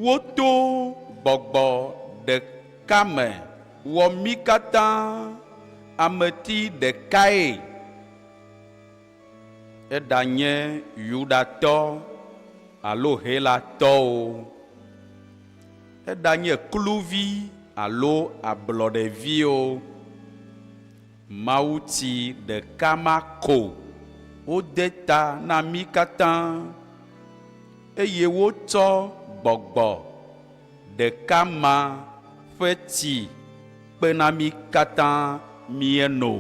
Woto gbɔgbɔ ɖeka me wɔ mí katã ameti ɖekae, eɖanye Yudatɔ alo Helatɔ o, eɖanye kluvi alo ablɔɖevi o. Mawutsi ɖeka ma ko wode ta na mí katã, eye wotsɔ gbɔgbɔ ɖeka ma ƒe tsi kpe na mí katã míeno.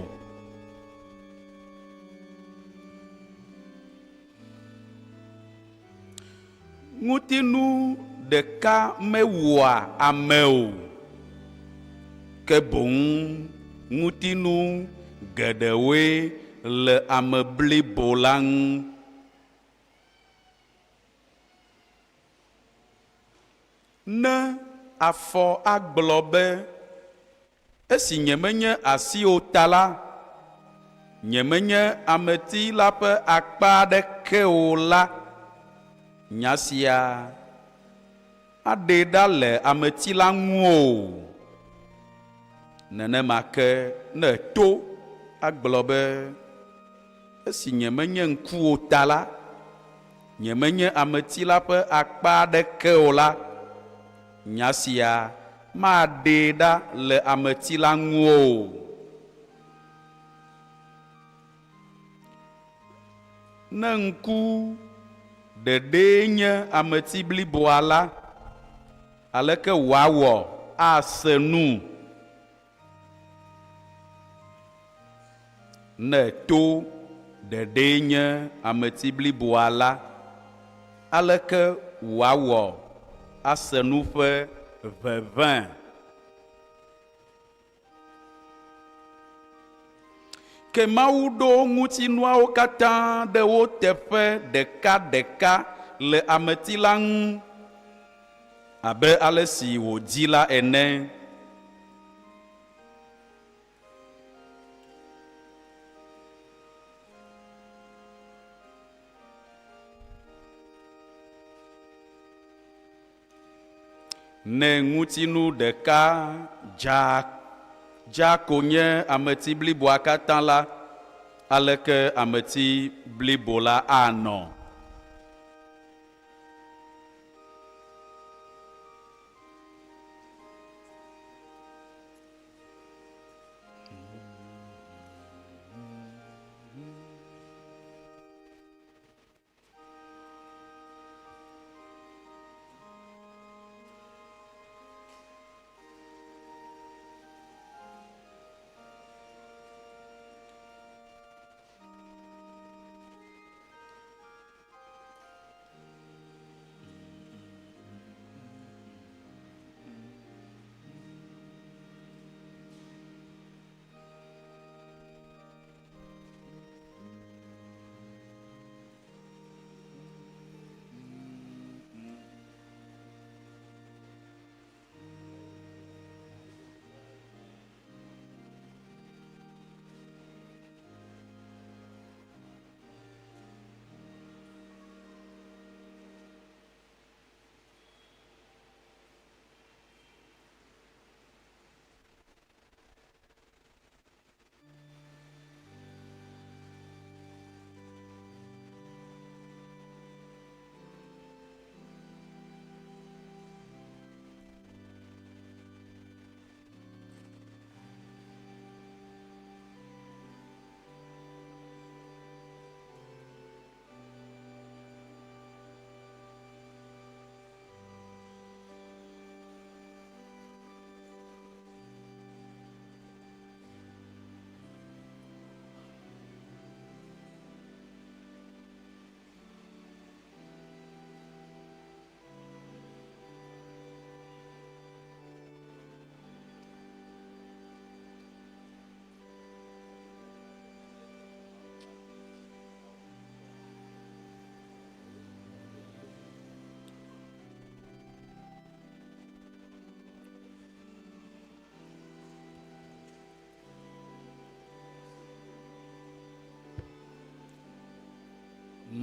Ŋutinu ɖeka mewua ame o, ke boŋ ŋutinu geɖewoe le ame blibo la ŋu. Ne afɔ agblɔ be, Esi nyemenye asi o ta la, nyemenye ameti la ƒe akpa aɖeke o la, nya sia aɖee ɖa le ameti la ŋu o. Nenema ke ne to agblɔ be, Esi nyemenye ŋku o ta la, nyemenye ameti la ƒe akpa aɖeke o la, nya sia maɖee ɖa le ameti la ŋu o. Ne ŋku ɖeɖee nye ameti bliboa la, aleke wòawɔ ase nu? Ne to ɖeɖee nye ameti bliboa la, aleke wòawɔ ase nu ƒe ʋeʋẽ? Ke Mawu ɖo ŋutinuawo katã ɖe wo teƒe ɖekaɖeka le ameti la ŋu, abe ale si wòdi la ene. Ne ŋutinu ɖeka dza dza ko nye ameti bliboa katã la, aleke ameti blibo la anɔ?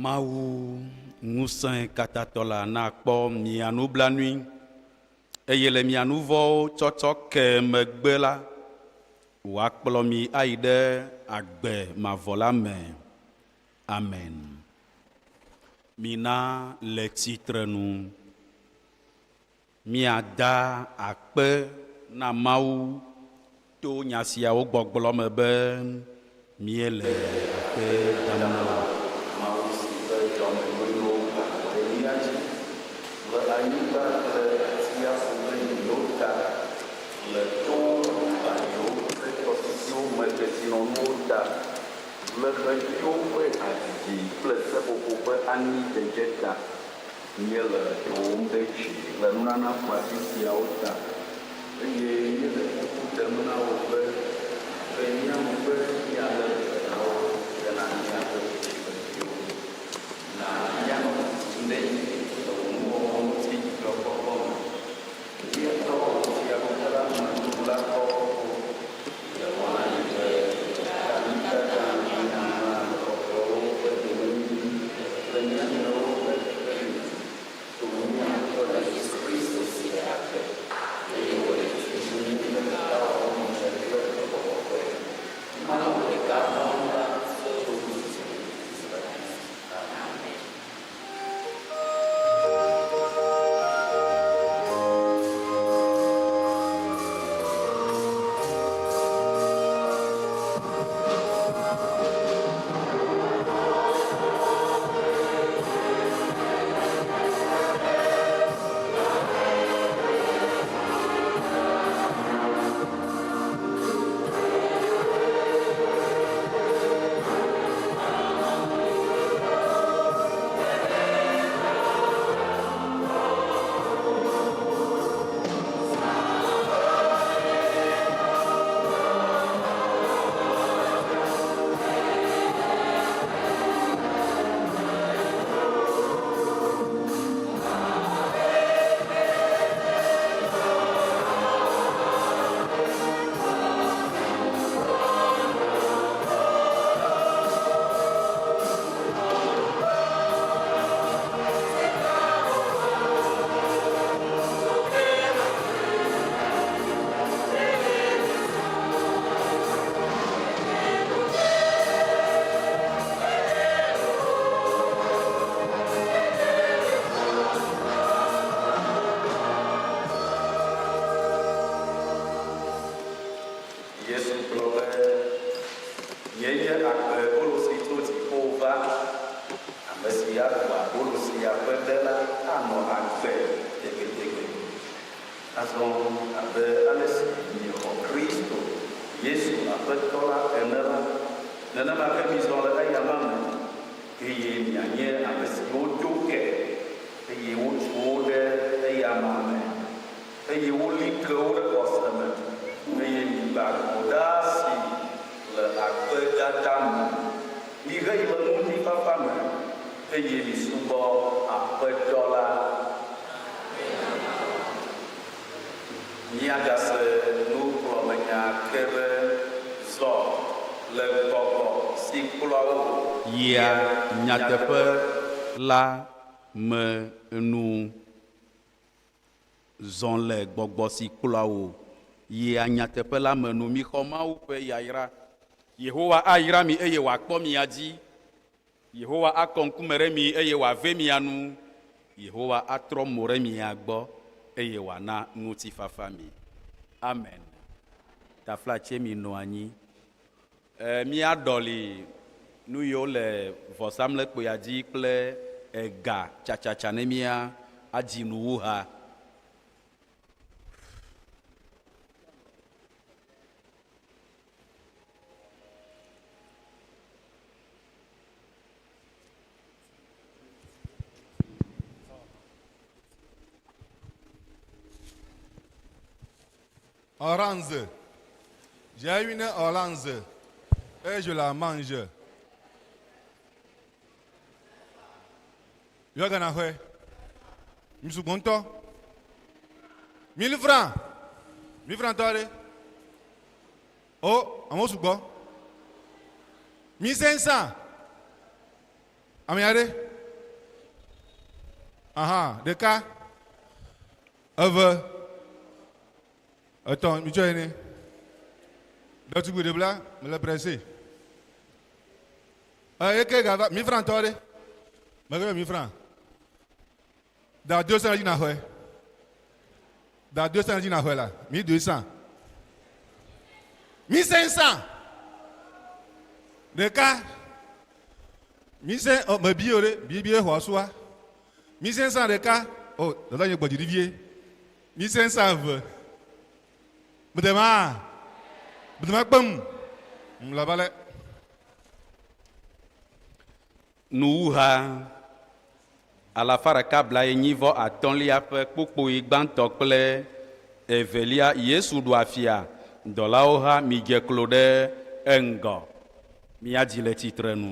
Mawu Ŋusẽkatãtɔ la nakpɔ mia nublanui, eye le mia nu vɔ̃wo tsɔtsɔ ke megbe la, wòakplɔ mi ayi ɖe agbe mavɔ la me. Amen. Mina le tsitrenu míada akpe na Mawu to nya siawo gbɔgblɔ me be, Míele akpe dam na wò. Mawu si ƒe dɔmenyonyo gbã ɖe mía dzi le anyigba kple atsiaƒu ƒe nyinyo ta, le towo, baliwo kple tɔsisiwo me kesinɔnuwo ta, le xeviwo ƒe hadzidzi kple seƒoƒo ƒe anidzedze ta, míele dowòm ɖe dzi le nunana xɔasi siawo ta, eye míele kuku ɖem na wò be nàve mía nu be míalé be na wo hena míaƒe dzidzimeviwo. Na míanɔ tutum ɖe edzi le wò nuwɔwɔ ŋuti dzidzɔkpɔkpɔ me. Míetɔ wò Fiaɖuƒe la me nuɖuɖu la kpɔkpɔ le wɔna yi be ta mí katã míana ame kɔkɔewo ƒe domenyinyi kple mía nɔewo le xexeme to mía Aƒetɔ Yesu Kristo si le agbe eye wòle dzi ɖum le ɖekawɔwɔ me kple Gbɔgbɔ Kɔkɔe, Mawu ɖeka hɔ̃ la tso dzidzime yi dzidzime me. Amen. Yesu gblɔ be, Nyee nye agbebolo si tso dziƒo va. Ame si aɖu abolo sia ƒe ɖe la anɔ agbe tegbetegbe. Azɔ abe ale si miexɔ Kristo Yesu Aƒetɔ la ene la, nenema ke mizɔ le eyama me, eye mianye ame siwo do ke, eye wotu wo ɖe eyama me. Eye woli ke wo ɖe xɔse me, eye migba go ɖaa si le akpedada me. Miheyi le ŋutifafa me, eye misubɔ Aƒetɔ la. Míagase nukplɔmenya ke be, Zɔ le gbɔgbɔ si kplɔa wò yia nyateƒe la me nu. Zɔ le gbɔgbɔ si kplɔa wò yia nyateƒe la me nu. Mixɔ Mawu ƒe yayra. Yehowa ayra mi eye wòakpɔ mia dzi. Yehowa akɔ ŋkume ɖe mi eye wòave mia nu. Yehowa atrɔ mo ɖe mia gbɔ eye wòana ŋutifafa mi. Amen. Taflatse minɔ anyi. E, míaɖɔli nu yiwo le vɔsamlekpuia dzi kple ega tsatsatsa ne mía adzi nuwuha. Orange. J'ai une orange et je la mange. Yɔ gana xɔe. Mi sugbɔ ŋutɔ. Mille francs. Mille francs tɔ ɖe. Oh, amewo sugbɔ. 1500. Ame aɖe? Aha, ɖeka, eve, etɔ̃, mitsɔe nɛ. Ɖetugbui ɖebla, mele pressé. Eye ke gava, mille francs tɔ ɖe. Mege be mille francs. Da 200 dzi naxɔe. Da 200 dzi naxɔe la, 1200. 1500. Ɖeka. 1500, oh, mebi o ɖe, bi bi xɔ asua. 1500 ɖeka. Oh, dada nye gbɔdzi ɖi vie. 1500 eve. Bedema. Bedema kpem. Mlaba le. Nuwuha alafa ɖeka blaenyi vɔ atɔ̃lia ƒe kpukpui gbãtɔ kple evelia Yesu ɖu afia dɔlawo hã midze klo ɖe eŋgɔ. Míadzi le tsitre nu.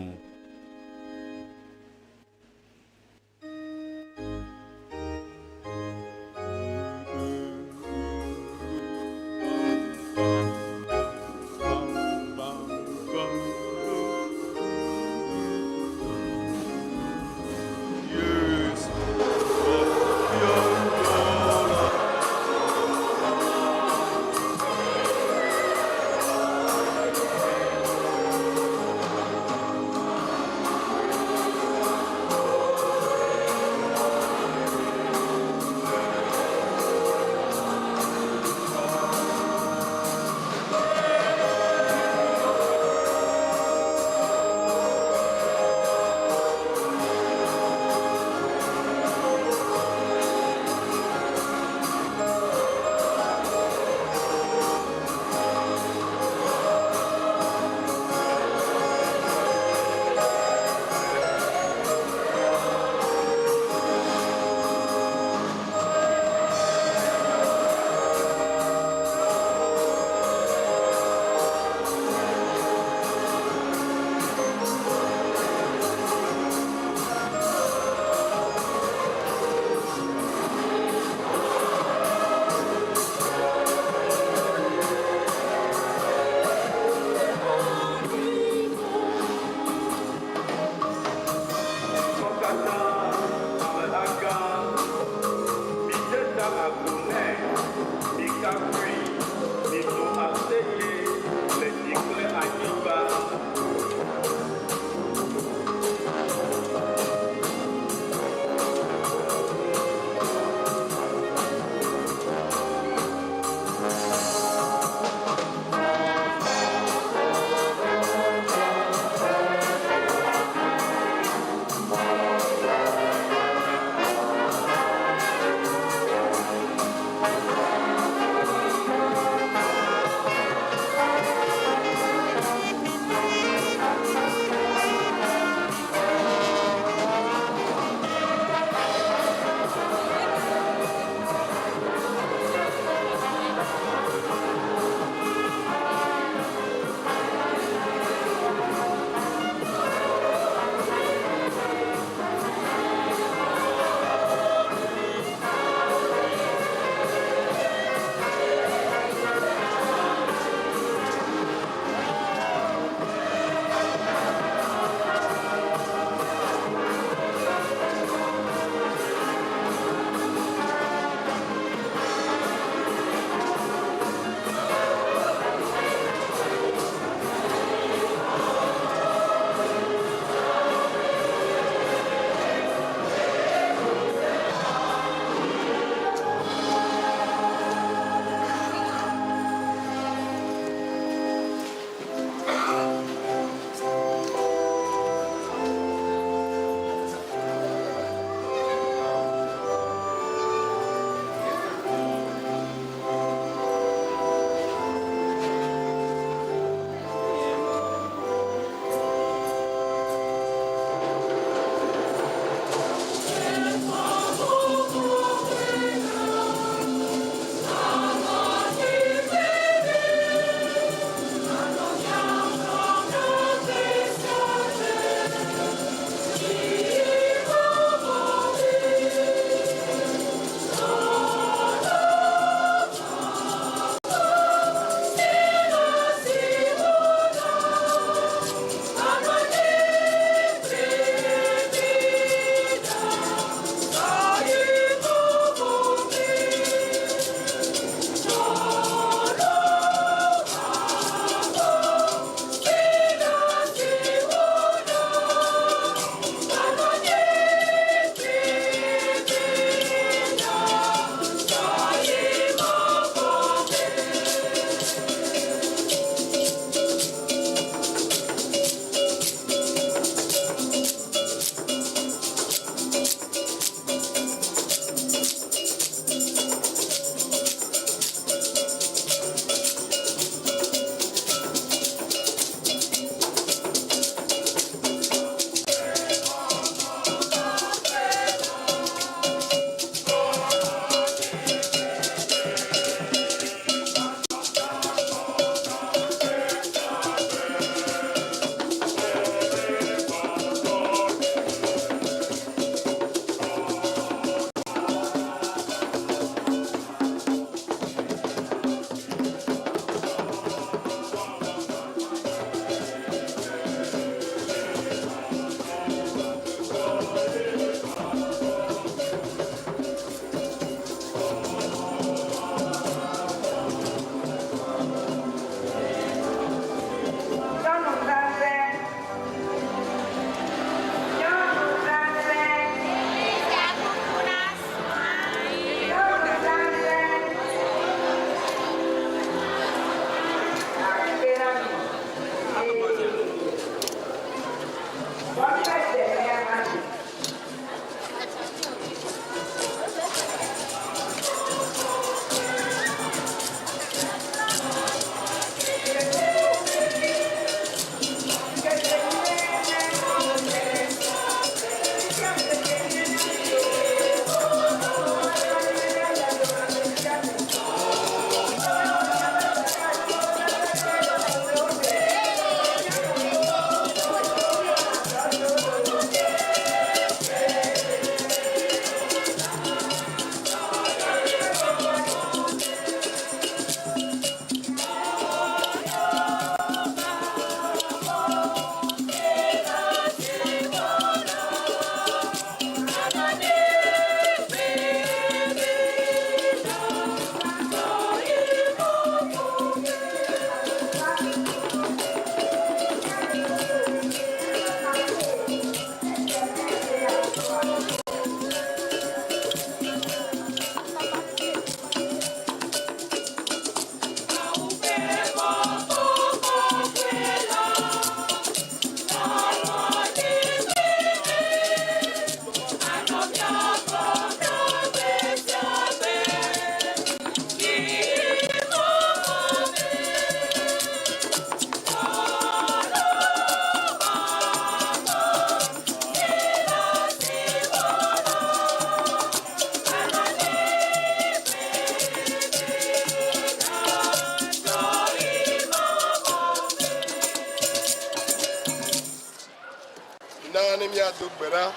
Míado gbe ɖa.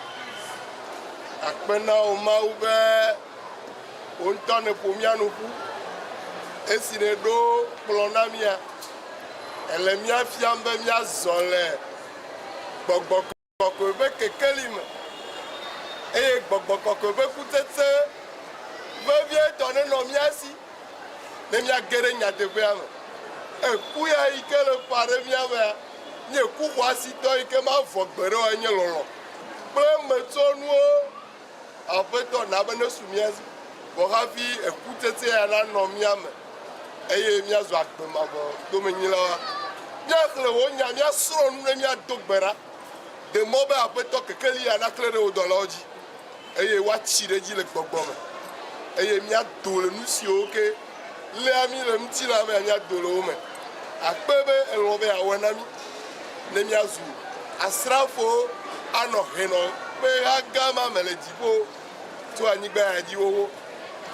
Akpe na wò Mawu be wò ŋutɔ nèƒo mía nu ƒu. Esi nèɖo kplɔ̃ na mía, èle mía fiam be míazɔ le gbɔgbɔ kɔkɔe ƒe kekeli me eye gbɔgbɔ kɔkɔe ƒe kutsetse vevietɔ nenɔ mía si ne míage ɖe nyateƒea me. Eku ya yi ke le ƒã ɖe mía mea nye ku xɔasitɔ yi ke mavɔ gbeɖe o enye lɔlɔ̃ kple emetsɔnuwo. Aƒetɔ na be nesu mía si vɔ hafi ekutsetse ya nanɔ mía me eye míazu agbe mavɔ domenyilawoa. Míaxlẽ wò nya, míasrɔ̃ nu ne míado gbe ɖa. Ɖe mɔ be Aƒetɔ kekeli ya naklẽ ɖe wò dɔlawo dzi eye woatsi ɖe edzi le gbɔgbɔ me eye míado le nu siwo ke léa mí le ŋutilã mea, míado le wo me. Akpe be èlɔ̃ be yeawɔe na mí ne míazu asrafowo anɔ henɔ ƒe ha gã ma me le dziƒo tso anyigba ya dzi xoxo.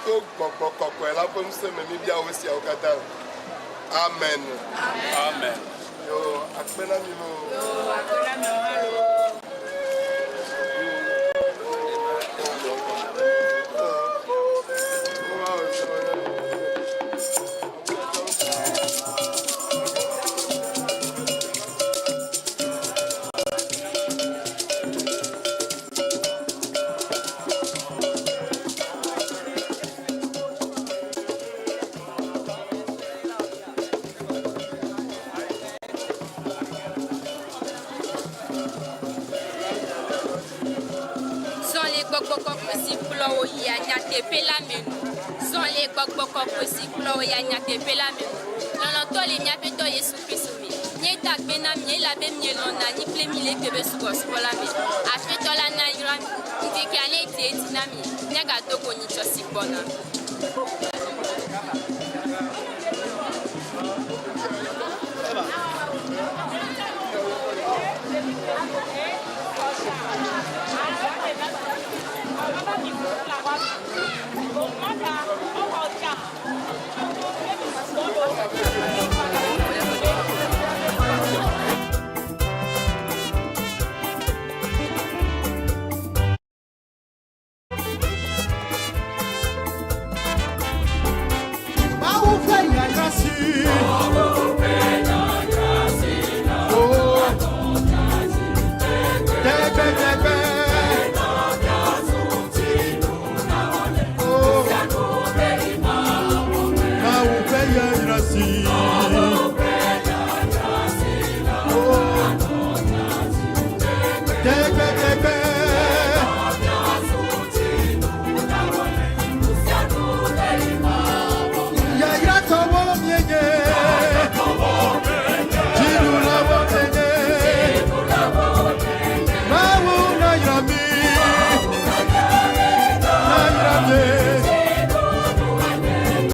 To gbɔgbɔ kɔkɔe la ƒe ŋusẽ me míebia wò esiawo katã. Amen. Amen. Yo, akpe na mi loo. Yo, akpe na miawo hã loo. Zɔ le gbɔgbɔ kɔkɔe si kplɔ wò yia nyateƒe la me nu. Zɔ le gbɔgbɔ kɔkɔe si kplɔ wò yia nyateƒe la me nu. Lɔlɔ̃tɔ le mía Aƒetɔ Yesu Kristo me. Míeda akpe na mi elabe mielɔ̃na anyi kple mí le egbe be subɔsubɔ la me. Aƒetɔ la nayra mi. Ŋkekea ne dze edzi na mi. Míagado go nyitsɔ si gbɔna.